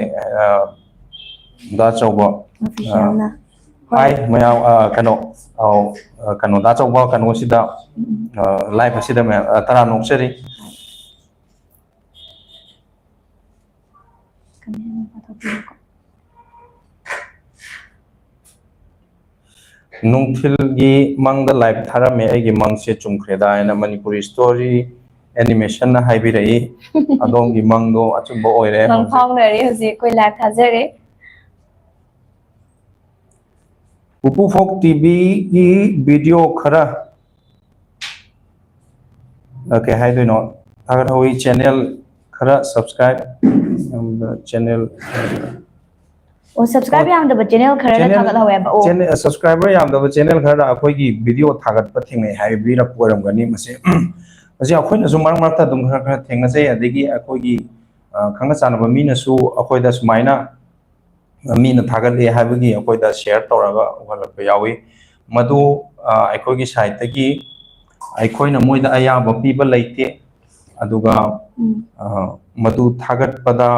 ꯑ, ꯗꯥ ꯆꯧꯕ꯫ Officialꯅ꯫ ꯑ, ꯍꯣꯏ꯫ ꯍꯥꯏ, ꯃꯌꯥꯝ, ꯑ, ꯀꯩꯅꯣ, ꯑꯧ, ꯑ, ꯀꯩꯅꯣ, ꯗꯥ ꯆꯧꯕ ꯀꯩꯅꯣꯁꯤꯗ, ꯎꯝ꯫ ꯑ, live ꯑꯁꯤꯗ ꯃꯌꯥꯝ, ꯑ, ꯇꯔꯥꯝꯅ ꯑꯣꯛꯆꯔꯤ꯫ ꯍꯣꯏ꯫ ꯀꯃꯦꯟ ꯑꯃ ꯄꯥꯊꯣꯛꯄꯤꯔꯣꯀꯣ꯫ ꯅꯨꯡꯊꯤꯜꯒꯤ ꯃꯪꯗ ꯂꯥꯏꯚ ꯊꯥꯔꯝꯃꯦ, ꯑꯩꯒꯤ ꯃꯪꯁꯦ ꯆꯨꯝꯈ꯭ꯔꯦꯗ ꯍꯥꯏꯅ ꯃꯅꯤꯄꯨꯔꯤ ꯁ꯭ꯇꯣꯔꯤ ꯑꯦꯅꯤꯃꯦꯁꯟꯅ ꯍꯥꯏꯕꯤꯔꯛꯏ꯫ ꯑꯗꯣꯝꯒꯤ ꯃꯪꯗꯣ ꯑꯆꯨꯝꯕ ꯑꯣꯏꯔꯦ꯫ ꯃꯪ ꯐꯥꯎꯅꯔꯦ ꯍꯧꯖꯤꯛ ꯑꯩꯈꯣꯏ ꯂꯥꯏꯚ ꯊꯥꯖꯔꯦ꯫ ꯄꯨꯄꯨ ꯐꯣꯛ ꯇꯤꯚꯤꯒꯤ ꯚꯤꯗꯤꯑꯣ ꯈꯔ, ꯑ, ꯀꯩ ꯍꯥꯏꯗꯣꯏꯅꯣ, ꯊꯥꯒꯠꯍꯧꯋꯤ꯫ ꯆꯦꯅꯦꯜ ꯈꯔ ꯁꯕꯁꯀ꯭ꯔꯥꯏꯕ, ꯆꯦꯅꯦꯜ ꯑꯣ, ꯁꯕꯁꯀ꯭ꯔꯥꯏꯕ ꯌꯥꯝꯗꯕ ꯆꯦꯅꯦꯜ ꯈꯔꯅ ꯊꯥꯒꯠꯍꯧꯋꯦꯕ꯫ ꯑꯣ, ꯁꯕꯁꯀ꯭ꯔꯥꯏꯕꯔ ꯌꯥꯝꯗꯕ ꯆꯦꯅꯦꯜ ꯈꯔꯗ ꯑꯩꯈꯣꯏꯒꯤ ꯚꯤꯗꯤꯑꯣ ꯊꯥꯒꯠꯄ ꯊꯦꯡꯅꯩ ꯍꯥꯏꯕꯤꯔꯛꯄ ꯑꯣꯏꯔꯝꯒꯅꯤ꯫ ꯃꯁꯤ ꯃꯁꯤ ꯑꯩꯈꯣꯏꯅꯁꯨ ꯃꯔꯛ ꯃꯔꯛꯇ ꯑꯗꯨꯝ ꯈꯔ ꯈꯔ ꯊꯦꯡꯅꯖꯩ꯫ ꯑꯗꯒꯤ ꯑꯩꯈꯣꯏꯒꯤ, ꯑ, ꯈꯪꯅ ꯆꯥꯟꯅꯕ ꯃꯤꯅꯁꯨ ꯑꯩꯈꯣꯏꯗ ꯁꯨꯃꯥꯏꯅ ꯃꯤꯅ ꯊꯥꯒꯠꯂꯦ ꯍꯥꯏꯕꯒꯤ ꯑꯩꯈꯣꯏꯗ ꯁꯤꯌꯔ ꯇꯧꯔꯒ ꯎꯍꯜꯂꯛꯄ ꯌꯥꯎꯏ꯫ ꯃꯗꯨ, ꯑ, ꯑꯩꯈꯣꯏꯒꯤ ꯁꯥꯏꯠꯇꯒꯤ ꯑꯩꯈꯣꯏꯅ ꯃꯣꯏꯗ ꯑꯌꯥꯕ ꯄꯤꯕ ꯂꯩꯇꯦ꯫ ꯑꯗꯨꯒ, ꯎꯝ꯫ ꯑ, ꯃꯗꯨ ꯊꯥꯒꯠꯄꯗ,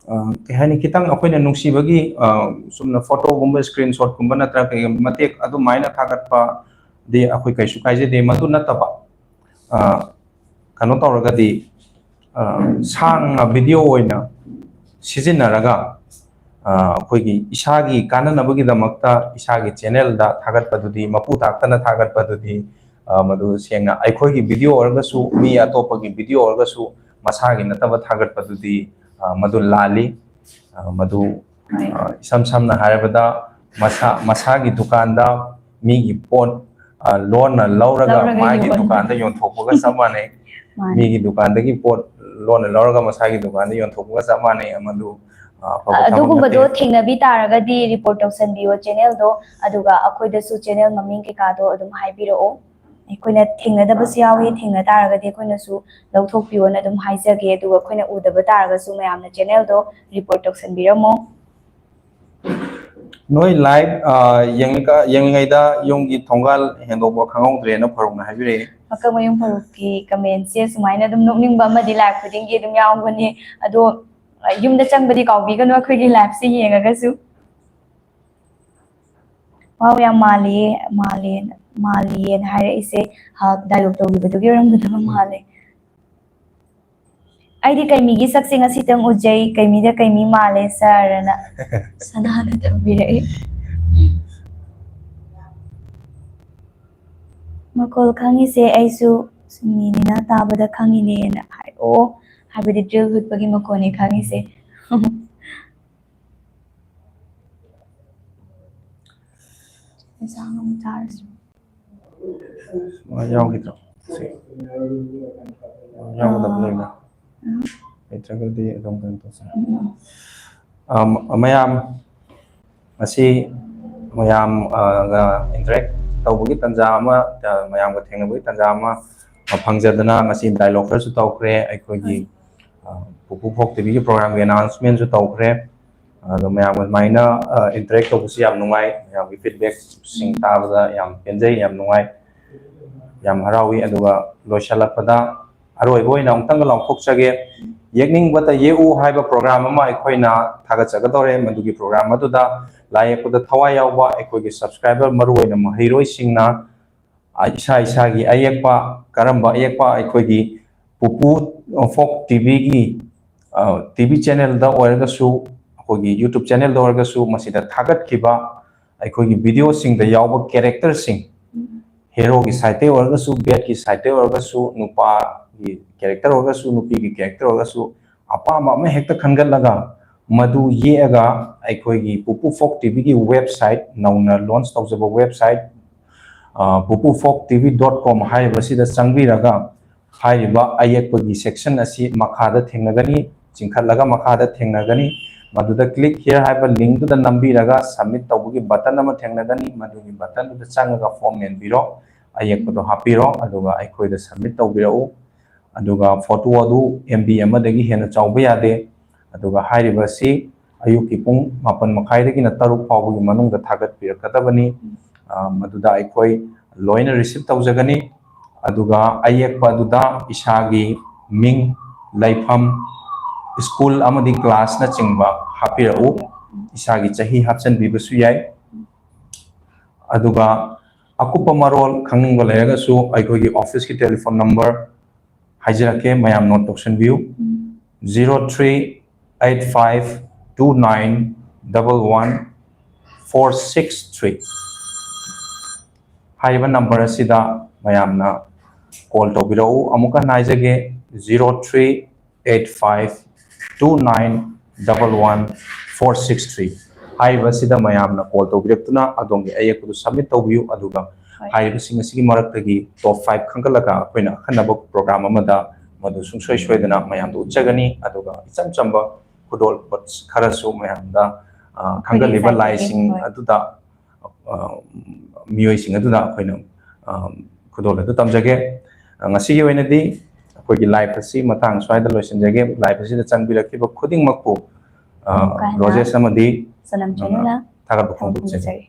ꯑ, ꯀꯩ ꯍꯥꯏꯅꯤ, ꯈꯤꯇꯪ ꯑꯩꯈꯣꯏꯅ ꯅꯨꯡꯁꯤꯕꯒꯤ, ꯑ, ꯆꯨꯝꯅ ꯐꯣꯇꯣꯒꯨꯝꯕ, ꯁ꯭ꯀ꯭ꯔꯤꯟ ꯁꯣꯠꯀꯨꯝꯕ ꯅꯠꯇ꯭ꯔꯒ ꯀꯩꯒꯨꯝꯕ ꯃꯇꯦꯛ ꯑꯗꯨꯃꯥꯏꯅ ꯊꯥꯒꯠꯄꯗꯤ ꯑꯩꯈꯣꯏ ꯀꯩꯁꯨ ꯀꯥꯏꯖꯗꯦ꯫ ꯃꯗꯨ ꯅꯠꯇꯕ, ꯑ, ꯀꯩꯅꯣ ꯇꯧꯔꯒꯗꯤ, ꯑ, ꯁꯥꯡꯅ ꯚꯤꯗꯤꯑꯣ ꯑꯣꯏꯅ ꯁꯤꯖꯤꯟꯅꯔꯒ, ꯑ, ꯑꯩꯈꯣꯏꯒꯤ ꯏꯁꯥꯒꯤ ꯀꯥꯟꯅꯅꯕꯒꯤꯗꯃꯛꯇ ꯏꯁꯥꯒꯤ ꯆꯦꯅꯦꯜꯗ ꯊꯥꯒꯠꯄꯗꯨꯗꯤ, ꯃꯄꯨ ꯇꯥꯛꯇꯅ ꯊꯥꯒꯠꯄꯗꯨꯗꯤ, ꯑ, ꯃꯗꯨ ꯁꯦꯡꯅ ꯑꯩꯈꯣꯏꯒꯤ ꯚꯤꯗꯤꯑꯣ ꯑꯣꯏꯔꯒꯁꯨ, ꯃꯤ ꯑꯇꯣꯞꯄꯒꯤ ꯚꯤꯗꯤꯑꯣ ꯑꯣꯏꯔꯒꯁꯨ, ꯃꯁꯥꯒꯤ ꯅꯠꯇꯕ ꯊꯥꯒꯠꯄꯗꯨꯗꯤ, ꯑ, ꯃꯗꯨ ꯂꯥꯜꯂꯤ꯫ ꯑ, ꯃꯗꯨ, ꯑ, ꯏꯁꯝ ꯁꯝꯅ ꯍꯥꯏꯔꯕꯗ, ꯃꯁꯥ, ꯃꯁꯥꯒꯤ ꯗꯨꯀꯥꯟꯗ ꯃꯤꯒꯤ ꯄꯣꯠ, ꯑ, ꯂꯣꯟꯅ ꯂꯧꯔꯒ ꯂꯧꯔꯒ ꯃꯥꯒꯤ ꯌꯣꯟꯕ꯫ ꯗꯨꯀꯥꯟꯗ ꯌꯣꯟꯊꯣꯛꯄꯒ ꯆꯞ ꯃꯥꯟꯅꯩ꯫ ꯃꯥꯅꯦ꯫ ꯃꯤꯒꯤ ꯗꯨꯀꯥꯟꯗꯒꯤ ꯄꯣꯠ ꯂꯣꯟꯅ ꯂꯧꯔꯒ ꯃꯁꯥꯒꯤ ꯗꯨꯀꯥꯟꯗ ꯌꯣꯟꯊꯣꯛꯄꯒ ꯆꯞ ꯃꯥꯟꯅꯩ꯫ ꯃꯗꯨ, ꯑ, ꯑꯐꯕ ꯊꯕꯛ ꯑꯗꯨꯒꯨꯝꯕꯗꯣ ꯅꯠꯇꯦ꯫ ꯊꯦꯡꯅꯕꯤ ꯇꯥꯔꯒꯗꯤ ꯔꯤꯄꯣꯔꯠ ꯇꯧꯁꯟꯕꯤꯌꯣ ꯆꯦꯅꯦꯜꯗꯣ, ꯑꯗꯨꯒ ꯑꯩꯈꯣꯏꯗꯁꯨ ꯆꯦꯅꯦꯜ ꯃꯃꯤꯡ ꯀꯩꯀꯥꯗꯣ ꯑꯗꯨꯝ ꯍꯥꯏꯕꯤꯔꯛꯑꯣ꯫ ꯑꯩꯈꯣꯏꯅ ꯊꯦꯡꯅꯗꯕꯁꯨ ꯌꯥꯎꯏ, ꯊꯦꯡꯅ ꯇꯥꯔꯒꯗꯤ ꯑꯩꯈꯣꯏꯅꯁꯨ ꯂꯧꯊꯣꯛꯄꯤꯌꯣꯅ ꯑꯗꯨꯝ ꯍꯥꯏꯖꯒꯦ꯫ ꯑꯗꯨꯒ ꯑꯩꯈꯣꯏꯅ ꯎꯗꯕ ꯇꯥꯔꯒꯁꯨ ꯃꯌꯥꯝꯅ ꯆꯦꯅꯦꯜꯗꯣ ꯔꯤꯄꯣꯔꯠ ꯇꯧꯁꯟꯕꯤꯔꯝꯃꯣ꯫ ꯅꯣꯏ ꯂꯥꯏꯚ, ꯑ, ꯌꯦꯡꯂꯤꯀ-, ꯌꯦꯡꯂꯤꯉꯩꯗ ꯌꯨꯝꯒꯤ ꯊꯣꯡꯒꯥꯜ ꯍꯦꯟꯗꯣꯛꯄ ꯈꯪꯍꯧꯗ꯭ꯔꯦꯅ ꯐꯔꯨꯛꯅ ꯍꯥꯏꯕꯤꯔꯛꯑꯦ꯫ ꯃꯀꯛꯃꯌꯨꯝ ꯐꯔꯨꯛꯀꯤ ꯀꯃꯦꯟꯁꯦ ꯁꯨꯃꯥꯏꯅ ꯑꯗꯨꯝ ꯅꯣꯛꯅꯤꯡꯕ ꯑꯃꯗꯤ ꯂꯥꯏꯐ ꯈꯨꯗꯤꯡꯒꯤ ꯑꯗꯨꯝ ꯌꯥꯎꯕꯅꯤ꯫ ꯑꯗꯣ, ꯑ, ꯌꯨꯝꯗ ꯆꯪꯕꯗꯤ ꯀꯥꯎꯕꯤꯒꯅꯨ ꯑꯩꯈꯣꯏꯒꯤ ꯂꯥꯏꯐꯁꯦ ꯌꯦꯡꯉꯒꯁꯨ꯫ ꯋꯥꯎ, ꯌꯥꯝ ꯃꯥꯜꯂꯤꯌꯦ, ꯃꯥꯜꯂꯦ, ꯃꯥꯜꯂꯤꯌꯦꯅ ꯍꯥꯏꯔꯛꯏꯁꯦ, ꯍ, ꯗꯥꯏꯂꯣꯛ ꯇꯧꯈꯤꯕꯗꯨꯒꯤ ꯑꯣꯏꯔꯝꯒꯗꯕ ꯃꯥꯜꯂꯦ꯫ ꯑꯩꯗꯤ ꯀꯩꯃꯤꯒꯤ ꯁꯛꯁꯦ ꯉꯁꯤꯇꯪ ꯎꯖꯩ, ꯀꯩꯃꯤꯗ ꯀꯩꯃꯤ ꯃꯥꯜꯂꯦ ꯁꯥꯔꯅ ꯁꯅꯥꯅ ꯊꯝꯕꯤꯔꯛꯏ꯫ ꯃꯈꯣꯜ ꯈꯪꯉꯤꯁꯦ ꯑꯩꯁꯨ ꯁꯨꯝꯃꯤꯅꯤꯅ ꯇꯥꯕꯗ ꯈꯪꯉꯤꯅꯦꯅ ꯍꯥꯏꯔꯛꯑꯣ꯫ ꯍꯥꯏꯕꯗꯤ ꯗ꯭ꯔꯤꯜ ꯍꯨꯠꯄꯒꯤ ꯃꯈꯣꯜꯅꯤ ꯈꯪꯉꯤꯁꯦ꯫ ꯌꯦꯟꯁꯥꯡ ꯑꯃꯨꯛ ꯆꯥꯔꯁꯤ꯫ ꯃꯥ ꯌꯥꯎꯈꯤꯗ꯭ꯔꯣ? ꯁꯤ ꯌꯥꯎꯒꯗꯕ ꯂꯩꯕ꯭ꯔꯥ? ꯂꯩꯇ꯭ꯔꯒꯗꯤ ꯑꯗꯨꯝ ꯀꯩꯅꯣ ꯇꯧꯁꯦ꯫ ꯑꯝ, ꯃꯌꯥꯝ ꯉꯁꯤ ꯃꯌꯥꯝꯒ ꯏꯟꯇꯔꯦꯛ ꯇꯧꯕꯒꯤ ꯇꯥꯟꯖꯥ ꯑꯃ, ꯃꯌꯥꯝꯒ ꯊꯦꯡꯅꯕꯒꯤ ꯇꯥꯟꯖꯥ ꯑꯃ ꯐꯪꯖꯗꯅ ꯉꯁꯤ ꯗꯥꯏꯂꯣꯛ ꯈꯔꯁꯨ ꯇꯧꯈ꯭ꯔꯦ꯫ ꯑꯩꯈꯣꯏꯒꯤ ꯄꯨꯄꯨ ꯐꯣꯛ ꯇꯤꯚꯤꯒꯤ ꯄ꯭ꯔꯣꯒ꯭ꯔꯥꯝꯒꯤ ꯑꯦꯅꯥꯎꯟꯁꯃꯦꯟꯁꯨ ꯇꯧꯈ꯭ꯔꯦ꯫ ꯑꯗꯣ ꯃꯌꯥꯝ ꯑꯗꯨꯃꯥꯏꯅ ꯏꯟꯇꯔꯦꯛ ꯇꯧꯕꯁꯤ ꯌꯥꯝ ꯅꯨꯡꯉꯥꯏ꯫ ꯃꯌꯥꯝꯒꯤ ꯐꯤꯗꯕꯦꯛꯁꯤꯡ ꯇꯥꯕꯗ ꯌꯥꯝ ꯄꯦꯟꯖꯩ, ꯌꯥꯝ ꯅꯨꯡꯉꯥꯏ, ꯌꯥꯝ ꯍꯔꯥꯎꯏ꯫ ꯑꯗꯨꯒ ꯂꯣꯏꯁꯤꯜꯂꯛꯄꯗ ꯑꯔꯣꯏꯕ ꯑꯣꯏꯅ ꯑꯃꯨꯛꯇꯪꯒ ꯂꯥꯎꯊꯣꯛꯆꯒꯦ꯫ ꯌꯦꯛꯅꯤꯡꯕꯇ ꯌꯦꯛꯎ ꯍꯥꯏꯕ ꯄ꯭ꯔꯣꯒ꯭ꯔꯥꯝ ꯑꯃ ꯑꯩꯈꯣꯏꯅ ꯊꯥꯒꯠꯆꯒꯗꯧꯔꯦ꯫ ꯃꯗꯨꯒꯤ ꯄ꯭ꯔꯣꯒ꯭ꯔꯥꯝ ꯑꯗꯨꯗ ꯂꯥꯏ ꯌꯦꯛꯄꯗ ꯊꯋꯥꯏ ꯌꯥꯎꯕ ꯑꯩꯈꯣꯏꯒꯤ ꯁꯕꯁꯀ꯭ꯔꯥꯏꯕꯔ, ꯃꯔꯨꯑꯣꯏꯅ ꯃꯍꯩꯔꯣꯏꯁꯤꯡꯅ ꯏꯁꯥ ꯏꯁꯥꯒꯤ ꯑꯌꯦꯛꯄ, ꯀꯔꯝꯕ ꯑꯌꯦꯛꯄ ꯑꯩꯈꯣꯏꯒꯤ ꯄꯨꯄꯨ ꯐꯣꯛ ꯇꯤꯚꯤꯒꯤ ꯇꯤꯚꯤ ꯆꯦꯅꯦꯜꯗ ꯑꯣꯏꯔꯒꯁꯨ, ꯑꯩꯈꯣꯏꯒꯤ ꯌꯨꯇ꯭ꯌꯨꯕ ꯆꯦꯅꯦꯜꯗ ꯑꯣꯏꯔꯒꯁꯨ, ꯃꯁꯤꯗ ꯊꯥꯒꯠꯈꯤꯕ ꯑꯩꯈꯣꯏꯒꯤ ꯚꯤꯗꯤꯑꯣꯁꯤꯡꯗ ꯌꯥꯎꯕ ꯀꯦꯔꯦꯛꯇꯔꯁꯤꯡ, ꯍꯦꯔꯣꯒꯤ ꯁꯥꯏꯠꯇꯩ ꯑꯣꯏꯔꯒꯁꯨ, ꯕꯦꯠꯀꯤ ꯁꯥꯏꯠꯇꯩ ꯑꯣꯏꯔꯒꯁꯨ, ꯅꯨꯄꯥꯒꯤ ꯀꯦꯔꯦꯛꯇꯔ ꯑꯣꯏꯔꯒꯁꯨ, ꯅꯨꯄꯤꯒꯤ ꯀꯦꯔꯦꯛꯇꯔ ꯑꯣꯏꯔꯒꯁꯨ, ꯑꯄꯥꯝꯕ ꯑꯃ ꯍꯦꯛꯇ ꯈꯟꯒꯠꯂꯒ ꯃꯗꯨ ꯌꯦꯛꯑꯒ ꯑꯩꯈꯣꯏꯒꯤ ꯄꯨꯄꯨ ꯐꯣꯛ ꯇꯤꯚꯤꯒꯤ ꯋꯦꯕꯁꯥꯏꯠ, ꯅꯧꯅ ꯂꯣꯟꯆ ꯇꯧꯖꯕ ꯋꯦꯕꯁꯥꯏꯠ, ꯄꯨꯄꯨ ꯐꯣꯛ ꯇꯤꯚꯤ ꯗꯣꯠ ꯀꯣꯝ ꯍꯥꯏꯔꯤꯕꯁꯤꯗ ꯆꯪꯕꯤꯔꯒ ꯍꯥꯏꯔꯤꯕ ꯑꯌꯦꯛꯄꯒꯤ ꯁꯦꯛꯁꯟ ꯑꯁꯤ ꯃꯈꯥꯗ ꯊꯦꯡꯅꯒꯅꯤ, ꯆꯤꯡꯈꯠꯂꯒ ꯃꯈꯥꯗ ꯊꯦꯡꯅꯒꯅꯤ꯫ ꯃꯗꯨꯗ ꯀ꯭ꯂꯤꯛ ꯍꯤꯌꯔ ꯍꯥꯏꯕ ꯂꯤꯡꯗꯨꯗ ꯅꯝꯕꯤꯔꯒ ꯁꯕꯃꯤꯠ ꯇꯧꯕꯒꯤ ꯕꯇꯟ ꯑꯃ ꯊꯦꯡꯅꯒꯅꯤ꯫ ꯃꯗꯨꯒꯤ ꯕꯇꯟꯗꯨꯗ ꯆꯪꯉꯒ ꯐꯣꯝ ꯃꯦꯟꯕꯤꯔꯣ, ꯑꯌꯦꯛꯄꯗꯣ ꯍꯥꯞꯄꯤꯔꯣ, ꯑꯗꯨꯒ ꯑꯩꯈꯣꯏꯗ ꯁꯕꯃꯤꯠ ꯇꯧꯕꯤꯔꯛꯎ꯫ ꯑꯗꯨꯒ ꯐꯣꯇꯣ ꯑꯗꯨ ꯑꯦꯝ ꯕꯤ ꯑꯃꯗꯒꯤ ꯍꯦꯟꯅ ꯆꯥꯎꯕ ꯌꯥꯗꯦ꯫ ꯑꯗꯨꯒ ꯍꯥꯏꯔꯤꯕ ꯑꯁꯤ ꯑꯌꯨꯛꯀꯤ ꯄꯨꯡ ꯃꯥꯄꯟ ꯃꯈꯥꯏꯗꯒꯤꯅ ꯇꯔꯨꯛ ꯐꯥꯎꯕꯒꯤ ꯃꯅꯨꯡꯗ ꯊꯥꯒꯠꯄꯤꯔꯛꯀꯗꯕꯅꯤ꯫ ꯑ, ꯃꯗꯨꯗ ꯑꯩꯈꯣꯏ ꯂꯣꯏꯅ ꯔꯤꯁꯤꯞ ꯇꯧꯖꯒꯅꯤ꯫ ꯑꯗꯨꯒ ꯑꯌꯦꯛꯄ ꯑꯗꯨꯗ ꯏꯁꯥꯒꯤ ꯃꯤꯡ, ꯂꯩꯐꯝ, ꯁ꯭ꯀꯨꯜ ꯑꯃꯗꯤ ꯀ꯭ꯂꯥꯁꯅꯆꯤꯡꯕ ꯍꯥꯞꯄꯤꯔꯛꯎ꯫ ꯏꯁꯥꯒꯤ ꯆꯍꯤ ꯍꯥꯞꯆꯤꯟꯕꯤꯕꯁꯨ ꯌꯥꯏ꯫ ꯑꯗꯨꯒ ꯑꯀꯨꯞꯄ ꯃꯔꯣꯜ ꯈꯪꯅꯤꯡꯕ ꯂꯩꯔꯒꯁꯨ ꯑꯩꯈꯣꯏꯒꯤ ꯑꯣꯐꯤꯁꯀꯤ ꯇꯦꯂꯤꯐꯣꯟ ꯅꯝꯕꯔ ꯍꯥꯏꯖꯔꯛꯀꯦ, ꯃꯌꯥꯝ note ꯇꯧꯁꯟꯕꯤꯌꯨ: zero three eight five two nine double one four six three꯫ ꯍꯥꯏꯔꯤꯕ ꯅꯝꯕꯔ ꯑꯁꯤꯗ ꯃꯌꯥꯝꯅ ꯀꯣꯜ ꯇꯧꯕꯤꯔꯛꯎ꯫ ꯑꯃꯨꯛꯀ ꯍꯟꯅ ꯍꯥꯏꯖꯒꯦ, zero three eight five two nine double one four six three꯫ ꯍꯥꯏꯔꯤꯕꯁꯤꯗ ꯃꯌꯥꯝꯅ ꯀꯣꯜ ꯇꯧꯕꯤꯔꯛꯇꯨꯅ ꯑꯗꯣꯝꯒꯤ ꯑꯌꯦꯛꯄꯗꯨ ꯁꯕꯃꯤꯠ ꯇꯧꯕꯤꯌꯨ, ꯑꯗꯨꯒ ꯍꯣꯏ꯫ ꯍꯥꯏꯔꯤꯕꯁꯤꯡ ꯑꯁꯤꯒꯤ ꯃꯔꯛꯇꯒꯤ ꯇꯣꯞ ꯐꯥꯏꯚ ꯈꯟꯒꯠꯂꯒ ꯑꯩꯈꯣꯏꯅ ꯑꯈꯟꯅꯕ ꯄ꯭ꯔꯣꯒ꯭ꯔꯥꯝ ꯑꯃꯗ ꯃꯗꯨ ꯁꯨꯡꯁꯣꯏ ꯁꯣꯏꯗꯅ ꯃꯌꯥꯝꯗ ꯎꯠꯆꯒꯅꯤ꯫ ꯑꯗꯨꯒ ꯏꯆꯝ ꯆꯝꯕ ꯈꯨꯗꯣꯜꯄꯣꯠ ꯈꯔꯁꯨ ꯃꯌꯥꯝꯗ, ꯑ, ꯈꯪꯒꯠꯂꯤꯕ ꯁꯥꯏꯠꯇꯒꯤ, ꯂꯥꯏꯁꯤꯡ ꯍꯣꯏ꯫ ꯑꯗꯨꯗ, ꯑ, ꯃꯤꯑꯣꯏꯁꯤꯡ ꯑꯗꯨꯗ ꯑꯩꯈꯣꯏꯅ, ꯑ, ꯈꯨꯗꯣꯜ ꯑꯗꯨ ꯇꯝꯖꯒꯦ꯫ ꯑ, ꯉꯁꯤꯒꯤ ꯑꯣꯏꯅꯗꯤ ꯑꯩꯈꯣꯏꯒꯤ ꯂꯥꯏꯐ ꯑꯁꯤ ꯃꯇꯥꯡ ꯁ꯭ꯋꯥꯏꯗ ꯂꯣꯏꯁꯤꯟꯖꯒꯦ꯫ ꯂꯥꯏꯐ ꯑꯁꯤꯗ ꯆꯪꯕꯤꯔꯛꯈꯤꯕ ꯈꯨꯗꯤꯡꯃꯛꯄꯨ, ꯑ, ꯌꯥꯝ ꯅꯨꯡꯉꯥꯏꯅ꯫ ꯔꯣꯖꯦꯁ ꯑꯃꯗꯤ ꯁꯅꯝ ꯆꯅꯨꯅ ꯊꯥꯒꯠꯄ ꯊꯥꯒꯠꯄ ꯐꯣꯡꯗꯣꯛꯆꯔꯤ꯫ ꯐꯣꯡꯗꯣꯛꯆꯔꯤ꯫